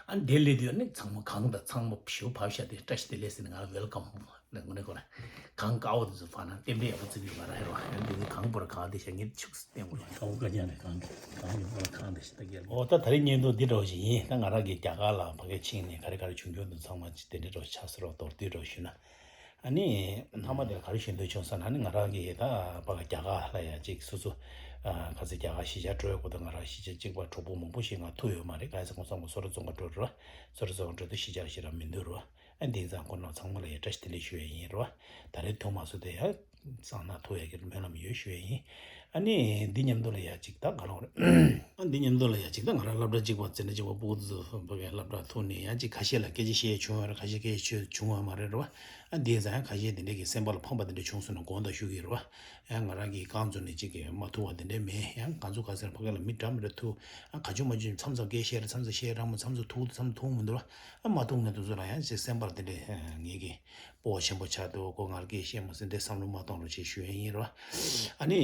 ཨ་འདི་ལས་དུས་ནི་ཚང་མ་གང་དང་ཚང་མ་ཞུ་བབ་ཤ་དེ་བཀྲ་ཤིས་བདེ་ལེགས་ཟེར་ནས་ང་ལ་ཝེལ་ཀམ་ལ་དངོས་གནས་ཁོ་ན་གང་དཀའ་བོ་དེ་ཚོ་ཕ་ན་རྟེན་འབྲེལ་ཡག་པོ་བརྩི་གི་ཡོད་མ་རེད་རོ། ཡང་འདི་ནི་གང་པོར་གང་དེ་ཤ་ངེད་ཕྱུགས་སུ་བསྟན་དགོས་རོ། གང་བོ་དཀའ་རྙོག་ནས་གང་གང་ཡོད་པོར་གང་དེ་ཤ་ད་རྒྱལ། ཨོ་ད་ད་རེས་བརྙན་ཐུང་འདི་འདྲ་བོ་ཞིག་ཡིན། ད་ང་རང་གི་རྒྱ་གར་ལ་ཕ་གི་ཕྱིན་ནས་ག་རེ་ག་རེ་བྱུང་བྱུང་དུ་ཚང་མ་ཅི་དེ་འདྲ་འདྲ་བོ་ཆགས་སོང་རོ། མདོར་བསྡུས་འདྲ་བོ་ཞུས་ན། ཨ་ནི་མཐའ་མ་དེར་ག་རེ་ཞུ་འདོད་བྱུང་ཟེར་ན། ཨ་ནི་ང་རང་གིས་ད་ཕ་གི་རྒྱ་གར་ལ་ཡ་གཅིག་སོ་སོ་ག་ཚོད་རྒྱ་གར་གཞིས་ཆགས་འགྲོ་ཡ་གོ། ད་ང་རང་གཞིས་ཆགས་གཅིག་པ་གྲོགས་པོ་མང་པོ་ཞིག་ང་ཐུག་ཡོད་མ་རེད། ག་ཡིན་ཟེར་ཁོང་ཚང་མ་སོ་ར་རྫོང་ག་འགྲོ་རེད་བ། སོ་ར་རྫོང་ག་འགྲོ་དུས་གཞིས་ཆགས་ཞིག་ར་མི་འདུག་རེད་བ། ཨ་འདི་ཙང་ཁོ་རང་ཚང་མ་ལ་ཡ་བཀྲ་ཤིས་བདེ་ལེགས་ཞུ་ཡ་ཡིན་རེད་བ། ད་རེས་ཐུག་མ་སོང་དེ་ཡ་གསང་ན་ཐུག་ཡ་གི་སྨོན་ལམ་ཡོད་ཞུ་ཡ་ཡིན། ཨ་ནི་འདི་མཉམ་དུ་ལ་ཡ་གཅིག་ད་ག་ལོང་རེད། ཨ་འདི་མཉམ་དུ་ལ་ཡ་གཅིག་ད་ང་རང་སློབ་གྲྭ་གཅིག་པ་འཛིན་གྲྭ་གཅིག་པ་ཕྲུ་གུ་ཚོ་ཕ་གིའི་སློབ་གྲྭ་ཐུག་ནས་ཡང་གཅིག་ཁ་ཤས་ལ་སྐད་ཆ་བཤད་བྱུང་བ་རེད། ཁ་ཤས་སྐད་ཆ་བྱུང་བ་མ་རེད་རེད་བ། ཨ་འདི་ཙང་ཡང་ཁ་ཤས་དེ་འདྲས་ཀྱི་སེམས་པ་ལ་ཕངས་པ་དེ་འདྲས་བྱུང་སོང་ན་དགོངས་དག་ཞུ་གི་རེད་བ། ཡང་ང་རང་གིས་རྐང་བཙུགས་ནས་གཅིག་གིས་མ་ཐུག་པ་དེ་འདྲས་མེད། ཡང་ག་ཚོད་ག་ཚོད་ཕ་གི་ལ་མི་འདྲ་མི་འདྲ་ཐུག་ཨ་ག་ཆུང་མ་ཆུང་མཚམས་མཚམས་སྐད་བཤད་རེད། མཚམས་མཚམས་བཤད་རང་མོ་མཚམས་མཚམས་ཐུག་མཚམས་མཚམས་ཐུག་མི་འདུག་ར། ཨ་མ་ཐུག་ནས་དེ་ཚོ་ལ་ཡང་གཅིག་སེམས་པ་དེ་འདྲས་ངེད་ཀྱི་སྤོབས་པ་ཆེན་པོ་ཆགས་འདུག་གོ། ང་ལ་སྐད་བཤད་མ་སྲིད་འདྲས་བསམ་བློ་མ་གཏོང་རོགས་ཞེས་ཞུ་ཡ་ཡིན་རེད་བ། ཨ་ནི་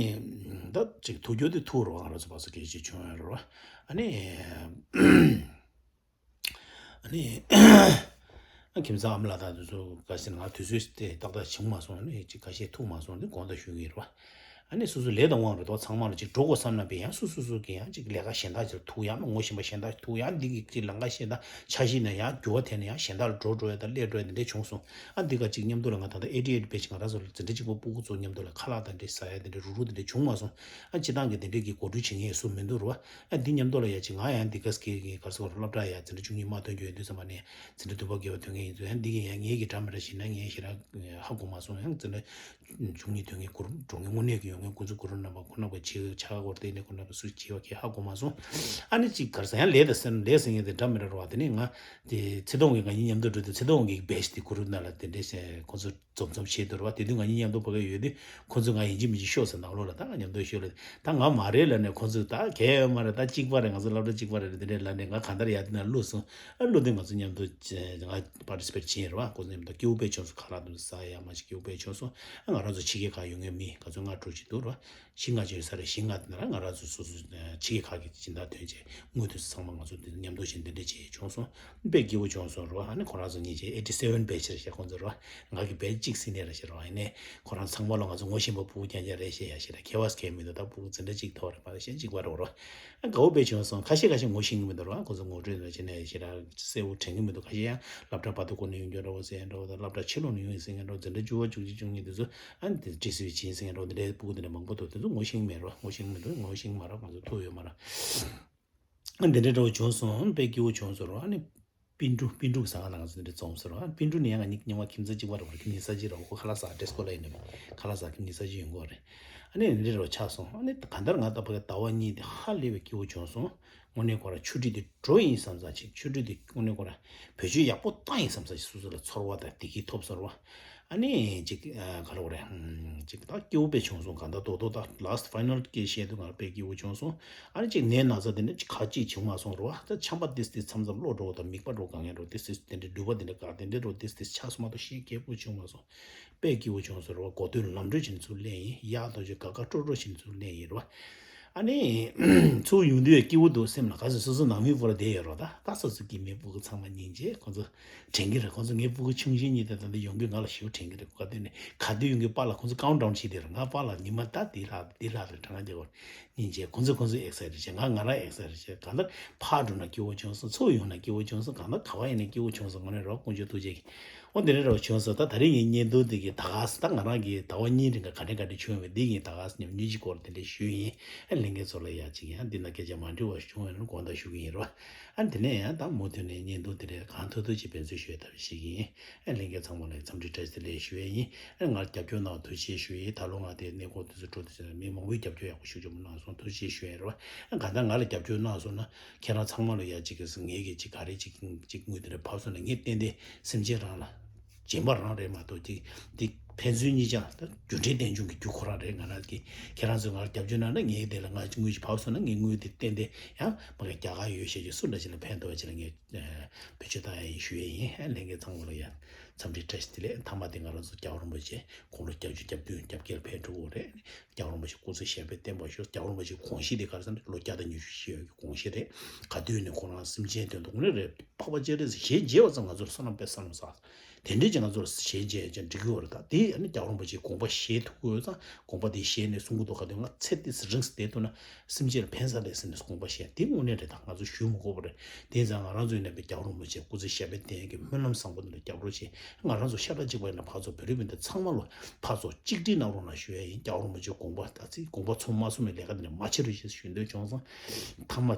ད་གཅིག་ཐུག་རྒྱུ་དེ་ཐུག་རེད་བ། ང་རང་ཚོ་བ་སོ་སྐད་ཆ་བྱུང་ཡ་རེད་བ། ཨ་ནི། ཨ་ནི། ཁྱིམ་ཚང་ཨ་མ་ལགས་དང་དེ་ཚོ་ག་ཟེར་ན་ང་དུས་ཚོད་དེ་ཏག་ཏག་བྱུང་མ་སོང་། ཨ་ནི་ཅིག་ཁ་ཤས་ཐུག་མ་སོང་། ཨ་ནི་དགོངས་དག་ཞུ་གི་ཡིན་རེད་བ། ཨ་ནི་སོ་སོ་ལས་དང་དབང་རེད་དོ། ཚང་མ་ལ་ཅིག་འགྲོ་དགོས་བསམ་ན་པས་ཡང་སོ་སོ་སོ་གི་ཡང་ཅིག་ལས་ཀ་གཞན་དག་ཅིག་ཐུག་ཡང་ངོ་ཤེས་པ་གཞན་དག་ཐུག་ཡང་འདི་གི་ཅིག་ལམ་ཁ་གཞན་དག་འཆར་གཞི་ནས་ཡང་འགྱུར་བ་ཐེབས་ནས་ཡང་གཞན་དག་ལ་འགྲོ་འགྲོ་ཡ་དང་སླེབས་འགྲོ་ཡ་དེ་འདྲས་བྱུང་སོང་། ཨ་འདི་ག་ཅིག་མཉམ་དུ་ལ་ང་ད་ལྟ་ཨེ་ཊི་ཨེ་ཊི་བེ་ཆི་ང་རང་ཚོ་ལ་འཛིན་གྲྭ་གཅིག་པ་ཕྲུ་གུ་ཚོ་མཉམ་དུ་ལ་ཁ་ལག་དང་འདྲས་ཟ་ཡ་དེ་འདྲས་རུག་རུག་དེ་འདྲས་བྱུང་མ་སོང་། ཨ་སྤྱི་བཏང་གི་དེ་འདྲས་ཀྱི་གོ་སྒྲིག་བྱེད་མཁན་སུ་མི་འདུག་རེད་བ། ཨ་འདི་མཉམ་དུ་ལ་ཡ་ཅིག་ང་ཡང་འདི་ག་སྐད་ཀྱི་གར་སོགས་སློབ་གྲྭ་ཡ་འཛིན་གྲྭ་བཅུ་གཉིས་མ་ཐོན་རྒྱུ་ཡོད་དུས་ཙམ་པ་ནས་འཛིན་གྲྭ་བདུན་པ་བརྒྱད་པ་ཐོན་མཁན་ཡིན་ཚུལ། ཡང་འདི་གི་ཡང་ངེད་ཀྱི་འདྲ་མི་འདྲ་ཞིག་ན་ངས་ཞེ་དྲག་ཧ་གོ་མ་སོང་། ཡང་འཛིན་གྲྭ་བཅུ་གཉིས་ཐོན་མཁན་གུ་རུ་འགྲོ་མཁན་དངོས་གནས་ཀྱི་ཡོང་མཁན་ཁོང་ཚོ་གུ་རུ་རྣམ་པ་ཁོ་རྣམ་པ་ཆེ་ཆགས་སྐོར་དེ་ནས་ཁོ་རྣམ་པ་སུ་ཆེ་བ་གས་ཧ་གོ་མ་སོང་། ཨ་ནི་ཅིག་གར་ས་ཡང་ལས་དང་སེམས་ལས་ཟེར་མཁན་དེ་འདྲ་མི་འདྲ་རེད་བ། དེ་ནས་ང་དེ་ཚེ་ཐོང་གི་ང་གཉིས་མཉམ་དུ་འགྲོ་དུས་ཚེ་ཐོང་གི་བེ་ཆི་དེ་གུ་རུ་ནང་ལ་དེ་འདྲས་ཁོང་ཚོ་འཛོམས་འཛོམས་བྱེད་འདུག་རེད་བ། དེ་དུས་ང་གཉིས་མཉམ་དུ་ཕ་གི་ཡོད་དུས་ཁོང་ཚོས་ང་ཡིན་གཅིག་མིན་གཅིག་ཤོག་ཟེར་ནང་ལོགས་ལ་ད་ང་མཉམ་དུ་ཤོག་ལ་ད་ང་མ་རེད་ལབ་ནས་ཁོང་ཚོས་ད་གལ་ཡོད་མ་རེད། ད་གཅིག་པ་རེད། ང་ཚོ་སློབ་གྲྭ་གཅིག་པ་རེད། དེ་འདྲས་ལབ་ནས་ང་གང་ལྟར་ཡར་དེ་ན་བླུགས་སོང་། ཨ་བླུགས་དུས་ང་ཚོ་མཉམ་དུ་ང་པར་ཊི་སི་པེ་ཊི་བྱས་རེད་བ། ཁོང་ཚོ་མཉམ་དུ་སྐྱིད་པོ་དཔེ་བྱུང་སོང་། ཁ་ལག་དུ་ཟ་ཡ་མ་ཞིག་སྐྱིད་པོ་དཔེ་བྱུང་སོང་། ཨ་ང་རང་ཚོ་ཕྱི་རྒྱལ་ཁག་ཡོད་མཁན་མི་ག་ཚོད་ལྔ་དྲུག་ཅིག་འདུག་རེད་བ། བཞི་ལྔ་ཅིག་ཡོད་ས་རེད། བཞི་ལྔ་དེ་ན་ར་ང་རང་ཚོ་སོ་སོ་ཕྱི་རྒྱལ་ཁག་གི་སྦྱིན་བདག་ཐོན་རྗེས་དངུལ་དུས་ཚང་མ་ང་ཚོ་འདི་མཉམ་དུ་བཞིན་འདི་འདྲ་བྱས་བྱུང་སོང་། དཔེ་སྐྱིད་པོ་བྱུང་སོང་རོ། ཨ་ནི་ཁོ་རང་ཚོ་གཉིས་ཀྱིས་ཨེ་ཊི་སེ་ཝེན་བེ་ཆི་རེད་ཤག་ཁོང་ཚོ་རོ། ང་གི་བེ་ཆི་གཅིག་སི་ནི་ཡར་རེད་ཤག་རོ། ཨ་ནི་ཁོ་རང་ཚང་མ་ལ་ང་ཚོ་ངོ་ཤེས་པ་ཕྲུ་གུ་རྐྱང་རྐྱང་རེད་ཤག་ཡ་ཤི་ར་ཁྱད་པར་གང་མི་འདུག་ད་ཕྲུ་གུ་འཛིན་གྲྭ་གཅིག་ཐོག་རེད་མ་རེད། གཞན་གཅིག་པ་རེད་རོ། ཨ་དགའ་པོ་དཔེ་བྱུང་སོང་། ཁ་ཤས་ཁ་ཤས་ངོ་ཤེས་ཀྱི་མི་འདུག་རོ། ཁོང་ཚོ་ངོ་སྤྲོད་ནང་བྱས་ནས་ཡ་ཤི་ར་གསལ་པོ་དྲན་གྱི་མི་འདུག་ཁ་ཤས་ཡང་སློབ་གྲྭ་བར་དུ་གོ་ནས་ཡོང་རྒྱུ་འདྲ་བོ་ཟེར་འདྲ་བོ་དང་སློབ་གྲྭ་ཕྱི་ལོགས་ནས་ཡོང་ཡིན་ཟེར་མཁན་འདྲ་བོ། འཛིན་གྲྭ་བཅུ་པ་བཅུ་གཅིག་བཅུ་གཉིས་དེ་ཚོ་ཨ་ནི་དེ་ཊི་སི་ཝི་བྱིན་ཟེར་མཁན་འདྲ་བོ་དེ་འདྲའི་ཕྲུ་གུ་དེ་འདྲ་མང་པོ་འདུག་དེ་ཚོ་ངོ་ཤེས་ཀྱི་མེད་རོ། ངོ་ཤེས་ཀྱི་མི་འདུག་ངོ་ཤེས་ཀྱི་མ་རེད། ང་ཚོ་ཐུག་ཡོད་མ་རེད། ཨ་འདི་འདྲ་འདྲ་བོ་བྱུང་སོང་། དཔེ་སྐྱིད་པོ་བྱུང་སོང་རོ། ཨ་ནི་སྤུན་ཕྲུག་སྤུན་ཕྲུག་ཟ་ཁང་ལ་ང་ཚོ་འདི་འདྲ་འཛོམས་སོང་རོ། ཨ་སྤུན་ཕྲུག་ནི་ཡང་ང་གཉིས་རྙིང་པ་ཁྱིམ་ཚང་གཅིག་པ་རེད་བ། ཁྱིམ་གཉིས་ས་གཅིག་རེད་བ། ཁོ་ཁ་ལག་ཟ་ཏེ་སི་ཀོ་ལ་ཡིན་ནི་མ་ཁ་ལག་ཟ་ཁྱིམ་གཉིས་ས་གཅིག་ཡོང་གི་རེད། ཨ་ནི་འདི་འདྲ་འདྲ་བོ་ཆགས་སོང་། ཨ་ནི་གང་ལྟར་ང་ད་ཕ་གི་ཟླ་བ་གཉིས་དེ་ཧ་ལས་པའི་སྐྱིད་པོ་བྱུང་སོང་། དངོས་གནས་ཁོ་རང་ཆུ་ཊི་དེ་འགྲོ་ཡིན་བསམ་ཙང་ཅིག་ཆུ་ཊི་དེ་དངོས་གནས་ཁོ་རང་བེད་སྤྱོད་ཡག་པོ་བཏང་ཡིན་བསམ་ས་ཞིག་སོ་སོ་ལ་ཚོར་བ་དང་བདེ་སྐྱིད་ཐོབ་སོང་ར། ཨ་ནི་ཅིག་ཨ་ག་རེ་རེད། ཨམ་ཅིག་ད་སྐྱིད་པོ་དཔེ་བྱུང་སོང་། གང་ལྟར་རྡོག་རྡོག་ད་ལཱ་སི་ཊི་ཕའི་ནལ་སྐད་བཤད་དུས་ང་དཔེ་སྐྱིད་པོ་བྱུང་སོང་། ཨ་ནི་ཅིག་ནད་ན་ཚ་དེ་འདྲ་ཅིག་ག་ཅིག་བྱུང་མ་སོང་ར་བ། ད་ཆམ་པ་ཏིས་ཏིས་མཚམས་མཚམས་གློ་འགྲོ་བ་དང་མིད་པ་འགྲོ་དཀའ་ངལ་འགྲོ་ཏིས་ཏིས་དེ་འདྲ་འགྲུལ་པ་དེ་འདྲ་དཀའ་དེ་འདྲ་འགྲོ་ཏིས་ཏིས་ཆགས་སོང་མ་གཏོགས་ཞེ་སྐྱིད་པོ་བྱུང་མ་སོང་། དཔེ་སྐྱིད་པོ་བྱུང་སོང་ར་བ། གོ་ཐོས་ལམ་འགྲོ་བྱེད་ཚུལ་ལེན་ཡིན། ཡག་ཐོག་ཆོས་དགའ་དགའ་སྤྲོ་སྤྲོ་བྱེད་ཚུལ་ལེན་ཡིན་ར་བ། ཨ་ནི་ཚུར་ཡོང་དུས་སྐྱིད་པོ་འདུག་སེམས་ལ། ག་ཚོད་སོ་སོ་ནང་མི་བུ་ར་བསྡད་ཡོད་རོགས། ད་ད་སོ་སོ་གི་མི་ཕྲུ་གུ་ཚང་མ་སྙིང་རྗེ། ཁོང་ཚོ་དྲན་གི་རེད། ཁོང་ཚོ་ངའི་ཕྲུ་གུ་ཆུང་ཆུང་གཉིས་དེ་ད་ལྟ་ཡོང་དུས་ང་ལ་ཞེ་པོ་དྲན་གི་རེད། ག་དུས་ནས་ག་དུས་ཡོང་གི་པཱ་ལགས་ཁོང་ཚོ་ཀའུན་ཊ་ཌའུན་བྱེད་དེ་རེད། ང་པཱ་ལགས་ཉི་མ་ད་འདི་ལྷག་འདི་ལྷག་རེད་གྲངས་རྒྱག་གོ། སྙིང་རྗེ། ཁོང་ཚོ་ཁོང་ཚོ་ཨེག་སའི་ཊེཌ་བྱེད། ང་ང་རང་ཨེག་སའི་ཊེཌ་བྱེད། གང་ལྟར་ཕར་འགྲོ་ན་སྐྱིད་པོ་བྱུང་སོང་། ཚུར་ཡོང་ན་སྐྱིད་པོ་བྱུང་སོང་། གང་ལྟར་ག་པར་ཡིན་ན་སྐྱིད་པོ་བྱུང་སོང་། དངོས་གནས་རོགས་དཀོན་མཆོག་ཐུགས་རྗེ་གིས། འོ་འདི་འདྲ་འདྲ་བོ་བྱུང་སོང་། ད་ད་རེས་ངའི་བརྙན་ཐུང་འདི་གི་ད་ག་སེ་ད་ང་རང་གི་ཟླ་བ་གཉིས་རིང་ག་ག་འདྲ་ག་འདྲ་བྱུང་བའི་འདི་ངས་ད་ག་སེ་ཉམས་མྱོང་གི་སྐོར་དེ་འདྲ་ཞུས་ཡིན། ཨ་ལྷན་རྒྱས་ཚོ་ལ་ཡ་གཅིག་ཡང་འདི་ན་སྐད་ཆ་མ་འགྲིག་པ་བྱུང་བ་ཡིན་ན་དགོངས་དག་ཞུ་གི་ཡིན་རོ། ཨ་འདི་ནས་ཡང་ད་མུ་མཐུད་ནས་བརྙན་ཐུང་འདི་འདྲ་གང་ཐུབ་ཐུབ་ཅིག་འབད་བརྩོན་ཞུ་ཡ་ད་ཞུ་གི་ཡིན། ཨ་ལྷན་རྒྱས་ཚང་མ་ལ་འཚམས་འདྲི་བཀྲ་ཤིས་བདེ་ལེགས་ཞུ་ཡ་ཡིན། ཨ་ང་རྒྱབ་སྐྱོར་གནང་བ་ཐུགས་རྗེ་ཆེ་ཞུ་ཡིན། ད་ལོ་ང་དེ་གནས་སྐོར་དུ་ཚོ་འགྲོ་དུས་ཚོད་མི་མང་པོས་རྒྱབ་སྐྱོར་ཡག་པོ་ཞུ་ཆོག་མོ་གནང་སོང་། ཐུགས་རྗེ་ཆེ་ཞུ་ཡ་རོ། ཨ་གང་ལྟར་ང་ལ་རྒྱབ་སྐྱོར་གནང་སོང་ན། ཁྱེད་རང་ཚང་མ་ལ་ཡ་གཅིག་གི་ངེད་ཀྱི་གཅིག་ག་རེ་གཅིག་གཅིག་དངུལ་དེ་འདྲ་ཕབ་སོང་ན་ངས་ཏན་ཏན་སེམས་ཅན་རང་ལ་སྦྱིན་པ་རང་རེད་མ་གཏོགས་གཅིག་འདི་ ཕན་ཚུན་གཉིས་ཀྱང་ད་རྒྱུ་འབྲས་རྟེན་འབྱུང་གི་རྒྱུ་ཁོ་རང་རེད། ང་རང་གིས་ཁྱེད་རང་ཚོས་ང་ལ་རྒྱབ་སྐྱོར་གནང་ན་ངས་དེ་ལ་ང་དངུལ་ཞིག་བབས་སོང་ན་ངས་དངུལ་དེ་བཏོན་ཏེ་ཡང་མ་གི་རྒྱ་གར་ཡོད་བཤད་ཀྱི་སུ་འདྲ་ཞིག་ལ་ཕན་ཐོགས་པ་ཅིག་ལ་ངས་བེད་སྤྱོད་བཏང་ཡ་ཡིན་ཞུ་ཡས་ཡིན། ལྷན་རྒྱས་ཚང་མ་ལ་ཡང་འཚམས་འདྲི་བཀྲ་ཤིས་བདེ་ལེགས། མཐའ་མ་དེ་ང་རང་ཚོ་རྒྱལ་བ་རིན་པོ་ཆེ་དགུང་ལོ་བརྒྱད་ཅུ་གྱ་བདུན་གྱ་བརྒྱད་ལ་ཕེབས་འགྲོ་གི་རེད། རྒྱལ་བ་རིན་པོ་ཆེ་སྐུ་ཚེ་ཞབས་པད་བརྟན་པར་ཤོག་རྒྱལ་བ་རིན་པོ་ཆེའི་དགོངས་གཞི་དེ་ག་རེ་ཟེར་ན་ལོ་བརྒྱ་དང་ཉི་ཤུ་བཞེས་ཡོད་ཀྱི་དགོངས་གཞི་རེད། ག་དུས་ནས་ཁོ་རང་སེམས་ཅན་དོན་དུ་དངོས་གནས་རེད་འཕགས་པ་སྤྱན་རས་གཟིགས་ཞལ་མཇལ་བ་ཙམ་ང་ཚོར་བསོད་ནམས་དཔེ་བསམ་བློ་བསགས། དེ་འདྲས་ཀྱི་ང་ཚོར་ཞལ་མཇལ་ཅན་འགྲིག་གི་ཡོད་རེད། ད་དེ་ཡང་ནི་རྒྱལ་བ་རིན་པོ་ཆེའི་དགོངས་པ་བཞེས་ཐུབ་ཀྱི་ཡོད་ཙང་དགོངས་པ་དེ་བཞེས་ནས་གསུང་གི་འདུག་ག་དུས་ང་ཚེ་འདི་རིང་བསྡད་ཐུབ་ན་སེམས་ཅན་ལ་ཕན་ས་རེད་ཟེར་ནས་དགོངས་པ་བཞེས། དེ་དངོས་གནས་རེད། ད་ང་ཚོ་ཞུ་མི་དགོས་པ་རེད། དེ་ཙང་ང་རང་ཚོ་ཡིན་ན་པའི་རྒྱལ་བ་རིན་པོ་ཆེ་སྐུ་ཚེ་ཞབས་པད་བརྟན་གྱི་སྨོན་ལམ་བཟང་པོ་འདི་ལ་རྒྱབ་རོགས་བྱེད། ང་རང་ཚོ་ཤ་ཁྲག་གཅིག་པ་ཡིན་ན་ཕར་ཚུར་བོད་རིགས་མི་འདི་ཚང་མ་ལ་ཕར་ཚུར་གཅིག་སྒྲིལ་གནང་རོགས་གནང་ཞུ་ཡ་ཡིན། རྒྱལ་བ་རིན་པོ་ཆེའི་དགོངས་པ་ད་ཚིག་དགོངས་པ་ཚོམ་མ་ཚོམ་པའི་ལས་ཀ་འདི་ནས་མ་བྱེད་རོགས་ཞེས་ཞུ་འདོད་བྱུང་སོང་། མཐའ་མ་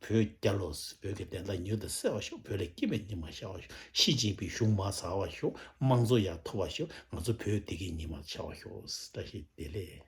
བོད་རྒྱལ་ལོ། བོད་ཀྱི་བདེན་མཐའ་མྱུར་དུ་གསལ་བར་ཤོག་བོད་ལ་སྐྱིད་པའི་ཉི་མ་ཤར་བར་ཤོག་ཞི་ཅིན་ཕིང་གཞུང་མར་ཟག་པར་ཤོག་དམངས་གཙོ་ཡར་ཐོབ་པར་ཤོག་ང་ཚོ་བོད་བདེ་སྐྱིད་ཉི་མ་ཤར་བར་ཤོག་བཀྲ་ཤིས་བདེ་ལེགས།